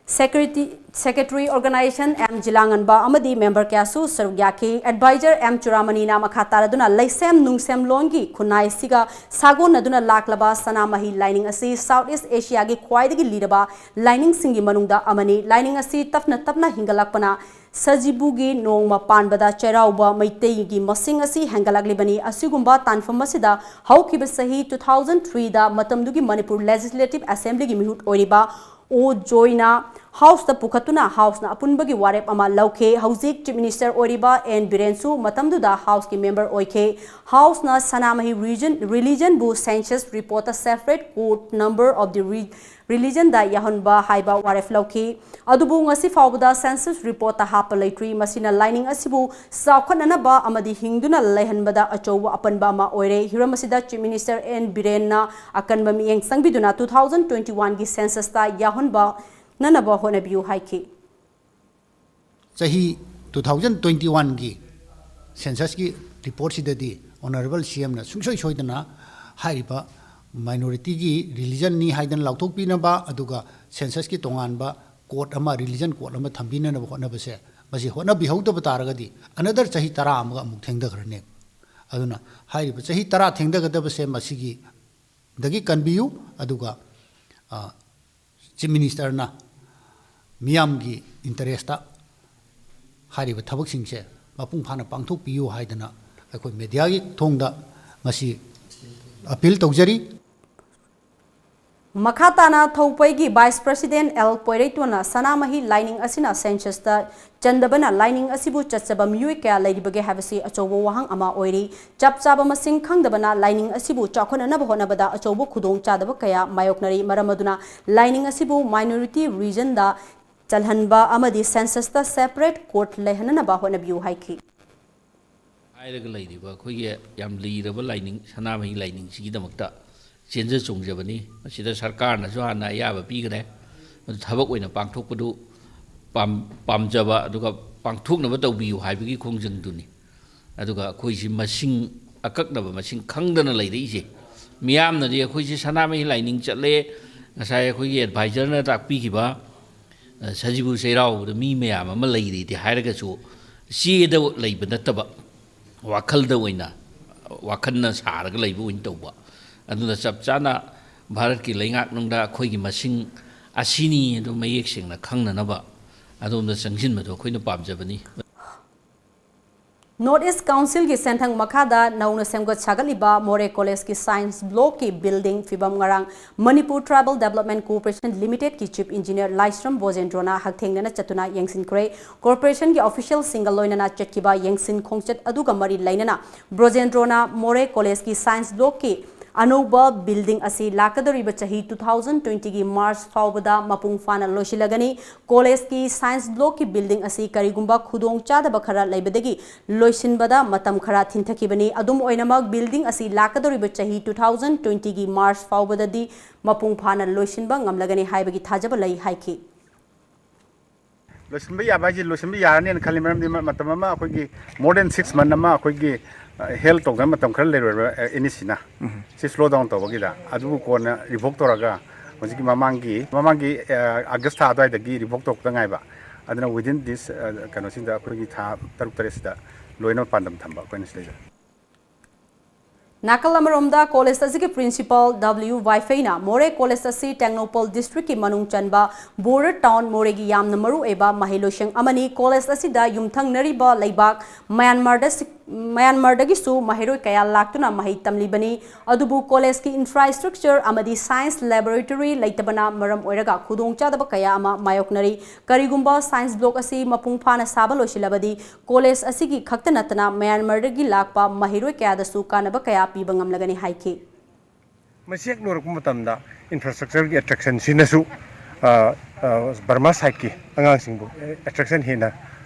secretary, secretary organization M ꯖꯤꯂꯥꯉꯟꯕ ꯑꯃꯗꯤ member ꯀꯌꯥꯁꯨ ꯁꯔꯨꯛ ꯌꯥꯈꯤ꯫ Advisor M ꯆꯨꯔꯥꯃꯅꯤꯅ ꯃꯈꯥ ꯇꯥꯔꯗꯨꯅ ꯂꯩꯁꯦꯝ ꯅꯨꯡꯁꯦꯝꯂꯣꯟꯒꯤ ꯈꯨꯟꯅꯥꯏꯁꯤꯒ ꯁꯥꯒꯣꯟꯅꯗꯨꯅ ꯂꯥꯛꯂꯕ ꯁꯅꯥꯃꯍꯤ ꯂꯥꯏꯅꯤꯡ ꯑꯁꯤ South East Asiaꯒꯤ ꯈ꯭ꯋꯥꯏꯗꯒꯤ ꯂꯤꯔꯕ ꯂꯥꯏꯅꯤꯡꯁꯤꯡꯒꯤ ꯃꯅꯨꯡꯗ ꯑꯃꯅꯤ꯫ ꯂꯥꯏꯅꯤꯡ ꯑꯁꯤ ꯇꯞꯅ ꯇꯞꯅ ꯍꯤꯡꯒꯠꯂꯛꯄꯅ ꯁꯖꯤꯕꯨꯒꯤ ꯅꯣꯡꯃ ꯄꯥꯟꯕꯗ ꯆꯩꯔꯥꯎꯕ ꯃꯩꯇꯩꯒꯤ ꯃꯁꯤꯡ ꯑꯁꯤ ꯍꯦꯟꯒꯠꯂꯛꯂꯤꯕꯅꯤ꯫ ꯑꯁꯤꯒꯨꯝꯕ ꯇꯥꯟꯐꯝ ꯑꯁꯤꯗ ꯍꯧꯈꯤꯕ ꯆꯍꯤ two thousand threeꯗ ꯃꯇꯝꯗꯨꯒꯤ ꯃꯅꯤꯄꯨꯔ Legislative Assemblyꯒꯤ ꯃꯤꯍꯨꯠ ꯑꯣꯏꯔꯤꯕ ꯑꯣ ꯖꯣꯏꯅ ꯍꯥꯎꯁꯇ ꯄꯨꯈꯠꯇꯨꯅ ꯍꯥꯎꯁꯅ ꯑꯄꯨꯟꯕꯒꯤ ꯋꯥꯔꯦꯞ ꯑꯃ ꯂꯧꯈꯤ꯫ ꯍꯧꯖꯤꯛ ꯆꯤꯐ ꯃꯤꯅꯤꯁꯇꯔ ꯑꯣꯏꯔꯤꯕ ꯑꯦꯟ ꯕꯤꯔꯦꯟꯁꯨ ꯃꯇꯝꯗꯨꯗ ꯍꯥꯎꯁꯀꯤ ꯃꯦꯝꯕꯔ ꯑꯣꯏꯈꯤ꯫ ꯍꯥꯎꯁꯅ ꯁꯅꯥꯃꯍꯤ ꯔꯤꯖꯟ, ꯔꯤꯂꯤꯖꯟꯕꯨ census reportꯇ separate code number of the re-, religionꯗ ꯌꯥꯎꯍꯟꯕ ꯍꯥꯏꯕ ꯋꯥꯔꯦꯞ ꯂꯧꯈꯤ꯫ ꯑꯗꯨꯕꯨ ꯉꯁꯤ ꯐꯥꯎꯕꯗ census reportꯇ ꯍꯥꯞꯄ ꯂꯩꯇ꯭ꯔꯤ꯫ ꯃꯁꯤꯅ ꯂꯥꯏꯅꯤꯡ ꯑꯁꯤꯕꯨ ꯆꯥꯎꯈꯠꯅꯅꯕ ꯑꯃꯗꯤ ꯍꯤꯡꯗꯨꯅ ꯂꯩꯍꯟꯕꯗ ꯑꯆꯧꯕ ꯑꯄꯟꯕ ꯑꯃ ꯑꯣꯏꯔꯦ꯫ ꯍꯤꯔꯝ ꯑꯁꯤꯗ ꯆꯤꯐ ꯃꯤꯅꯤꯁꯇꯔ ꯑꯦꯟ ꯕꯤꯔꯦꯟꯅ ꯑꯀꯟꯕ ꯃꯤꯠꯌꯦꯡ ꯆꯪꯕꯤꯗꯨꯅ two thousand twenty oneꯒꯤ censusꯇ ꯌꯥꯎꯍꯟꯕ ꯅꯅꯕ ꯍꯣꯠꯅꯕꯤꯌꯨ ꯍꯥꯏꯈꯤ꯫ ꯆꯍꯤ two thousand twenty oneꯒꯤ censusꯀꯤ reportꯁꯤꯗꯗꯤ Honourable CMꯅ ꯁꯨꯡꯁꯣꯏ ꯁꯣꯏꯗꯅ ꯍꯥꯏꯔꯤꯕ minorityꯒꯤ religionꯅꯤ ꯍꯥꯏꯗꯅ ꯂꯥꯎꯊꯣꯛꯄꯤꯅꯕ, ꯑꯗꯨꯒ censusꯀꯤ ꯇꯣꯉꯥꯟꯕ code ꯑꯃ, religion code ꯑꯃ ꯊꯝꯕꯤꯅꯅꯕ ꯍꯣꯠꯅꯕꯁꯦ, ꯃꯁꯤ ꯍꯣꯠꯅꯕꯤꯍꯧꯗꯕ ꯇꯥꯔꯒꯗꯤ another ꯆꯍꯤ ꯇꯔꯥ ꯑꯃꯒ ꯑꯃꯨꯛ ꯊꯦꯡꯊꯈ꯭ꯔꯅꯤ꯫ ꯑꯗꯨꯅ ꯍꯥꯏꯔꯤꯕ ꯆꯍꯤ ꯇꯔꯥ ꯊꯦꯡꯊꯒꯗꯕꯁꯦ ꯃꯁꯤꯒꯤ ꯗꯒꯤ ꯀꯟꯕꯤꯌꯨ, ꯑꯗꯨꯒ, ꯑ, ꯆꯤꯐ ꯃꯤꯅꯤꯁꯇꯔꯅ ꯃꯤꯌꯥꯝꯒꯤ interestꯇ ꯍꯥꯏꯔꯤꯕ ꯊꯕꯛꯁꯤꯡꯁꯦ ꯃꯄꯨꯡ ꯐꯥꯅ ꯄꯥꯡꯊꯣꯛꯄꯤꯌꯨ ꯍꯥꯏꯗꯅ ꯑꯩꯈꯣꯏ mediaꯒꯤ ꯊꯣꯡꯗ ꯉꯁꯤ appeal ꯇꯧꯖꯔꯤ꯫ ꯃꯈꯥ ꯇꯥꯅ ꯊꯧꯄꯩꯒꯤ vice president ꯑꯦꯜ ꯄꯣꯏꯔꯩꯇꯣꯟꯅ ꯁꯅꯥꯃꯍꯤ ꯂꯥꯏꯅꯤꯡ ꯑꯁꯤꯅ censusꯇ ꯆꯟꯗꯕꯅ ꯂꯥꯏꯅꯤꯡ ꯑꯁꯤꯕꯨ ꯆꯠꯆꯕ ꯃꯤꯑꯣꯏ ꯀꯌꯥ ꯂꯩꯔꯤꯕꯒꯦ ꯍꯥꯏꯕꯁꯤ ꯑꯆꯧꯕ ꯋꯥꯍꯪ ꯑꯃ ꯑꯣꯏꯔꯤ꯫ ꯆꯞ ꯆꯥꯕ ꯃꯁꯤꯡ ꯈꯪꯗꯕꯅ ꯂꯥꯏꯅꯤꯡ ꯑꯁꯤꯕꯨ ꯆꯥꯎꯈꯠꯅꯅꯕ ꯍꯣꯠꯅꯕꯗ ꯑꯆꯧꯕ ꯈꯨꯗꯣꯡꯆꯥꯗꯕ ꯀꯌꯥ ꯃꯥꯌꯣꯛꯅꯔꯤ꯫ ꯃꯔꯝ ꯑꯗꯨꯅ ꯂꯥꯏꯅꯤꯡ ꯑꯁꯤꯕꯨ minority religionꯗ ꯆꯜꯍꯟꯕ ꯑꯃꯗꯤ censusꯇ separate code ꯂꯩꯍꯟꯅꯅꯕ ꯍꯣꯠꯅꯕꯤꯌꯨ ꯍꯥꯏꯈꯤ꯫ ꯍꯥꯏꯔꯒ ꯂꯩꯔꯤꯕ ꯑꯩꯈꯣꯏꯒꯤ ꯌꯥꯝ ꯂꯤꯔꯕ ꯂꯥꯏꯅꯤꯡ, ꯁꯅꯥꯃꯍꯤ ꯂꯥꯏꯅꯤꯡꯁꯤꯒꯤꯗꯃꯛꯇ ꯆꯦꯟꯖ ꯆꯣꯡꯖꯕꯅꯤ꯫ ꯃꯁꯤꯗ ꯁꯔꯀꯥꯔꯅꯁꯨ ꯍꯥꯟꯅ ꯑꯌꯥꯕ ꯄꯤꯈ꯭ꯔꯦ꯫ ꯃꯗꯨ ꯊꯕꯛ ꯑꯣꯏꯅ ꯄꯥꯡꯊꯣꯛꯄꯗꯨ ꯄꯥꯝ-, ꯄꯥꯝꯖꯕ, ꯑꯗꯨꯒ ꯄꯥꯡꯊꯣꯛꯅꯕ ꯇꯧꯕꯤꯌꯨ ꯍꯥꯏꯕꯒꯤ ꯈꯣꯡꯖꯪꯗꯨꯅꯤ꯫ ꯑꯗꯨꯒ ꯑꯩꯈꯣꯏꯁꯤ ꯃꯁꯤꯡ, ꯑꯀꯛꯅꯕ ꯃꯁꯤꯡ ꯈꯪꯗꯅ ꯂꯩꯔꯛꯏꯁꯦ꯫ ꯃꯤꯌꯥꯝꯅꯗꯤ ꯑꯩꯈꯣꯏꯁꯤ ꯁꯅꯥꯃꯍꯤ ꯂꯥꯏꯅꯤꯡ ꯆꯠꯂꯦ, ꯉꯁꯥꯏ ꯑꯩꯈꯣꯏꯒꯤ advisorꯅ ꯇꯥꯛꯄꯤꯈꯤꯕ, ꯑ, ꯁꯖꯤꯕꯨ ꯆꯩꯔꯥꯎꯕꯗ ꯃꯤ ꯃꯌꯥꯝ ꯑꯃ ꯂꯩꯔꯤꯗꯤ ꯍꯥꯏꯔꯒꯁꯨ, ꯆꯦꯗ ꯂꯩꯕ ꯅꯠꯇꯕ, ꯋꯥꯈꯜꯗ ꯑꯣꯏꯅ, ꯋꯥꯈꯜꯅ ꯁꯥꯔꯒ ꯂꯩꯕ ꯑꯣꯏꯅ ꯇꯧꯕ꯫ ꯑꯗꯨꯅ ꯆꯞ ꯆꯥꯅ ꯚꯥꯔꯠꯀꯤ ꯂꯩꯉꯥꯛꯂꯣꯝꯗ ꯑꯩꯈꯣꯏꯒꯤ ꯃꯁꯤꯡ ꯑꯁꯤꯅꯤ ꯑꯗꯨ ꯃꯌꯦꯛ ꯁꯦꯡꯅ ꯈꯪꯅꯅꯕ ꯑꯗꯣꯝꯗ ꯆꯪꯁꯤꯟꯕꯗꯣ ꯑꯩꯈꯣꯏꯅ ꯄꯥꯝꯖꯕꯅꯤ꯫ North East Council ꯒꯤ ꯁꯦꯟꯊꯪ ꯃꯈꯥꯗ ꯅꯧꯅ ꯁꯦꯝꯒꯠ ꯁꯥꯒꯠꯂꯤꯕ ꯃꯣꯔꯦ College ꯀꯤ Science Block ꯀꯤ building ꯐꯤꯕꯝ ꯉꯔꯥꯡ Manipur Tribal Development Corporation Limited ꯀꯤ Chief Engineer ꯂꯥꯏꯁ꯭ꯔꯝ ꯕꯣꯖꯦꯟꯗ꯭ꯔꯣꯅ ꯍꯛꯊꯦꯡꯅꯅ ꯆꯠꯇꯨꯅ ꯌꯦꯡꯁꯤꯟꯈ꯭ꯔꯦ꯫ Corporation ꯒꯤ official ꯁꯤꯡꯒ ꯂꯣꯏꯅꯅ ꯆꯠꯈꯤꯕ ꯌꯦꯡꯁꯤꯟ ꯈꯣꯡꯆꯠ ꯑꯗꯨꯒ ꯃꯔꯤ ꯂꯩꯅꯅ ꯕ꯭ꯔꯣꯖꯦꯟꯗ꯭ꯔꯣꯅ ꯃꯣꯔꯦ College ꯀꯤ Science Block ꯀꯤ ꯑꯅꯧꯕ building ꯑꯁꯤ ꯂꯥꯛꯀꯗꯧꯔꯤꯕ ꯆꯍꯤ two thousand twenty ꯒꯤ March ꯐꯥꯎꯕꯗ ꯃꯄꯨꯡ ꯐꯥꯅ ꯂꯣꯏꯁꯤꯜꯂꯒꯅꯤ꯫ College ꯀꯤ Science Block ꯀꯤ building ꯑꯁꯤ ꯀꯔꯤꯒꯨꯝꯕ ꯈꯨꯗꯣꯡ ꯆꯥꯗꯕ ꯈꯔ ꯂꯩꯕꯗꯒꯤ ꯂꯣꯏꯁꯤꯟꯕꯗ ꯃꯇꯝ ꯈꯔ ꯊꯤꯟꯊꯈꯤꯕꯅꯤ꯫ ꯑꯗꯨꯝ ꯑꯣꯏꯅꯃꯛ, building ꯑꯁꯤ ꯂꯥꯛꯀꯗꯧꯔꯤꯕ ꯆꯍꯤ two thousand twenty ꯒꯤ March ꯐꯥꯎꯕꯗꯗꯤ ꯃꯄꯨꯡ ꯐꯥꯅ ꯂꯣꯏꯁꯤꯟꯕ ꯉꯝꯂꯒꯅꯤ ꯍꯥꯏꯕꯒꯤ ꯊꯥꯖꯕ ꯂꯩ ꯍꯥꯏꯈꯤ꯫ ꯂꯣꯏꯁꯤꯟꯕ ꯌꯥꯕ ꯍꯥꯏꯁꯦ ꯂꯣꯏꯁꯤꯟꯕ ꯌꯥꯔꯅꯤꯅ ꯈꯜꯂꯤ꯫ ꯃꯔꯝꯗꯤ ꯃ-, ꯃꯇꯝ ꯑꯃ ꯑꯩꯈꯣꯏꯒꯤ more than six month ꯑꯃ ꯑꯩꯈꯣꯏꯒꯤ, ꯑ, ꯍꯦꯜ ꯇꯧꯗꯅ ꯃꯇꯝ ꯈꯔ ꯂꯩꯔꯣꯏꯕ, ꯑ, ꯑꯦꯟ ꯏ ꯁꯤꯅ꯫ ꯎꯝ꯫ ꯁꯤ slow down ꯇꯧꯕꯒꯤꯗ꯫ ꯑꯗꯨꯕꯨ ꯀꯣꯟꯅ revoke ꯇꯧꯔꯒ ꯍꯧꯖꯤꯛꯀꯤ ꯃꯃꯥꯡꯒꯤ, ꯃꯃꯥꯡꯒꯤ, ꯑ, August ꯊꯥ ꯑꯗꯨꯋꯥꯏꯗꯒꯤ revoke ꯇꯧꯔꯛꯇ ꯉꯥꯏꯕ꯫ ꯑꯗꯨꯅ within this, ꯑ, ꯀꯩꯅꯣꯁꯤꯗ ꯑꯩꯈꯣꯏꯒꯤ ꯊꯥ ꯇꯔꯨꯛ ꯇꯔꯦꯠꯁꯤꯗ ꯂꯣꯏꯅ ꯄꯥꯟꯗꯝ ꯊꯝꯕ ꯑꯩꯈꯣꯏꯅ ꯁꯤꯗꯩꯗ꯫ ꯅꯥꯀꯜ ꯑꯃꯔꯣꯝꯗ, college ꯑꯁꯤꯒꯤ principal W ꯋꯥꯏꯐꯩꯅ ꯃꯣꯔꯦ College ꯑꯁꯤ ꯇꯦꯡꯅꯧꯄꯜ district ꯀꯤ ꯃꯅꯨꯡ ꯆꯟꯕ border town ꯃꯣꯔꯦꯒꯤ ꯌꯥꯝꯅ ꯃꯔꯨꯑꯣꯏꯕ ꯃꯍꯩꯂꯣꯏꯁꯪ ꯑꯃꯅꯤ꯫ College ꯑꯁꯤꯗ ꯌꯨꯝꯊꯪꯅꯔꯤꯕ ꯂꯩꯕꯥꯛ ꯃ꯭ꯌꯥꯟꯃꯥꯔꯗ ꯁꯤ-, ꯃ꯭ꯌꯥꯟꯃꯥꯔꯗꯒꯤꯁꯨ ꯃꯍꯩꯔꯣꯏ ꯀꯌꯥ ꯂꯥꯛꯇꯨꯅ ꯃꯍꯩ ꯇꯝꯂꯤꯕꯅꯤ꯫ ꯑꯗꯨꯕꯨ college ꯀꯤ infrastructure ꯑꯃꯗꯤ science laboratory ꯂꯩꯇꯕꯅ ꯃꯔꯝ ꯑꯣꯏꯔꯒ ꯈꯨꯗꯣꯡꯆꯥꯗꯕ ꯀꯌꯥ ꯑꯃ ꯃꯥꯌꯣꯛꯅꯔꯤ꯫ ꯀꯔꯤꯒꯨꯝꯕ Science Block ꯑꯁꯤ ꯃꯄꯨꯡ ꯐꯥꯅ ꯁꯥꯕ ꯂꯣꯏꯁꯤꯜꯂꯕꯗꯤ, college ꯑꯁꯤꯒꯤ ꯈꯛꯇ ꯅꯠꯇꯅ ꯃ꯭ꯌꯥꯟꯃꯥꯔꯗꯒꯤ ꯂꯥꯛꯄ ꯃꯍꯩꯔꯣꯏ ꯀꯌꯥꯗꯁꯨ ꯀꯥꯟꯅꯕ ꯀꯌꯥ ꯄꯤꯕ ꯉꯝꯂꯒꯅꯤ ꯍꯥꯏꯈꯤ꯫ ꯃꯁꯤ ꯍꯦꯛ ꯂꯣꯏꯔꯛꯄ ꯃꯇꯝꯗ infrastructure ꯒꯤ attraction ꯁꯤꯅꯁꯨ, ꯑ, ꯑ, ꯕꯔꯃꯥ side ꯀꯤ ꯑꯉꯥꯡꯁꯤꯡꯕꯨ attraction ꯍꯦꯟꯅ,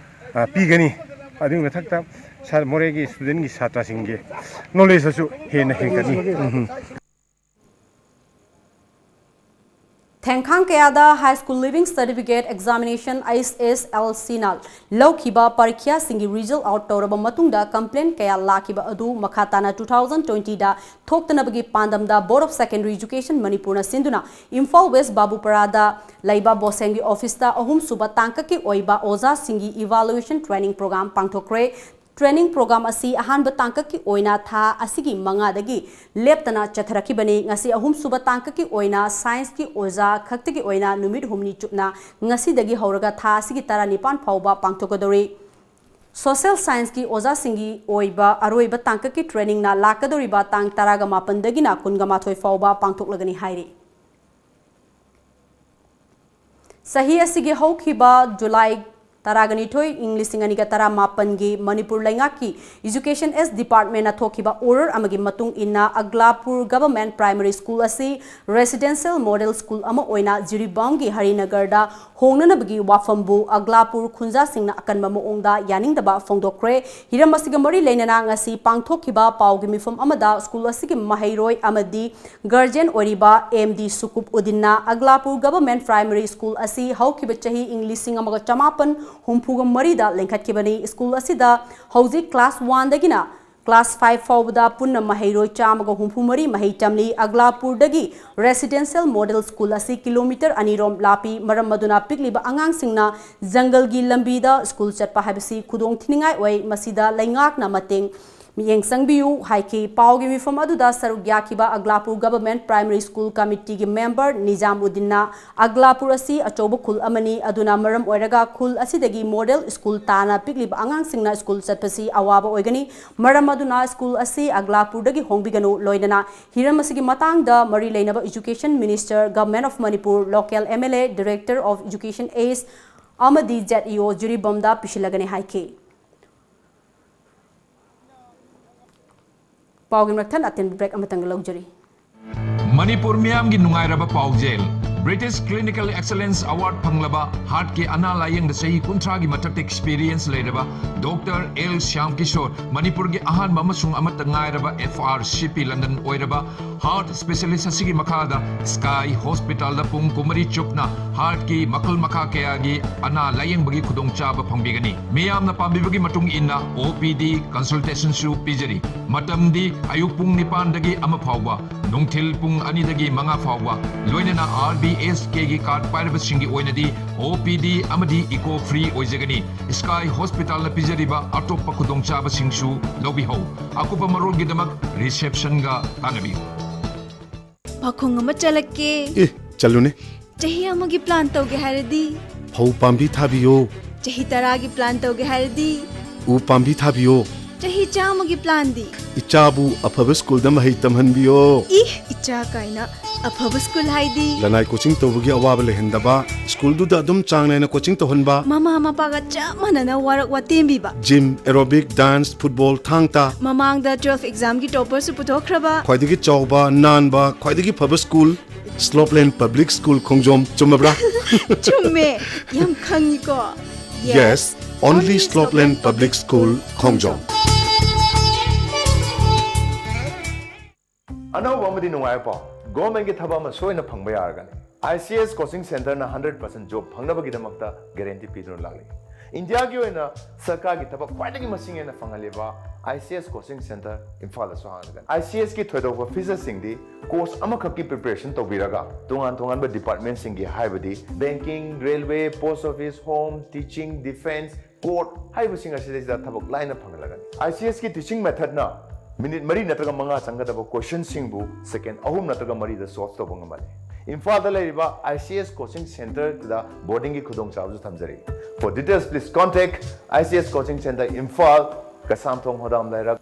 ꯑ, ꯄꯤꯒꯅꯤ꯫ ꯑꯗꯨꯒꯤ ꯃꯊꯛꯇ ꯁꯥ-, ꯃꯣꯔꯦꯒꯤ student ꯀꯤ ꯁꯥꯇ꯭ꯔꯁꯤꯡꯒꯤ knowledge ꯑꯁꯨ ꯍꯦꯟꯅ ꯍꯦꯟꯒꯠꯅꯤ꯫ ꯎꯝ꯫ ꯊꯦꯡꯈꯥꯡ ꯀꯌꯥꯗ High School Leaving Certificate Examination, H S L C ꯅ ꯂꯧꯈꯤꯕ ꯄꯔꯤꯈ꯭ꯌꯥꯁꯤꯡꯒꯤ result out ꯇꯧꯔꯕ ꯃꯇꯨꯡꯗ complaint ꯀꯌꯥ ꯂꯥꯛꯈꯤꯕ ꯑꯗꯨ ꯃꯈꯥ ꯇꯥꯅ two thousand twenty the ꯊꯣꯛꯇꯅꯕꯒꯤ ꯄꯥꯟꯗꯝꯗ Board of Secondary Education ꯃꯅꯤꯄꯨꯔꯅ ꯁꯤꯟꯗꯨꯅ ꯏꯝꯐꯥꯜ West ꯕꯥꯕꯨꯄꯔꯥꯗ ꯂꯩꯕ ꯕꯣꯁꯦꯝꯒꯤ office ꯇ ꯑꯍꯨꯝꯁꯨꯕ ꯇꯥꯡꯀꯛꯀꯤ ꯑꯣꯏꯕ ꯑꯣꯖꯥꯁꯤꯡꯒꯤ evaluation training program ꯄꯥꯡꯊꯣꯛꯈ꯭ꯔꯦ꯫ Training program ꯑꯁꯤ ꯑꯍꯥꯟꯕ ꯇꯥꯡꯀꯛꯀꯤ ꯑꯣꯏꯅ ꯊꯥ ꯑꯁꯤꯒꯤ ꯃꯉꯥꯗꯒꯤ ꯂꯦꯞꯇꯅ ꯆꯠꯊꯔꯛꯈꯤꯕꯅꯤ꯫ ꯉꯁꯤ ꯑꯍꯨꯝꯁꯨꯕ ꯇꯥꯡꯀꯛꯀꯤ ꯑꯣꯏꯅ science ꯀꯤ ꯑꯣꯖꯥ ꯈꯛꯇꯒꯤ ꯑꯣꯏꯅ ꯅꯨꯃꯤꯠ ꯍꯨꯝꯅꯤ ꯆꯨꯞꯅ ꯉꯁꯤꯗꯒꯤ ꯍꯧꯔꯒ ꯊꯥ ꯑꯁꯤꯒꯤ ꯇꯔꯥꯅꯤꯄꯥꯟ ꯐꯥꯎꯕ ꯄꯥꯡꯊꯣꯛꯀꯗꯧꯔꯤ꯫ Social Scienceꯀꯤ ꯑꯣꯖꯥꯁꯤꯡꯒꯤ ꯑꯣꯏꯕ ꯑꯔꯣꯏꯕ ꯇꯥꯡꯀꯛꯀꯤ trainingꯅ ꯂꯥꯛꯀꯗꯧꯔꯤꯕ ꯇꯥꯡ ꯇꯔꯥꯃꯥꯄꯟꯗꯒꯤꯅ ꯀꯨꯟꯃꯥꯊꯣꯏ ꯐꯥꯎꯕ ꯄꯥꯡꯊꯣꯛꯂꯒꯅꯤ ꯍꯥꯏꯔꯤ꯫ ꯆꯍꯤ ꯑꯁꯤꯒꯤ ꯍꯧꯈꯤꯕ ꯖꯨꯂꯥꯏ ꯇꯔꯥꯅꯤꯊꯣꯏ, ꯏꯪ ꯂꯤꯁꯤꯡ ꯑꯅꯤꯒ ꯇꯔꯥꯃꯥꯄꯟꯒꯤ ꯃꯅꯤꯄꯨꯔ ꯂꯩꯉꯥꯛꯀꯤ Education S Departmentꯅ ꯊꯣꯛꯈꯤꯕ order ꯑꯃꯒꯤ ꯃꯇꯨꯡ ꯏꯟꯅ ꯑꯒꯂꯥꯄꯨꯔ Government Primary School ꯑꯁꯤ residential model school ꯑꯃ ꯑꯣꯏꯅ ꯖꯤꯔꯤꯕꯥꯝꯒꯤ ꯍꯔꯤꯅꯒꯔꯗ ꯍꯣꯡꯅꯅꯕꯒꯤ ꯋꯥꯐꯝꯕꯨ ꯑꯒꯂꯥꯄꯨꯔ ꯈꯨꯟꯖꯥꯁꯤꯡꯅ ꯑꯀꯟꯕ ꯃꯑꯣꯡꯗ ꯌꯥꯅꯤꯡꯗꯕ ꯐꯣꯡꯗꯣꯛꯈ꯭ꯔꯦ꯫ ꯍꯤꯔꯝ ꯑꯁꯤꯒ ꯃꯔꯤ ꯂꯩꯅꯅ ꯉꯁꯤ ꯄꯥꯡꯊꯣꯛꯈꯤꯕ ꯄꯥꯎꯒꯤ ꯃꯤꯐꯝ ꯑꯃꯗ school ꯑꯁꯤꯒꯤ ꯃꯍꯩꯔꯣꯏ ꯑꯃꯗꯤ guardian ꯑꯣꯏꯔꯤꯕ ꯑꯦꯝ ꯗꯤ ꯁꯨꯀꯨꯞ ꯎꯗꯤꯟꯅ ꯑꯒꯂꯥꯄꯨꯔ Government Primary School ꯑꯁꯤ ꯍꯧꯈꯤꯕ ꯆꯍꯤ ꯏꯪ ꯂꯤꯁꯤꯡ ꯑꯃꯒ ꯆꯃꯥꯄꯟ ꯍꯨꯝꯐꯨꯒ ꯃꯔꯤꯗ ꯂꯤꯡꯈꯠꯈꯤꯕꯅꯤ꯫ School ꯑꯁꯤꯗ ꯍꯧꯖꯤꯛ class oneꯗꯒꯤꯅ class five ꯐꯥꯎꯕꯗ ꯄꯨꯟꯅ ꯃꯍꯩꯔꯣꯏ ꯆꯥꯝꯃꯒ ꯍꯨꯝꯐꯨ ꯃꯔꯤ ꯃꯍꯩ ꯇꯝꯂꯤ꯫ ꯑꯒꯂꯥꯄꯨꯔꯗꯒꯤ residential model school ꯑꯁꯤ kilometre ꯑꯅꯤꯔꯣꯝ ꯂꯥꯞꯄꯤ꯫ ꯃꯔꯝ ꯑꯗꯨꯅ ꯄꯤꯛꯂꯤꯕ ꯑꯉꯥꯡꯁꯤꯡꯅ ꯖꯪꯒꯜꯒꯤ ꯂꯝꯕꯤꯗ school ꯆꯠꯄ ꯍꯥꯏꯕꯁꯤ ꯈꯨꯗꯣꯡꯊꯤꯅꯤꯡꯉꯥꯏ ꯑꯣꯏ꯫ ꯃꯁꯤꯗ ꯂꯩꯉꯥꯛꯅ ꯃꯇꯦꯡ ꯃꯤꯠꯌꯦꯡ ꯆꯪꯕꯤꯌꯨ ꯍꯥꯏꯈꯤ꯫ ꯄꯥꯎꯒꯤ ꯃꯤꯐꯝ ꯑꯗꯨꯗ ꯁꯔꯨꯛ ꯌꯥꯈꯤꯕ ꯑꯒꯂꯥꯄꯨꯔ Government Primary School Committeeꯒꯤ member Nizam ꯎꯗꯤꯟꯅ ꯑꯒꯂꯥꯄꯨꯔ ꯑꯁꯤ ꯑꯆꯧꯕ ꯈꯨꯜ ꯑꯃꯅꯤ, ꯑꯗꯨꯅ ꯃꯔꯝ ꯑꯣꯏꯔꯒ ꯈꯨꯜ ꯑꯁꯤꯗꯒꯤ model school ꯇꯥꯅ ꯄꯤꯛꯂꯤꯕ ꯑꯉꯥꯡꯁꯤꯡꯅ school ꯆꯠꯄꯁꯤ ꯑꯋꯥꯕ ꯑꯣꯏꯒꯅꯤ꯫ ꯃꯔꯝ ꯑꯗꯨꯅ school ꯑꯁꯤ ꯑꯒꯂꯥꯄꯨꯔꯗꯒꯤ ꯍꯣꯡꯕꯤꯒꯅꯨ꯫ ꯂꯣꯏꯅꯅ ꯍꯤꯔꯝ ꯑꯁꯤꯒꯤ ꯃꯇꯥꯡꯗ ꯃꯔꯤ ꯂꯩꯅꯕ Education Minister, Government of Manipur, local M L A, Director of Education S ꯑꯃꯗꯤ Z E O ꯖꯤꯔꯤꯕꯥꯝꯗ ꯄꯤꯁꯤꯜꯂꯒꯅꯤ ꯍꯥꯏꯈꯤ꯫ ꯄꯥꯎꯒꯤ ꯃꯊꯪ ꯑꯇꯦꯟꯕ break ꯑꯃꯇꯪ ꯂꯧꯖꯔꯤ꯫ ꯃꯅꯤꯄꯨꯔ ꯃꯤꯌꯥꯝꯒꯤ ꯅꯨꯡꯉꯥꯏꯔꯕ ꯄꯥꯎꯖꯦꯜ꯫ British Clinical Excellence Award ꯐꯪꯂꯕ heartꯀꯤ ꯑꯅꯥ ꯂꯥꯌꯦꯡꯗ ꯆꯍꯤ ꯀꯨꯟꯊ꯭ꯔꯥꯒꯤ ꯃꯊꯛꯇ experience ꯂꯩꯔꯕ Doctor L ꯁ꯭ꯌꯥꯝ ꯀꯤꯁꯣꯔ, ꯃꯅꯤꯄꯨꯔꯒꯤ ꯑꯍꯥꯟꯕ ꯑꯃꯁꯨꯡ ꯑꯃꯠꯇ ꯉꯥꯏꯔꯕ F R C P London ꯑꯣꯏꯔꯕ heart specialist ꯑꯁꯤꯒꯤ ꯃꯈꯥꯗ Sky Hospitalꯗ ꯄꯨꯡ ꯀꯨꯟꯃꯔꯤ ꯆꯨꯞꯅ heartꯀꯤ ꯃꯈꯜ ꯃꯈꯥ ꯀꯌꯥꯒꯤ ꯑꯅꯥ ꯂꯥꯌꯦꯡꯕꯒꯤ ꯈꯨꯗꯣꯡꯆꯥꯕ ꯐꯪꯕꯤꯒꯅꯤ꯫ ꯃꯤꯌꯥꯝꯅ ꯄꯥꯝꯕꯤꯕꯒꯤ ꯃꯇꯨꯡ ꯏꯟꯅ O P D consultationꯁꯨ ꯄꯤꯖꯔꯤ꯫ ꯃꯇꯝꯗꯤ ꯑꯌꯨꯛ ꯄꯨꯡ ꯅꯤꯄꯥꯟꯗꯒꯤ ꯑꯃ ꯐꯥꯎꯕ, ꯅꯨꯡꯊꯤꯜ ꯄꯨꯡ ꯑꯅꯤꯗꯒꯤ ꯃꯉꯥ ꯐꯥꯎꯕ꯫ ꯂꯣꯏꯅꯅ R B S Kꯒꯤ card ꯄꯥꯏꯔꯕꯁꯤꯡꯒꯤ ꯑꯣꯏꯅꯗꯤ O P D ꯑꯃꯗꯤ echo free ꯑꯣꯏꯖꯒꯅꯤ꯫ Sky Hospitalꯅ ꯄꯤꯖꯔꯤꯕ ꯑꯇꯣꯞꯄ ꯈꯨꯗꯣꯡꯆꯥꯕꯁꯤꯡꯁꯨ ꯂꯧꯕꯤꯍꯧ꯫ ꯑꯀꯨꯞꯄ ꯃꯔꯣꯜꯒꯤꯗꯃꯛ receptionꯒ ꯇꯥꯟꯅꯕꯤꯌꯨ꯫ ꯄꯥꯈꯣꯡ ꯑꯃ ꯆꯠꯂꯛꯀꯦ꯫ ꯑꯦ, ꯆꯠꯂꯨꯅꯦ꯫ ꯆꯍꯤ ꯑꯃꯒꯤ plan ꯇꯧꯒꯦ ꯍꯥꯏꯔꯗꯤ? ꯐꯧ ꯄꯥꯝꯕꯤ ꯊꯥꯕꯤꯌꯣ꯫ ꯆꯍꯤ ꯇꯔꯥꯒꯤ plan ꯇꯧꯒꯦ ꯍꯥꯏꯔꯗꯤ? ꯎ ꯄꯥꯝꯕꯤ ꯊꯥꯕꯤꯌꯣ꯫ ꯆꯍꯤ ꯆꯥꯝꯃꯒꯤ plan ꯗꯤ? ꯏꯆꯥꯕꯨ ꯑꯐꯕ ꯁ꯭ꯀꯨꯜꯗ ꯃꯍꯩ ꯇꯝꯍꯟꯕꯤꯌꯣ꯫ ꯏ, ꯏꯆꯥ ꯀꯥꯏꯅ꯫ ꯑꯐꯕ ꯁ꯭ꯀꯨꯜ ꯍꯥꯏꯗꯤ? ꯂꯅꯥꯏ coaching ꯇꯧꯕꯒꯤ ꯑꯋꯥꯕ ꯂꯩꯍꯟꯗꯕ, ꯁ꯭ꯀꯨꯜꯗꯨꯗ ꯑꯗꯨꯝ ꯆꯥꯡ ꯅꯥꯏꯅ coaching ꯇꯧꯍꯟꯕ꯫ ꯃꯃꯥ ꯃꯄꯥꯒ ꯆꯞ ꯃꯥꯟꯅꯅ work ꯋꯥꯇꯦꯝꯕꯤꯕ꯫ Gym, aerobic, dance, football, ꯊꯥꯡ ꯇꯥ꯫ ꯃꯃꯥꯡꯗ twelve exam ꯒꯤ topper ꯁꯨ ꯄꯨꯊꯣꯛꯈ꯭ꯔꯕ꯫ ꯈ꯭ꯋꯥꯏꯗꯒꯤ ꯆꯥꯎꯕ, ꯅꯥꯟꯕ, ꯈ꯭ꯋꯥꯏꯗꯒꯤ ꯐꯕ ꯁ꯭ꯀꯨꯜ, Slopeland Public School ꯈꯣꯡꯖꯣꯝ, ꯆꯨꯝꯃꯕ꯭ꯔꯥ? ꯆꯨꯝꯃꯦ, ꯌꯥꯝ ꯈꯪꯉꯤꯀꯣ꯫ Yes, only Slopeland Public School, ꯈꯣꯡꯖꯣꯝ꯫ ꯑꯅꯧꯕ ꯑꯃꯗꯤ ꯅꯨꯡꯉꯥꯏꯕ ꯄꯥꯎ, government ꯀꯤ ꯊꯕꯛ ꯑꯃ ꯁꯣꯏꯅ ꯐꯪꯕ ꯌꯥꯔꯒꯅꯤ꯫ I C S coaching center ꯅ hundred percent job ꯐꯪꯅꯕꯒꯤꯗꯃꯛꯇ guarantee ꯄꯤꯗꯨꯅ ꯂꯥꯛꯂꯤ꯫ ꯏꯟꯗꯤꯌꯥꯒꯤ ꯑꯣꯏꯅ ꯁꯔꯀꯥꯔꯒꯤ ꯊꯕꯛ ꯈ꯭ꯋꯥꯏꯗꯒꯤ ꯃꯁꯤꯡ ꯍꯦꯟꯅ ꯐꯪꯍꯜꯂꯤꯕ I C S coaching center ꯏꯝꯐꯥꯜꯗꯁꯨ ꯍꯥꯡꯂꯒꯅꯤ꯫ I C S ꯀꯤ ꯊꯣꯏꯗꯣꯛꯄ feature ꯁꯤꯡꯗꯤ course ꯑꯃꯈꯛꯀꯤ preparation ꯇꯧꯕꯤꯔꯒ ꯇꯣꯉꯥꯟ ꯇꯣꯉꯥꯟꯕ department ꯁꯤꯡꯒꯤ, ꯍꯥꯏꯕꯗꯤ banking, railway, post office, home, teaching, defence, court ꯍꯥꯏꯕꯁꯤꯡ ꯑꯁꯤꯗꯩꯁꯤꯗ ꯊꯕꯛ ꯂꯥꯏꯅ ꯐꯪꯍꯜꯂꯒꯅꯤ꯫ I C S ꯀꯤ teaching method ꯅ minute ꯃꯔꯤ ꯅꯠꯇ꯭ꯔꯒ ꯃꯉꯥ ꯆꯪꯒꯗꯕ question ꯁꯤꯡꯕꯨ second ꯑꯍꯨꯝ ꯅꯠꯇ꯭ꯔꯒ ꯃꯔꯤꯗ solve ꯇꯧꯕ ꯉꯝꯍꯜꯂꯤ꯫ ꯏꯝꯐꯥꯜꯗ ꯂꯩꯔꯤꯕ I C S coaching center the boarding ꯒꯤ ꯈꯨꯗꯣꯡꯆꯥꯕꯁꯨ ꯊꯝꯖꯔꯤ꯫ For details, please contact I C S coaching center Imphal, Keishamthong ꯍꯣꯗꯥꯝ ꯂꯩꯔꯛ꯫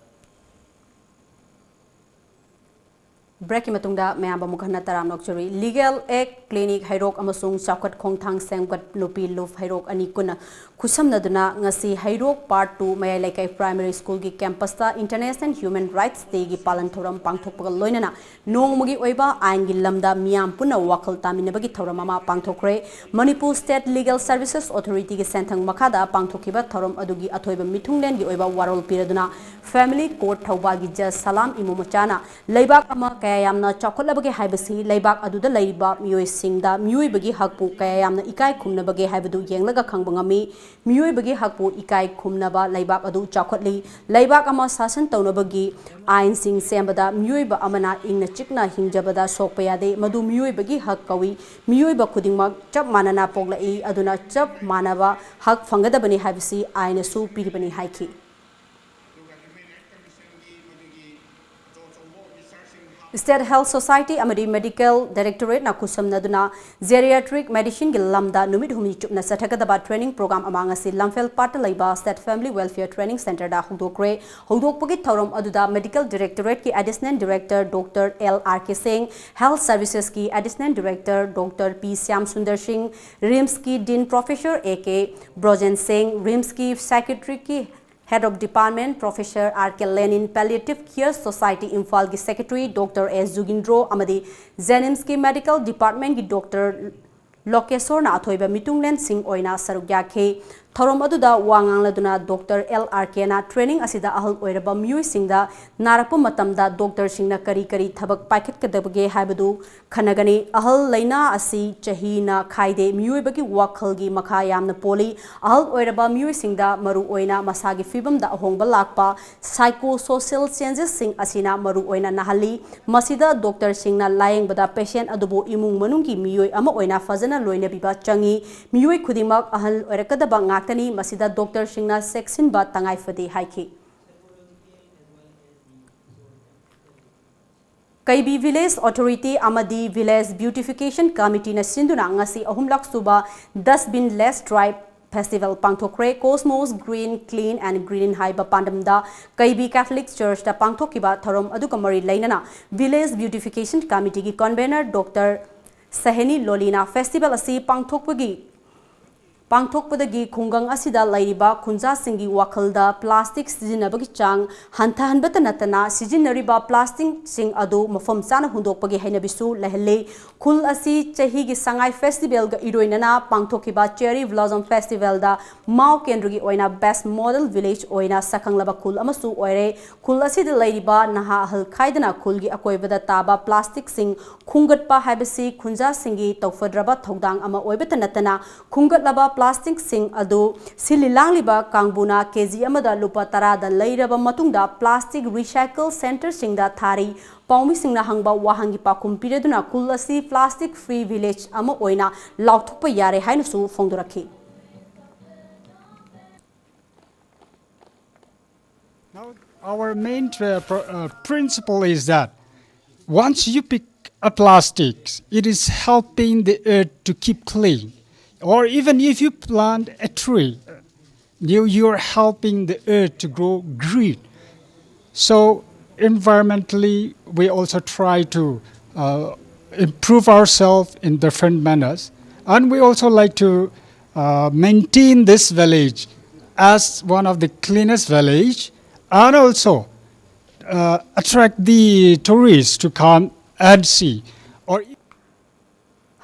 Break ꯀꯤ ꯃꯇꯨꯡꯗ ꯃꯌꯥꯝꯕꯨ ꯑꯃꯨꯛ ꯍꯟꯅ ꯇꯔꯥꯝꯅ ꯑꯣꯛꯆꯔꯤ꯫ Legal Aid Clinic ꯍꯩꯔꯣꯛ ꯑꯃꯁꯨꯡ ꯆꯥꯎꯈꯠ ꯈꯣꯡꯊꯥꯡ ꯁꯦꯝꯒꯠ ꯅꯨꯄꯤ ꯂꯨꯞ ꯍꯩꯔꯣꯛ ꯑꯅꯤ ꯄꯨꯟꯅ ꯈꯨꯠꯁꯝꯅꯗꯨꯅ ꯉꯁꯤ ꯍꯩꯔꯣꯛ Part two ꯃꯌꯥꯏ ꯂꯩꯀꯥꯏ Primary School ꯒꯤ campus ꯇ International Human Rights Day ꯒꯤ ꯄꯥꯂꯟ ꯊꯧꯔꯝ ꯄꯥꯡꯊꯣꯛꯄꯒ ꯂꯣꯏꯅꯅ ꯅꯣꯡꯃꯒꯤ ꯑꯣꯏꯕ ꯑꯥꯏꯟꯒꯤ ꯂꯝꯗ ꯃꯤꯌꯥꯝ ꯄꯨꯟꯅ ꯋꯥꯈꯜ ꯇꯥꯃꯤꯟꯅꯕꯒꯤ ꯊꯧꯔꯝ ꯑꯃ ꯄꯥꯡꯊꯣꯛꯈ꯭ꯔꯦ꯫ Manipur State Legal Services Authority ꯒꯤ ꯁꯦꯟꯊꯪ ꯃꯈꯥꯗ ꯄꯥꯡꯊꯣꯛꯈꯤꯕ ꯊꯧꯔꯝ ꯑꯗꯨꯒꯤ ꯑꯊꯣꯏꯕ ꯃꯤꯊꯨꯡꯂꯦꯟꯒꯤ ꯑꯣꯏꯕ ꯋꯥꯔꯣꯜ ꯄꯤꯔꯗꯨꯅ Family Court ꯊꯧꯕꯥꯜꯒꯤ Judge ꯁꯂꯥꯝ ꯏꯃꯣꯃꯆꯥꯅ ꯂꯩꯕꯥꯛ ꯑꯃ ꯀꯌꯥ ꯌꯥꯝꯅ ꯆꯥꯎꯈꯠꯂꯕꯒꯦ ꯍꯥꯏꯕꯁꯤ ꯂꯩꯕꯥꯛ ꯑꯗꯨꯗ ꯂꯩꯔꯤꯕ ꯃꯤꯑꯣꯏꯁꯤꯡꯗ ꯃꯤꯑꯣꯏꯕꯒꯤ ꯍꯛꯄꯨ ꯀꯌꯥ ꯌꯥꯝꯅ ꯏꯀꯥꯏ ꯈꯨꯝꯅꯕꯒꯦ ꯍꯥꯏꯕꯗꯨ ꯌꯦꯡꯂꯒ ꯈꯪꯕ ꯉꯝꯃꯤ꯫ ꯃꯤꯑꯣꯏꯕꯒꯤ ꯍꯛꯄꯨ ꯏꯀꯥꯏ ꯈꯨꯝꯅꯕ ꯂꯩꯕꯥꯛ ꯑꯗꯨ ꯆꯥꯎꯈꯠꯂꯤ꯫ ꯂꯩꯕꯥꯛ ꯑꯃ ꯁꯥꯁꯟ ꯇꯧꯅꯕꯒꯤ ꯑꯥꯏꯟꯁꯤꯡ ꯁꯦꯝꯕꯗ ꯃꯤꯑꯣꯏꯕ ꯑꯃꯅ ꯏꯪꯅ ꯆꯤꯛꯅ ꯍꯤꯡꯖꯕꯗ ꯁꯣꯛꯄ ꯌꯥꯗꯦ꯫ ꯃꯗꯨ ꯃꯤꯑꯣꯏꯕꯒꯤ ꯍꯛ ꯀꯧꯏ꯫ ꯃꯤꯑꯣꯏꯕ ꯈꯨꯗꯤꯡꯃꯛ ꯆꯞ ꯃꯥꯟꯅꯅ ꯄꯣꯛꯂꯛꯏ, ꯑꯗꯨꯅ ꯆꯞ ꯃꯥꯟꯅꯕ ꯍꯛ ꯐꯪꯒꯗꯕꯅꯤ ꯍꯥꯏꯕꯁꯤ ꯑꯥꯏꯟꯅꯁꯨ ꯄꯤꯔꯤꯕꯅꯤ ꯍꯥꯏꯈꯤ꯫ ꯑꯗꯨꯒ Human Rights Commission ꯒꯤ ꯃꯗꯨꯒꯤ ꯑꯆꯧ ꯑꯆꯧꯕ officer ꯁꯤꯡ State Health Society ꯑꯃꯗꯤ Medical Directorate ꯅ ꯈꯨꯠꯁꯝꯅꯗꯨꯅ Geriatric Medicine ꯒꯤ ꯂꯝꯗ ꯅꯨꯃꯤꯠ ꯍꯨꯝꯅꯤ ꯆꯨꯞꯅ ꯆꯠꯊꯒꯗꯕ training program ꯑꯃ ꯉꯁꯤ ꯂꯝꯐꯦꯜ ꯄꯥꯠꯇ ꯂꯩꯕ State Family Welfare Training Centre ꯗ ꯍꯧꯗꯣꯛꯈ꯭ꯔꯦ꯫ ꯍꯧꯗꯣꯛꯄꯒꯤ ꯊꯧꯔꯝ ꯑꯗꯨꯗ Medical Directorate ꯀꯤ Additional Director Doctor L R K Singh, Health Services ꯀꯤ Additional Director Doctor P Shyam Sundar Singh, RIMS ꯀꯤ Dean Professor A K Brojen Singh, RIMS ꯀꯤ Psychiatric ꯀꯤ Head of Department Professor R K Lenin, Palliative Care Society ꯏꯝꯐꯥꯜꯒꯤ Secretary Doctor S Jugindro ꯑꯃꯗꯤ JNIMS ꯀꯤ Medical Department ꯀꯤ Doctor ꯂꯣꯀꯦꯁꯣꯔꯅ ꯑꯊꯣꯏꯕ ꯃꯤꯇꯨꯡꯂꯦꯟꯁꯤꯡ ꯑꯣꯏꯅ ꯁꯔꯨꯛ ꯌꯥꯈꯤ꯫ ꯊꯧꯔꯝ ꯑꯗꯨꯗ ꯋꯥ ꯉꯥꯡꯂꯗꯨꯅ Doctor L R K ꯅ training ꯑꯁꯤꯗ ꯑꯍꯜ ꯑꯣꯏꯔꯕ ꯃꯤꯑꯣꯏꯁꯤꯡꯗ ꯅꯥꯔꯛꯄ ꯃꯇꯝꯗ doctor ꯁꯤꯡꯅ ꯀꯔꯤ ꯀꯔꯤ ꯊꯕꯛ ꯄꯥꯏꯈꯠꯀꯗꯕꯒꯦ ꯍꯥꯏꯕꯗꯨ ꯈꯟꯅꯒꯅꯤ꯫ ꯑꯍꯜ ꯂꯩꯅꯥ ꯑꯁꯤ ꯆꯍꯤꯅ ꯈꯥꯏꯗꯦ, ꯃꯤꯑꯣꯏꯕꯒꯤ ꯋꯥꯈꯜꯒꯤ ꯃꯈꯥ ꯌꯥꯝꯅ ꯄꯣꯜꯂꯤ꯫ ꯑꯍꯜ ꯑꯣꯏꯔꯕ ꯃꯤꯑꯣꯏꯁꯤꯡꯗ ꯃꯔꯨꯑꯣꯏꯅ ꯃꯁꯥꯒꯤ ꯐꯤꯕꯝꯗ ꯑꯍꯣꯡꯕ ꯂꯥꯛꯄ, psychosocial changes ꯁꯤꯡ ꯑꯁꯤꯅ ꯃꯔꯨꯑꯣꯏꯅ ꯅꯥꯍꯜꯂꯤ꯫ ꯃꯁꯤꯗ doctor ꯁꯤꯡꯅ ꯂꯥꯌꯦꯡꯕꯗ patient ꯑꯗꯨꯕꯨ ꯏꯃꯨꯡ ꯃꯅꯨꯡꯒꯤ ꯃꯤꯑꯣꯏ ꯑꯃ ꯑꯣꯏꯅ ꯐꯖꯅ ꯂꯣꯏꯅꯕꯤꯕ ꯆꯪꯏ꯫ ꯃꯤꯑꯣꯏ ꯈꯨꯗꯤꯡꯃꯛ ꯑꯍꯜ ꯑꯣꯏꯔꯛꯀꯗꯕ ꯉꯥꯛꯇꯅꯤ꯫ ꯃꯁꯤꯗ doctor ꯁꯤꯡꯅ ꯆꯦꯛꯁꯤꯟꯕ ꯇꯉꯥꯏ ꯐꯗꯦ ꯍꯥꯏꯈꯤ꯫ ꯀꯩꯕꯤ Village Authority ꯑꯃꯗꯤ Village Beautification Committee ꯅ ꯁꯤꯟꯗꯨꯅ ꯉꯁꯤ ꯑꯍꯨꯝꯂꯛ ꯁꯨꯕ Dustbin Less Drive Festival ꯄꯥꯡꯊꯣꯛꯈ꯭ꯔꯦ꯫ Cosmos Green, Clean and Green ꯍꯥꯏꯕ ꯄꯥꯟꯗꯝꯗ ꯀꯩꯕꯤ Catholic Church ꯇ ꯄꯥꯡꯊꯣꯛꯈꯤꯕ ꯊꯧꯔꯝ ꯑꯗꯨꯒ ꯃꯔꯤ ꯂꯩꯅꯅ Village Beautification Committee ꯒꯤ convener Doctor ꯁꯍꯦꯅꯤ ꯂꯣꯂꯤꯅ festival ꯑꯁꯤ ꯄꯥꯡꯊꯣꯛꯄꯒꯤ ꯄꯥꯡꯊꯣꯛꯄꯗꯒꯤ ꯈꯨꯡꯒꯪ ꯑꯁꯤꯗ ꯂꯩꯔꯤꯕ ꯈꯨꯟꯖꯥꯁꯤꯡꯒꯤ ꯋꯥꯈꯜꯗ plastic ꯁꯤꯖꯤꯟꯅꯕꯒꯤ ꯆꯥꯡ ꯍꯟꯊꯍꯟꯕꯇ ꯅꯠꯇꯅ ꯁꯤꯖꯤꯟꯅꯔꯤꯕ plastic ꯁꯤꯡ ꯑꯗꯨ ꯃꯐꯝ ꯆꯥꯅ ꯍꯨꯟꯗꯣꯛꯄꯒꯤ ꯍꯩꯅꯕꯤꯁꯨ ꯂꯩꯍꯜꯂꯤ꯫ ꯈꯨꯜ ꯑꯁꯤ ꯆꯍꯤꯒꯤ ꯁꯉꯥꯏ festival ꯒ ꯏꯔꯣꯏꯅꯅ ꯄꯥꯡꯊꯣꯛꯈꯤꯕ Cherry Blossom Festival ꯗ ꯃꯥꯎ ꯀꯦꯟꯗ꯭ꯔꯒꯤ ꯑꯣꯏꯅ best model village ꯑꯣꯏꯅ ꯁꯛꯈꯪꯂꯕ ꯈꯨꯜ ꯑꯃꯁꯨ ꯑꯣꯏꯔꯦ꯫ ꯈꯨꯜ ꯑꯁꯤꯗ ꯂꯩꯔꯤꯕ ꯅꯍꯥ ꯑꯍꯜ ꯈꯥꯏꯗꯅ ꯈꯨꯜꯒꯤ ꯑꯀꯣꯏꯕꯗ ꯇꯥꯕ plastic ꯁꯤꯡ ꯈꯨꯟꯒꯠꯄ ꯍꯥꯏꯕꯁꯤ ꯈꯨꯟꯖꯥꯁꯤꯡꯒꯤ ꯇꯧꯐꯗ꯭ꯔꯕ ꯊꯧꯗꯥꯡ ꯑꯃ ꯑꯣꯏꯕꯇ ꯅꯠꯇꯅ, ꯈꯨꯟꯒꯠꯂꯕ plastic ꯁꯤꯡ ꯑꯗꯨ ꯁꯤꯜꯂꯤ ꯂꯥꯡꯂꯤꯕ ꯀꯥꯡꯕꯨꯅ KG ꯑꯃꯗ ꯂꯨꯄꯥ ꯇꯔꯥꯗ ꯂꯩꯔꯕ ꯃꯇꯨꯡꯗ plastic recycle centre ꯁꯤꯡꯗ ꯊꯥꯔꯤ꯫ ꯄꯥꯎꯃꯤꯁꯤꯡꯅ ꯍꯪꯕ ꯋꯥꯍꯪꯒꯤ ꯄꯥꯎꯈꯨꯝ ꯄꯤꯔꯗꯨꯅ ꯈꯨꯜ ꯑꯁꯤ plastic free village ꯑꯃ ꯑꯣꯏꯅ ꯂꯥꯎꯊꯣꯛꯄ ꯌꯥꯔꯦ ꯍꯥꯏꯅꯁꯨ ꯐꯣꯡꯗꯣꯔꯛꯈꯤ꯫ Now, our main tra- pro- uh, principle is that Once you pick a plastic, it is helping the earth to keep clean. Or even if you plant a tree, you, you're helping the earth to grow green. So environmentally, we also try to uh, improve ourselves in different manners. And we also like to uh, maintain this village as one of the cleanest village, and also uh, attract the tourists to come and see. Or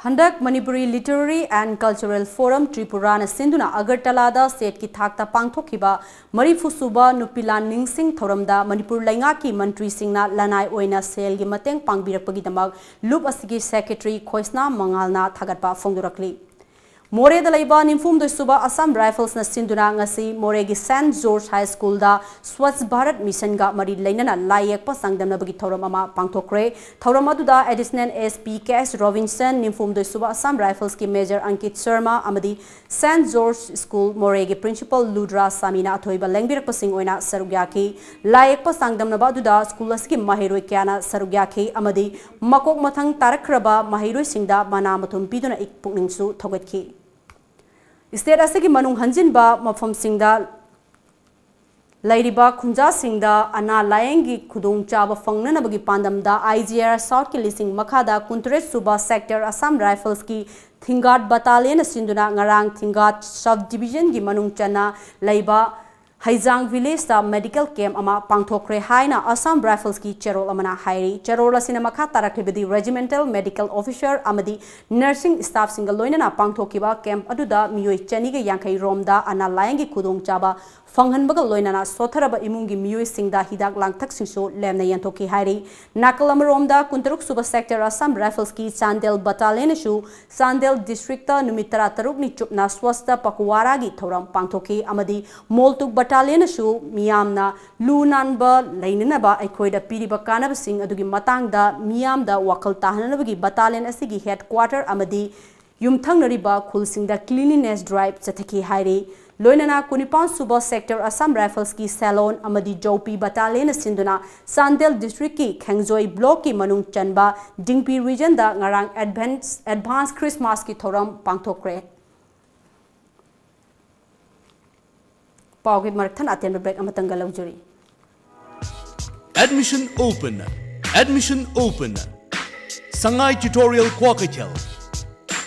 ꯍꯟꯗꯛ Manipuri Literary and Cultural Forum Tripura ꯅ ꯁꯤꯟꯗꯨꯅ ꯑꯒꯔꯇꯂꯥꯗ ꯁ꯭ꯇꯦꯠꯀꯤ ꯊꯥꯛꯇ ꯄꯥꯡꯊꯣꯛꯈꯤꯕ ꯃꯔꯤꯐꯨ ꯁꯨꯕ ꯅꯨꯄꯤ ꯂꯥꯟ ꯅꯤꯡꯁꯤꯡ ꯊꯧꯔꯝꯗ ꯃꯅꯤꯄꯨꯔ ꯂꯩꯉꯥꯛꯀꯤ ꯃꯟꯇ꯭ꯔꯤꯁꯤꯡꯅ ꯂꯅꯥꯏ ꯑꯣꯏꯅ ꯁꯦꯜꯒꯤ ꯃꯇꯦꯡ ꯄꯥꯡꯕꯤꯔꯛꯄꯒꯤꯗꯃꯛ ꯂꯨꯞ ꯑꯁꯤꯒꯤ ꯁꯦꯀ꯭ꯔꯦꯇꯔꯤ ꯈꯣꯏꯁꯅꯥ ꯃꯉꯥꯜꯅ ꯊꯥꯒꯠꯄ ꯐꯣꯡꯗꯣꯔꯛꯂꯤ꯫ ꯃꯣꯔꯦꯗ ꯂꯩꯕ ꯅꯤꯐꯨꯍꯨꯝꯗꯣꯏ ꯁꯨꯕ ꯑꯁꯥꯝ ꯔꯥꯏꯐꯜꯁꯅ ꯁꯤꯟꯗꯨꯅ ꯉꯁꯤ ꯃꯣꯔꯦꯒꯤ ꯁꯦꯟꯠ ꯖꯣꯔꯖ ꯍꯥꯏ ꯁ꯭ꯀꯨꯜꯗ ꯁ꯭ꯋꯥꯁ ꯚꯥꯔꯠ ꯃꯤꯁꯟꯒ ꯃꯔꯤ ꯂꯩꯅꯅ ꯂꯥꯏ ꯌꯦꯛꯄ ꯆꯥꯡꯗꯝꯅꯕꯒꯤ ꯊꯧꯔꯝ ꯑꯃ ꯄꯥꯡꯊꯣꯛꯈ꯭ꯔꯦ꯫ ꯊꯧꯔꯝ ꯑꯗꯨꯗ ꯑꯦꯗꯤꯁꯅꯦꯜ ꯑꯦꯁ ꯄꯤ ꯀꯦ ꯑꯦꯁ ꯔꯣꯕꯤꯟꯁꯟ, ꯅꯤꯐꯨꯍꯨꯝꯗꯣꯏ ꯁꯨꯕ ꯑꯁꯥꯝ ꯔꯥꯏꯐꯜꯁꯀꯤ ꯃꯦꯖꯔ ꯑꯪꯀꯤꯠ ꯁꯔꯃ ꯑꯃꯗꯤ ꯁꯦꯟꯠ ꯖꯣꯔꯖ ꯁ꯭ꯀꯨꯜ ꯃꯣꯔꯦꯒꯤ ꯄ꯭ꯔꯤꯟꯁꯤꯄꯜ ꯂꯨꯗ꯭ꯔꯥ ꯁꯥꯃꯤꯅ ꯑꯊꯣꯏꯕ ꯂꯦꯡꯕꯤꯔꯛꯄꯁꯤꯡ ꯑꯣꯏꯅ ꯁꯔꯨꯛ ꯌꯥꯈꯤ꯫ ꯂꯥꯏ ꯌꯦꯛꯄ ꯆꯥꯡꯗꯝꯅꯕ ꯑꯗꯨꯗ ꯁ꯭ꯀꯨꯜ ꯑꯁꯤꯒꯤ ꯃꯍꯩꯔꯣꯏ ꯀꯌꯥꯅ ꯁꯔꯨꯛ ꯌꯥꯈꯤ ꯑꯃꯗꯤ ꯃꯀꯣꯛ ꯃꯊꯪ ꯇꯥꯔꯛꯈ꯭ꯔꯕ ꯃꯍꯩꯔꯣꯏꯁꯤꯡꯗ ꯃꯅꯥ ꯃꯊꯨꯝ ꯄꯤꯗꯨꯅ ꯏꯛ ꯄꯨꯛꯅꯤꯡꯁꯨ ꯊꯧꯒꯠꯈꯤ꯫ ꯁ꯭ꯇꯦꯠ ꯑꯁꯤꯒꯤ ꯃꯅꯨꯡ ꯍꯟꯖꯤꯟꯕ ꯃꯐꯝꯁꯤꯡꯗ ꯂꯩꯔꯤꯕ ꯈꯨꯟꯖꯥꯁꯤꯡꯗ ꯑꯅꯥ ꯂꯥꯌꯦꯡꯒꯤ ꯈꯨꯗꯣꯡꯆꯥꯕ ꯐꯪꯅꯅꯕꯒꯤ ꯄꯥꯟꯗꯝꯗ ꯑꯥꯏ ꯖꯤ ꯑꯥꯔ ꯁꯥꯎꯠꯀꯤ ꯂꯤꯁꯤꯡ ꯃꯈꯥꯗ ꯀꯨꯟꯇꯔꯦꯠ ꯁꯨꯕ ꯁꯦꯛꯇꯔ ꯑꯁꯥꯝ ꯔꯥꯏꯐꯜꯁꯀꯤ ꯊꯤꯡꯒꯥꯠ ꯕꯇꯥꯂꯤꯌꯟꯅ ꯁꯤꯟꯗꯨꯅ ꯉꯔꯥꯡ ꯊꯤꯡꯒꯥꯠ ꯁꯕ ꯗꯤꯕꯤꯖꯟꯒꯤ ꯃꯅꯨꯡ ꯆꯟꯅ ꯂꯩꯕ ꯍꯩꯖꯥꯡ ꯚꯤꯂꯦꯖꯇ ꯃꯦꯗꯤꯀꯦꯜ ꯀꯦꯝꯞ ꯑꯃ ꯄꯥꯡꯊꯣꯛꯈ꯭ꯔꯦ ꯍꯥꯏꯅ ꯑꯁꯥꯝ ꯔꯥꯏꯐꯜꯁꯀꯤ ꯆꯦꯔꯣꯜ ꯑꯃꯅ ꯍꯥꯏꯔꯤ꯫ ꯆꯦꯔꯣꯜ ꯑꯁꯤꯅ ꯃꯈꯥ ꯇꯥꯔꯛꯂꯤꯕꯗꯤ ꯔꯦꯖꯤꯃꯦꯟꯇꯦꯜ ꯃꯦꯗꯤꯀꯦꯜ ꯑꯣꯐꯤꯁꯔ ꯑꯃꯗꯤ ꯅꯔꯁꯤꯡ ꯁ꯭ꯇꯥꯐꯁꯤꯡꯒ ꯂꯣꯏꯅꯅ ꯄꯥꯡꯊꯣꯛꯈꯤꯕ ꯀꯦꯝꯞ ꯑꯗꯨꯗ ꯃꯤꯑꯣꯏ ꯆꯅꯤꯒ ꯌꯥꯡꯈꯩ ꯔꯣꯝꯗ ꯑꯅꯥ ꯂꯥꯌꯦꯡꯒꯤ ꯈꯨꯗꯣꯡꯆꯥꯕ ꯐꯪꯍꯟꯕꯒ ꯂꯣꯏꯅꯅ ꯁꯣꯠꯊꯔꯕ ꯏꯃꯨꯡꯒꯤ ꯃꯤꯑꯣꯏꯁꯤꯡꯗ ꯍꯤꯗꯥꯛ ꯂꯥꯡꯊꯛꯁꯤꯡꯁꯨ ꯂꯦꯝꯅ ꯌꯦꯟꯊꯣꯛꯈꯤ ꯍꯥꯏꯔꯤ꯫ ꯅꯥꯀꯜ ꯑꯃꯔꯣꯝꯗ ꯀꯨꯟꯇꯔꯨꯛ ꯁꯨꯕ ꯁꯦꯛꯇꯔ ꯑꯁꯥꯝ ꯔꯥꯏꯐꯜꯁꯀꯤ ꯆꯥꯟꯗꯦꯜ ꯕꯇꯥꯂꯤꯌꯟꯅꯁꯨ ꯆꯥꯟꯗꯦꯜ ꯗꯤꯁꯇ꯭ꯔꯤꯛꯇ ꯅꯨꯃꯤꯠ ꯇꯔꯥꯇꯔꯨꯛꯅꯤ ꯆꯨꯞꯅ ꯁ꯭ꯋꯁꯇ ꯄꯈꯋꯥꯔꯥꯒꯤ ꯊꯧꯔꯝ ꯄꯥꯡꯊꯣꯛꯈꯤ ꯑꯃꯗꯤ ꯃꯣꯜꯇꯨꯛ ꯕꯇꯥꯂꯤꯌꯟꯅꯁꯨ ꯃꯤꯌꯥꯝꯅ ꯂꯨ ꯅꯥꯟꯕ ꯂꯩꯅꯅꯕ ꯑꯩꯈꯣꯏꯗ ꯄꯤꯔꯤꯕ ꯀꯥꯟꯅꯕꯁꯤꯡ ꯑꯗꯨꯒꯤ ꯃꯇꯥꯡꯗ ꯃꯤꯌꯥꯝꯗ ꯋꯥꯈꯜ ꯇꯥꯍꯟꯅꯕꯒꯤ ꯕꯇꯥꯂꯤꯌꯟ ꯑꯁꯤꯒꯤ ꯍꯦꯗꯀ꯭ꯋꯥꯇꯔ ꯑꯃꯗꯤ ꯌꯨꯝꯊꯪꯅꯔꯤꯕ ꯈꯨꯜꯁꯤꯡꯗ ꯀ꯭ꯂꯤꯟꯂꯤꯅꯦꯁ ꯗ꯭ꯔꯥꯏꯚ ꯆꯠꯊꯈꯤ ꯍꯥꯏꯔꯤ꯫ ꯂꯣꯏꯅꯅ ꯀꯨꯟꯅꯤꯄꯥꯟ ꯁꯨꯕ Sector Assam Riflesꯀꯤ Salon ꯑꯃꯗꯤ ꯖꯧꯄꯤ Battalionꯅ ꯁꯤꯟꯗꯨꯅ ꯆꯥꯟꯗꯦꯜ districtꯀꯤ ꯈꯦꯡꯖꯣꯏ blockꯀꯤ ꯃꯅꯨꯡ ꯆꯟꯕ ꯗꯤꯡꯄꯤ regionꯗ ꯉꯔꯥꯡ advance, advance Christmasꯀꯤ ꯊꯧꯔꯝ ꯄꯥꯡꯊꯣꯛꯈ꯭ꯔꯦ꯫ ꯄꯥꯎꯒꯤ ꯃꯔꯛ ꯊꯠꯅ ꯑꯇꯦꯟꯕ break ꯑꯃꯇꯪꯒ ꯂꯧꯖꯔꯤ꯫ Admission open. Admission open. Sangai Tutorial Kuakaitel.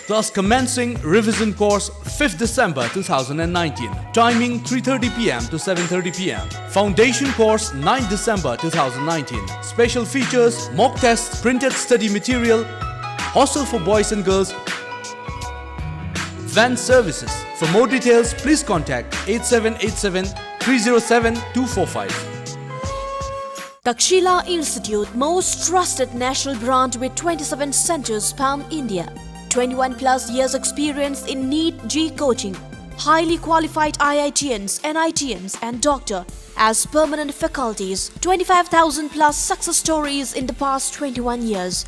Class commencing revision course fifth December two thousand and nineteen. Timing three thirty p m to seven thirty p m. Foundation course ninth December two thousand nineteen. Special features: mock tests, printed study material, hostel for boys and girls, van services. For more details, please contact eight seven eight seven three zero seven two four five. Takshila Institute, most trusted national brand with twenty-seven centers pan India. twenty-one plus years experience in NEET J E E coaching. Highly qualified I I T Ns, N I T Ns, and doctor as permanent faculties. twenty-five thousand plus success stories in the past twenty-one years.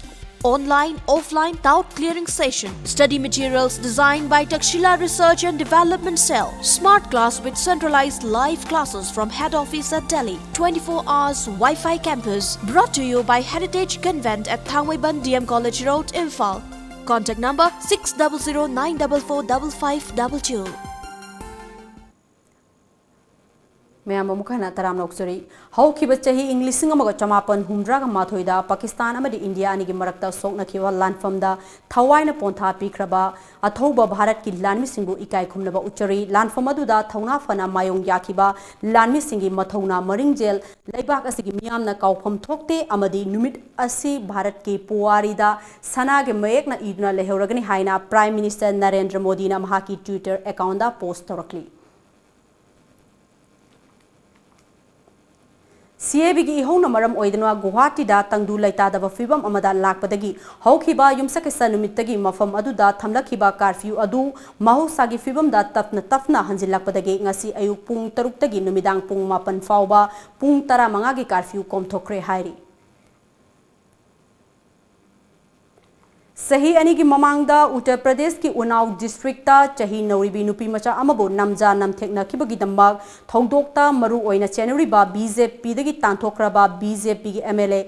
Online, offline, doubt clearing session. Study materials designed by Takshila Research and Development Cell. Smart class with centralized live classes from head office at Delhi. twenty-four hours Wi-Fi campus. Brought to you by Heritage Convent at Thangmeiban D M College Road, Imphal. Contact number six double zero nine double four double five double two. ꯃꯌꯥꯝ ꯑꯃꯨꯛ ꯍꯟꯅ ꯇꯔꯥꯝꯅ ꯑꯣꯛꯆꯔꯤ꯫ ꯍꯧꯈꯤꯕ ꯆꯍꯤ ꯏꯪ ꯂꯤꯁꯤꯡ ꯑꯃꯒ ꯆꯃꯥꯄꯟ ꯍꯨꯝꯗ꯭ꯔꯥꯒ ꯃꯥꯊꯣꯏꯗ ꯄꯥꯀꯤꯁꯇꯥꯟ ꯑꯃꯗꯤ ꯏꯟꯗꯤꯌꯥ ꯑꯅꯤꯒꯤ ꯃꯔꯛꯇ ꯁꯣꯛꯅꯈꯤꯕ ꯂꯥꯟꯐꯝꯗ ꯊꯋꯥꯏꯅ ꯄꯣꯟꯊꯥ ꯄꯤꯈ꯭ꯔꯕ ꯑꯊꯧꯕ ꯚꯥꯔꯠꯀꯤ ꯂꯥꯟꯃꯤꯁꯤꯡꯕꯨ ꯏꯀꯥꯏ ꯈꯨꯝꯅꯕ ꯎꯠꯆꯔꯤ꯫ ꯂꯥꯟꯐꯝ ꯑꯗꯨꯗ ꯊꯧꯅꯥ ꯐꯅ ꯃꯥꯌꯣꯡ ꯌꯥꯈꯤꯕ ꯂꯥꯟꯃꯤꯁꯤꯡꯒꯤ ꯃꯊꯧꯅꯥ ꯃꯔꯤꯡꯖꯦꯜ ꯂꯩꯕꯥꯛ ꯑꯁꯤꯒꯤ ꯃꯤꯌꯥꯝꯅ ꯀꯥꯎꯐꯝ ꯊꯣꯛꯇꯦ ꯑꯃꯗꯤ ꯅꯨꯃꯤꯠ ꯑꯁꯤ ꯚꯥꯔꯠꯀꯤ ꯄꯨꯋꯥꯔꯤꯗ ꯁꯅꯥꯒꯤ ꯃꯌꯦꯛꯅ ꯏꯗꯨꯅ ꯂꯩꯍꯧꯔꯒꯅꯤ ꯍꯥꯏꯅ Prime Minister ꯅꯔꯦꯟꯗ꯭ꯔ ꯃꯣꯗꯤꯅ ꯃꯍꯥꯛꯀꯤ Twitter accountꯗ post ꯇꯧꯔꯛꯂꯤ꯫ C A Bꯒꯤ ꯏꯍꯧꯅ ꯃꯔꯝ ꯑꯣꯏꯗꯨꯅ ꯒꯨꯋꯥꯍꯥꯇꯤꯗ ꯇꯪꯗꯨ ꯂꯩꯇꯥꯗꯕ ꯐꯤꯕꯝ ꯑꯃꯗ ꯂꯥꯛꯄꯗꯒꯤ ꯍꯧꯈꯤꯕ ꯌꯨꯝꯁꯀꯩꯁ ꯅꯨꯃꯤꯠꯇꯒꯤ ꯃꯐꯝ ꯑꯗꯨꯗ ꯊꯝꯂꯛꯈꯤꯕ curfew ꯑꯗꯨ ꯃꯍꯧꯁꯥꯒꯤ ꯐꯤꯕꯝꯗ ꯇꯞꯅ ꯇꯞꯅ ꯍꯟꯖꯤꯜꯂꯛꯄꯗꯒꯤ ꯉꯁꯤ ꯑꯌꯨꯛ ꯄꯨꯡ ꯇꯔꯨꯛꯇꯒꯤ ꯅꯨꯃꯤꯗꯥꯡ ꯄꯨꯡ ꯃꯥꯄꯟ ꯐꯥꯎꯕ ꯄꯨꯡ ꯇꯔꯥꯃꯉꯥꯒꯤ curfew ꯀꯣꯝꯊꯣꯛꯈ꯭ꯔꯦ ꯍꯥꯏꯔꯤ꯫ ꯆꯍꯤ ꯑꯅꯤꯒꯤ ꯃꯃꯥꯡꯗ ꯎꯠꯇꯔ ꯄ꯭ꯔꯗꯦꯁꯀꯤ ꯎꯅꯥꯎ ꯗꯤꯁꯇ꯭ꯔꯤꯛꯇ ꯆꯍꯤ ꯅꯧꯔꯤꯕꯤ ꯅꯨꯄꯤ ꯃꯆꯥ ꯑꯃꯕꯨ ꯅꯝꯖꯥ ꯅꯝꯊꯦꯛꯅꯈꯤꯕꯒꯤꯗꯃꯛ ꯊꯧꯗꯣꯛꯇ ꯃꯔꯨ ꯑꯣꯏꯅ ꯆꯦꯟꯅꯔꯤꯕ ꯕꯤ ꯖꯦ ꯄꯤꯗꯒꯤ ꯇꯥꯟꯊꯣꯛꯈ꯭ꯔꯕ ꯕꯤ ꯖꯦ ꯄꯤꯒꯤ ꯑꯦꯝ ꯑꯦꯜ ꯑꯦ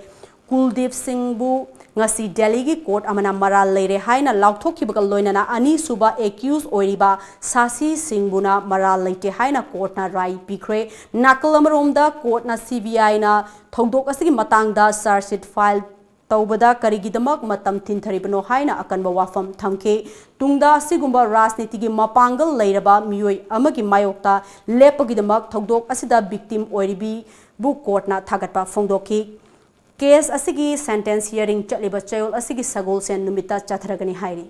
ꯀꯨꯜꯗꯤꯞ ꯁꯤꯡꯕꯨ ꯉꯁꯤ ꯗꯦꯜꯂꯤꯒꯤ ꯀꯣꯔꯠ ꯑꯃꯅ ꯃꯔꯥꯜ ꯂꯩꯔꯦ ꯍꯥꯏꯅ ꯂꯥꯎꯊꯣꯛꯈꯤꯕꯒ ꯂꯣꯏꯅꯅ ꯑꯅꯤꯁꯨꯕ ꯑꯦꯀ꯭ꯌꯨꯁ ꯑꯣꯏꯔꯤꯕ ꯁꯥꯁꯤ ꯁꯤꯡꯕꯨꯅ ꯃꯔꯥꯜ ꯂꯩꯇꯦ ꯍꯥꯏꯅ ꯀꯣꯔꯠꯅ ꯔꯥꯏ ꯄꯤꯈ꯭ꯔꯦ꯫ ꯅꯥꯀꯜ ꯑꯃꯔꯣꯝꯗ ꯀꯣꯔꯠꯅ ꯁꯤ ꯕꯤ ꯑꯥꯏꯅ ꯊꯧꯗꯣꯛ ꯑꯁꯤꯒꯤ ꯃꯇꯥꯡꯗ ꯆꯥꯔꯖ ꯁꯤꯠ ꯐꯥꯏꯜ ꯇꯧꯕꯗ ꯀꯔꯤꯒꯤꯗꯃꯛ ꯃꯇꯝ ꯊꯤꯟꯊꯔꯤꯕꯅꯣ ꯍꯥꯏꯅ ꯑꯀꯟꯕ ꯋꯥꯐꯝ ꯊꯝꯈꯤ꯫ ꯇꯨꯡꯗ ꯑꯁꯤꯒꯨꯝꯕ ꯔꯥꯖꯅꯤꯇꯤꯒꯤ ꯃꯄꯥꯡꯒꯜ ꯂꯩꯔꯕ ꯃꯤꯑꯣꯏ ꯑꯃꯒꯤ ꯃꯥꯌꯣꯛꯇ ꯂꯦꯞꯄꯒꯤꯗꯃꯛ ꯊꯧꯗꯣꯛ ꯑꯁꯤꯗ ꯚꯤꯛꯇꯤꯝ ꯑꯣꯏꯔꯤꯕꯤꯕꯨ ꯀꯣꯔꯠꯅ ꯊꯥꯒꯠꯄ ꯐꯣꯡꯗꯣꯛꯈꯤ꯫ ꯀꯦꯁ ꯑꯁꯤꯒꯤ ꯁꯦꯟꯇꯦꯟꯁ ꯍꯤꯌꯔꯤꯡ ꯆꯠꯂꯤꯕ ꯆꯌꯣꯜ ꯑꯁꯤꯒꯤ ꯁꯒꯣꯜꯁꯦꯟ ꯅꯨꯃꯤꯠꯇ ꯆꯠꯊꯔꯒꯅꯤ ꯍꯥꯏꯔꯤ꯫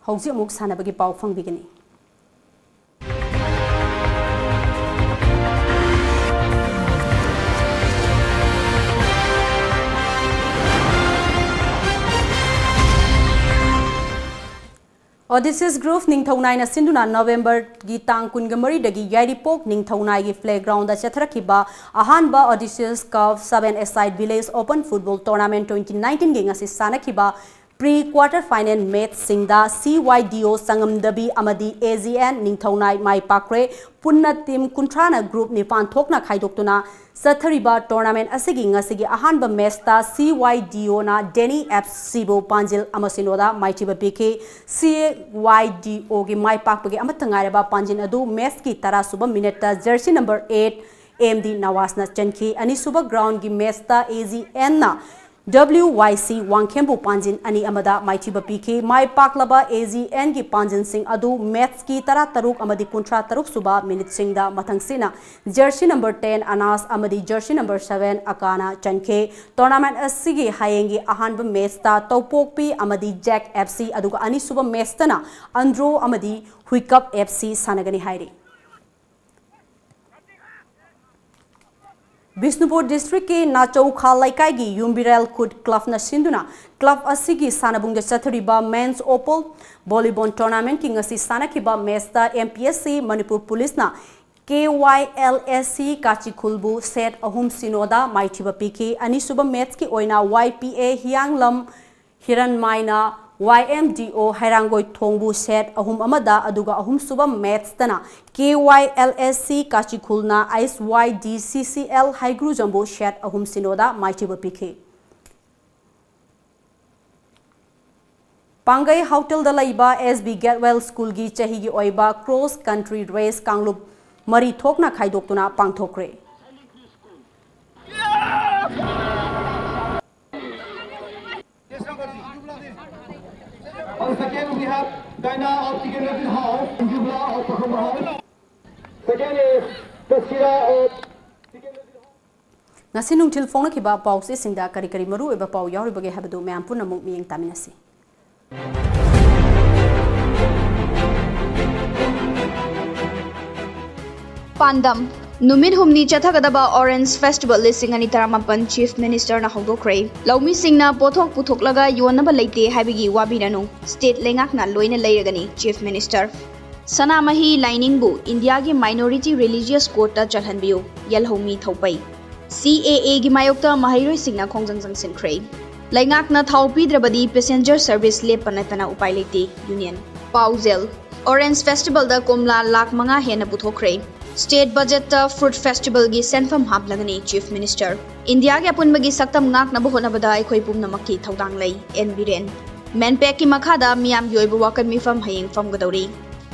ꯍꯧꯖꯤꯛ ꯑꯃꯨꯛ ꯁꯥꯟꯅꯕꯒꯤ ꯄꯥꯎ ꯐꯪꯕꯤꯒꯅꯤ꯫ Odysseus Group ꯅꯤꯡꯊꯧꯅꯥꯏꯅ ꯁꯤꯟꯗꯨꯅ ꯅꯕꯦꯝꯕꯔꯒꯤ ꯇꯥꯡ ꯀꯨꯟꯃꯔꯤꯗꯒꯤ ꯌꯥꯏꯔꯤꯄꯣꯛ ꯅꯤꯡꯊꯧꯅꯥꯏꯒꯤ playground ꯗ ꯆꯠꯊꯔꯛꯈꯤꯕ ꯑꯍꯥꯟꯕ Odysseus Cup seven-a-side village open football tournament twenty nineteen ꯒꯤ ꯉꯁꯤ ꯁꯥꯟꯅꯈꯤꯕ pre quarter final match ꯁꯤꯡꯗ C Y D O ꯆꯉꯝꯗꯕꯤ ꯑꯃꯗꯤ A G N ꯅꯤꯡꯊꯧꯅꯥꯏ ꯃꯥꯏ ꯄꯥꯛꯈ꯭ꯔꯦ꯫ ꯄꯨꯟꯅ team ꯀꯨꯟꯊ꯭ꯔꯥꯅ group ꯅꯤꯄꯥꯟ ꯊꯣꯛꯅ ꯈꯥꯏꯗꯣꯛꯇꯨꯅ ꯆꯠꯊꯔꯤꯕ tournament ꯑꯁꯤꯒꯤ ꯉꯁꯤꯒꯤ ꯑꯍꯥꯟꯕ match ꯇ C Y D O ꯅ Denny F C ꯕꯨ ꯄꯥꯟꯖꯤꯜ ꯑꯃ ꯁꯤꯅꯣꯗ ꯃꯥꯏꯊꯤꯕ ꯄꯤꯈꯤ꯫ C Y D O ꯒꯤ ꯃꯥꯏ ꯄꯥꯛꯄꯒꯤ ꯑꯃꯠꯇ ꯉꯥꯏꯔꯕ ꯄꯥꯟꯖꯤꯜ ꯑꯗꯨ match ꯀꯤ ꯇꯔꯥ ꯁꯨꯕ minute ꯇ jersey number eight M D ꯅꯋꯥꯖꯅ ꯆꯟꯈꯤ꯫ ꯑꯅꯤꯁꯨꯕ ground ꯒꯤ match ꯇ A G N ꯅ W Y C ꯋꯥꯡꯈꯦꯝꯕꯨ ꯄꯥꯟꯖꯤꯟ ꯑꯅꯤ ꯑꯃꯗ ꯃꯥꯏꯊꯤꯕ ꯄꯤꯈꯤ꯫ ꯃꯥꯏ ꯄꯥꯛꯂꯕ A G N ꯒꯤ ꯄꯥꯟꯖꯤꯟꯁꯤꯡ ꯑꯗꯨ match ꯀꯤ ꯇꯔꯥ ꯇꯔꯨꯛ ꯑꯃꯗꯤ ꯀꯨꯟꯊ꯭ꯔꯥ ꯇꯔꯨꯛ ꯁꯨꯕ minute ꯁꯤꯡꯗ ꯃꯊꯪꯁꯤꯅ jersey number ten ꯑꯅꯥꯁ ꯑꯃꯗꯤ jersey number seven ꯑꯀꯥꯅ ꯆꯟꯈꯤ꯫ Tournament ꯑꯁꯤꯒꯤ ꯍꯌꯦꯡꯒꯤ ꯑꯍꯥꯟꯕ match ꯇ ꯇꯧꯄꯣꯛꯄꯤ ꯑꯃꯗꯤ Jack F C, ꯑꯗꯨꯒ ꯑꯅꯤꯁꯨꯕ match ꯇꯅ ꯑꯟꯗ꯭ꯔꯣ ꯑꯃꯗꯤ ꯍꯨꯏꯀꯞ F C ꯁꯥꯟꯅꯒꯅꯤ ꯍꯥꯏꯔꯤ꯫ ꯕꯤꯁꯅꯨꯄꯨꯔ district ꯀꯤ ꯅꯥꯆꯧꯈꯥ ꯂꯩꯀꯥꯏꯒꯤ ꯌꯨꯝꯕꯤꯔꯦꯜ ꯈꯨꯠ club ꯅ ꯁꯤꯟꯗꯨꯅ club ꯑꯁꯤꯒꯤ ꯁꯥꯟꯅꯕꯨꯡꯗ ꯆꯠꯊꯔꯤꯕ men's open volleyball tournament ꯀꯤ ꯉꯁꯤ ꯁꯥꯟꯅꯈꯤꯕ match ꯇ M P S C Manipur police ꯅ K Y L S C ꯀꯥꯆꯤꯈꯨꯜꯕꯨ set ꯑꯍꯨꯝ ꯁꯤꯅꯣꯗ ꯃꯥꯏꯊꯤꯕ ꯄꯤꯈꯤ꯫ ꯑꯅꯤꯁꯨꯕ ꯃꯦꯠꯁꯀꯤ ꯑꯣꯏꯅ ꯋꯥꯏ ꯄꯤ ꯑꯦ ꯍꯤꯌꯥꯡꯂꯝ ꯍꯤꯔꯟꯃꯥꯏꯅ ꯋꯥꯏ ꯑꯦꯝ ꯗꯤ ꯑꯣ ꯍꯩꯔꯥꯡꯒꯣꯏꯊꯣꯡꯕꯨ ꯁꯦꯠ ꯑꯍꯨꯝ ꯑꯃꯗ, ꯑꯗꯨꯒ ꯑꯍꯨꯝꯁꯨꯕ ꯃꯦꯠꯁꯇꯅ K Y L S C ꯀꯥꯆꯤꯈꯨꯜꯅ H ꯋꯥꯏ ꯗꯤ ꯁꯤ ꯁꯤ ꯑꯦꯜ ꯍꯩꯒ꯭ꯔꯨꯖꯝꯕꯨ ꯁꯦꯠ ꯑꯍꯨꯝ ꯁꯤꯅꯣꯗ ꯃꯥꯏꯊꯤꯕ ꯄꯤꯈꯤ꯫ ꯄꯥꯡꯒꯩ ꯍꯥꯎꯇꯦꯜꯗ ꯂꯩꯕ ꯑꯦꯁ ꯕꯤ ꯒꯦꯠꯋꯦꯜ ꯁ꯭ꯀꯨꯜꯒꯤ ꯆꯍꯤꯒꯤ ꯑꯣꯏꯕ ꯀ꯭ꯔꯣꯁ ꯀꯟꯇ꯭ꯔꯤ ꯔꯦꯁ ꯀꯥꯡꯂꯨꯞ ꯃꯔꯤ ꯊꯣꯛꯅ ꯈꯥꯏꯗꯣꯛꯇꯨꯅ ꯄꯥꯡꯊꯣꯛꯈ꯭ꯔꯦ꯫ On second, we have Daina of Tikendrajit House, Yubla of Pakhomba House. Second is Tasira of Tikendrajit House. ꯉꯁꯤ ꯅꯨꯡꯊꯤꯜ ꯐꯣꯡꯅꯈꯤꯕ ꯄꯥꯎꯆꯦꯁꯤꯡꯗ ꯀꯔꯤ ꯀꯔꯤ ꯃꯔꯨꯑꯣꯏꯕ ꯄꯥꯎ ꯌꯥꯎꯔꯤꯕꯒꯦ ꯍꯥꯏꯕꯗꯨ ꯃꯌꯥꯝ ꯄꯨꯟꯅ ꯑꯃꯨꯛ ꯃꯤꯠꯌꯦꯡ ꯇꯥꯃꯤꯟꯅꯁꯤ꯫ ꯄꯥꯟꯗꯝ: ꯅꯨꯃꯤꯠ ꯍꯨꯝꯅꯤ ꯆꯠꯊꯒꯗꯕ Orange Festival ꯂꯤꯁꯤꯡ ꯑꯅꯤ ꯇꯔꯥꯃꯥꯄꯟ Chief Minister ꯅ ꯍꯧꯗꯣꯛꯈ꯭ꯔꯦ꯫ ꯂꯧꯃꯤꯁꯤꯡꯅ ꯄꯣꯠꯊꯣꯛ ꯄꯨꯊꯣꯛꯂꯒ ꯌꯣꯟꯅꯕ ꯂꯩꯇꯦ ꯍꯥꯏꯕꯒꯤ ꯋꯥꯕꯤꯔꯅꯨ, state ꯂꯩꯉꯥꯛꯅ ꯂꯣꯏꯅ ꯂꯩꯔꯒꯅꯤ, Chief Minister꯫ ꯁꯅꯥꯃꯍꯤ ꯂꯥꯏꯅꯤꯡꯕꯨ ꯏꯟꯗꯤꯌꯥꯒꯤ minority religious court ꯇ ꯆꯜꯍꯟꯕꯤꯌꯨ, ꯌꯦꯜꯍꯧꯃꯤ ꯊꯧꯄꯩ꯫ C A A ꯒꯤ ꯃꯥꯌꯣꯛꯇ ꯃꯍꯩꯔꯣꯏꯁꯤꯡꯅ ꯈꯣꯡꯖꯪ ꯆꯪꯁꯤꯟꯈ꯭ꯔꯦ꯫ ꯂꯩꯉꯥꯛꯅ ꯊꯥꯎ ꯄꯤꯗ꯭ꯔꯕꯗꯤ passenger service ꯂꯦꯞꯄ ꯅꯠꯇꯅ ꯎꯄꯥꯏ ꯂꯩꯇꯦ, Union꯫ ꯄꯥꯎꯖꯦꯜ: Orange Festival ꯗ ꯀꯣꯝꯂꯥ ꯂꯥꯈ ꯃꯉꯥ ꯍꯦꯟꯅ ꯄꯨꯊꯣꯛꯈ꯭ꯔꯦ꯫ State budget ꯇ Fruit Festival ꯒꯤ ꯁꯦꯟꯐꯝ ꯍꯥꯞꯂꯒꯅꯤ, Chief Minister꯫ ꯏꯟꯗꯤꯌꯥꯒꯤ ꯑꯄꯨꯟꯕꯒꯤ ꯁꯛꯇꯝ ꯉꯥꯛꯅꯕ ꯍꯣꯠꯅꯕꯗ ꯑꯩꯈꯣꯏ ꯄꯨꯝꯅꯃꯛꯀꯤ ꯊꯧꯗꯥꯡ ꯂꯩ, N ꯕꯤꯔꯦꯟ꯫ MANPAC ꯀꯤ ꯃꯈꯥꯗ ꯃꯤꯌꯥꯝꯒꯤ ꯑꯣꯏꯕ ꯋꯥꯀꯠ ꯃꯤꯐꯝ ꯍꯌꯦꯡ ꯐꯝꯒꯗꯧꯔꯤ꯫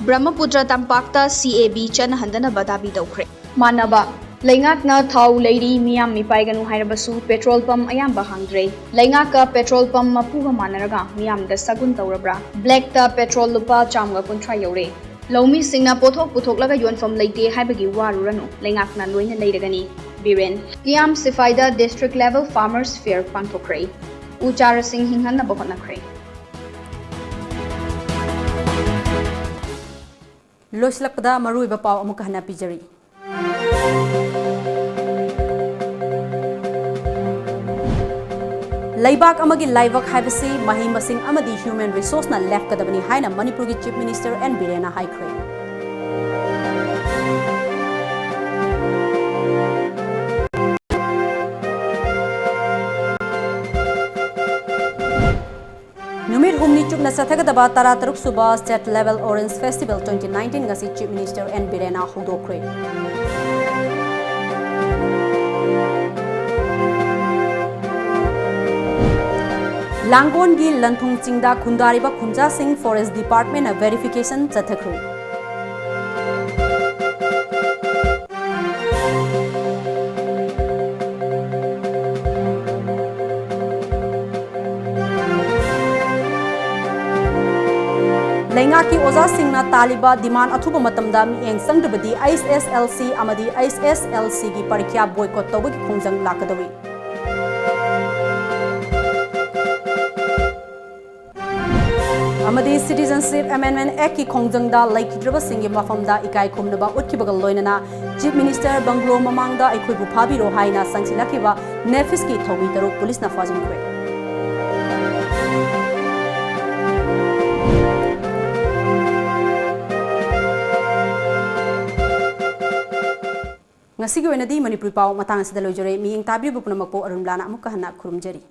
ꯕ꯭ꯔꯍ꯭ꯃꯄꯨꯇ꯭ꯔ ꯇꯝꯄꯥꯛꯇ C A B ꯆꯠꯅꯍꯟꯗꯅꯕ ꯗꯥꯕꯤ ꯇꯧꯈ꯭ꯔꯦ꯫ ꯃꯥꯟꯅꯕ: ꯂꯩꯉꯥꯛꯅ ꯊꯥꯎ ꯂꯩꯔꯤ, ꯃꯤꯌꯥꯝ ꯃꯤꯄꯥꯏꯒꯅꯨ ꯍꯥꯏꯔꯕꯁꯨ petrol pump ꯑꯌꯥꯝꯕ ꯍꯥꯡꯗ꯭ꯔꯦ꯫ ꯂꯩꯉꯥꯛꯀ petrol pump ꯃꯄꯨꯒ ꯃꯥꯟꯅꯔꯒ ꯃꯤꯌꯥꯝꯗ ꯁꯒꯨꯟ ꯇꯧꯔꯕ꯭ꯔꯥ? Black ꯇ petrol ꯂꯨꯄꯥ ꯆꯥꯝꯃꯒ ꯀꯨꯟꯊ꯭ꯔꯥ ꯌꯧꯔꯦ꯫ ꯂꯧꯃꯤꯁꯤꯡꯅ ꯄꯣꯠꯊꯣꯛ ꯄꯨꯊꯣꯛꯂꯒ ꯌꯣꯟꯐꯝ ꯂꯩꯇꯦ ꯍꯥꯏꯕꯒꯤ ꯋꯥꯔꯨꯔꯅꯨ, ꯂꯩꯉꯥꯛꯅ ꯂꯣꯏꯅ ꯂꯩꯔꯒꯅꯤ, Biren. ꯀꯤꯌꯥꯝ ꯁꯤꯐꯥꯏꯗ district level farmers fair ꯄꯥꯡꯊꯣꯛꯈ꯭ꯔꯦ꯫ ꯎ ꯆꯥꯔꯥꯁꯤꯡ ꯍꯤꯡꯍꯟꯅꯕ ꯍꯣꯠꯅꯈ꯭ꯔꯦ꯫ ꯂꯣꯏꯁꯤꯜꯂꯛꯄꯗ ꯃꯔꯨꯑꯣꯏꯕ ꯄꯥꯎ ꯑꯃꯨꯛꯀ ꯍꯟꯅ ꯄꯤꯖꯔꯤ꯫ ꯂꯩꯕꯥꯛ ꯑꯃꯒꯤ ꯂꯥꯏꯕꯛ ꯍꯥꯏꯕꯁꯤ ꯃꯍꯩ ꯃꯁꯤꯡ ꯑꯃꯗꯤ human resource ꯅ ꯂꯦꯞꯀꯗꯕꯅꯤ ꯍꯥꯏꯅ ꯃꯅꯤꯄꯨꯔꯒꯤ Chief Minister N ꯕꯤꯔꯦꯟꯅ ꯍꯥꯏꯈ꯭ꯔꯦ꯫ ꯆꯠꯊꯒꯗꯕ ꯇꯔꯥꯇꯔꯨꯛ ꯁꯨꯕ State Level Orange Festival twenty nineteen ꯉꯁꯤ Chief Minister N ꯕꯤꯔꯦꯟꯅ ꯍꯧꯗꯣꯛꯈ꯭ꯔꯦ꯫ ꯂꯥꯡꯒꯣꯜꯒꯤ ꯂꯟꯊꯨꯡ ꯆꯤꯡꯗ ꯈꯨꯟꯗꯥꯔꯤꯕ ꯈꯨꯟꯖꯥꯁꯤꯡ Forest Department ꯅ verification ꯆꯠꯊꯈ꯭ꯔꯦ꯫ ꯂꯩꯉꯥꯛꯀꯤ ꯑꯣꯖꯥꯁꯤꯡꯅ ꯇꯥꯜꯂꯤꯕ demand ꯑꯊꯨꯕ ꯃꯇꯝꯗ ꯃꯤꯠꯌꯦꯡ ꯆꯪꯗ꯭ꯔꯕꯗꯤ H S S L C ꯑꯃꯗꯤ H S S L C ꯒꯤ ꯄꯔꯤꯈ꯭ꯌꯥ boycott ꯇꯧꯕꯒꯤ ꯈꯣꯡꯖꯪ ꯂꯥꯛꯀꯗꯧꯔꯤ꯫ ꯑꯃꯗꯤ Citizenship Amendment Act ꯀꯤ ꯈꯣꯡꯖꯪꯗ ꯂꯩꯈꯤꯗ꯭ꯔꯕꯁꯤꯡꯒꯤ ꯃꯐꯝꯗ ꯏꯀꯥꯏ ꯈꯨꯝꯅꯕ ꯎꯠꯈꯤꯕꯒ ꯂꯣꯏꯅꯅ Chief Minister bungalow ꯃꯃꯥꯡꯗ ꯑꯩꯈꯣꯏꯕꯨ ꯐꯥꯕꯤꯔꯣ ꯍꯥꯏꯅ ꯆꯪꯁꯤꯜꯂꯛꯈꯤꯕ NEFIZ ꯀꯤ ꯊꯧꯃꯤ ꯇꯔꯨꯛ ꯄꯨꯂꯤꯁꯅ ꯐꯥꯖꯤꯟꯈ꯭ꯔꯦ꯫ ꯉꯁꯤꯒꯤ ꯑꯣꯏꯅꯗꯤ ꯃꯅꯤꯄꯨꯔꯤ ꯄꯥꯎ ꯃꯇꯥꯡ ꯑꯁꯤꯗ ꯂꯣꯏꯖꯔꯦ꯫ ꯃꯤꯠꯌꯦꯡ ꯇꯥꯕꯤꯔꯤꯕ ꯄꯨꯝꯅꯃꯛꯄꯨ ꯑꯔꯨꯟ ꯕ꯭ꯂꯥꯅ ꯑꯃꯨꯛꯀ ꯍꯟꯅ ꯈꯨꯔꯨꯝꯖꯔꯤ꯫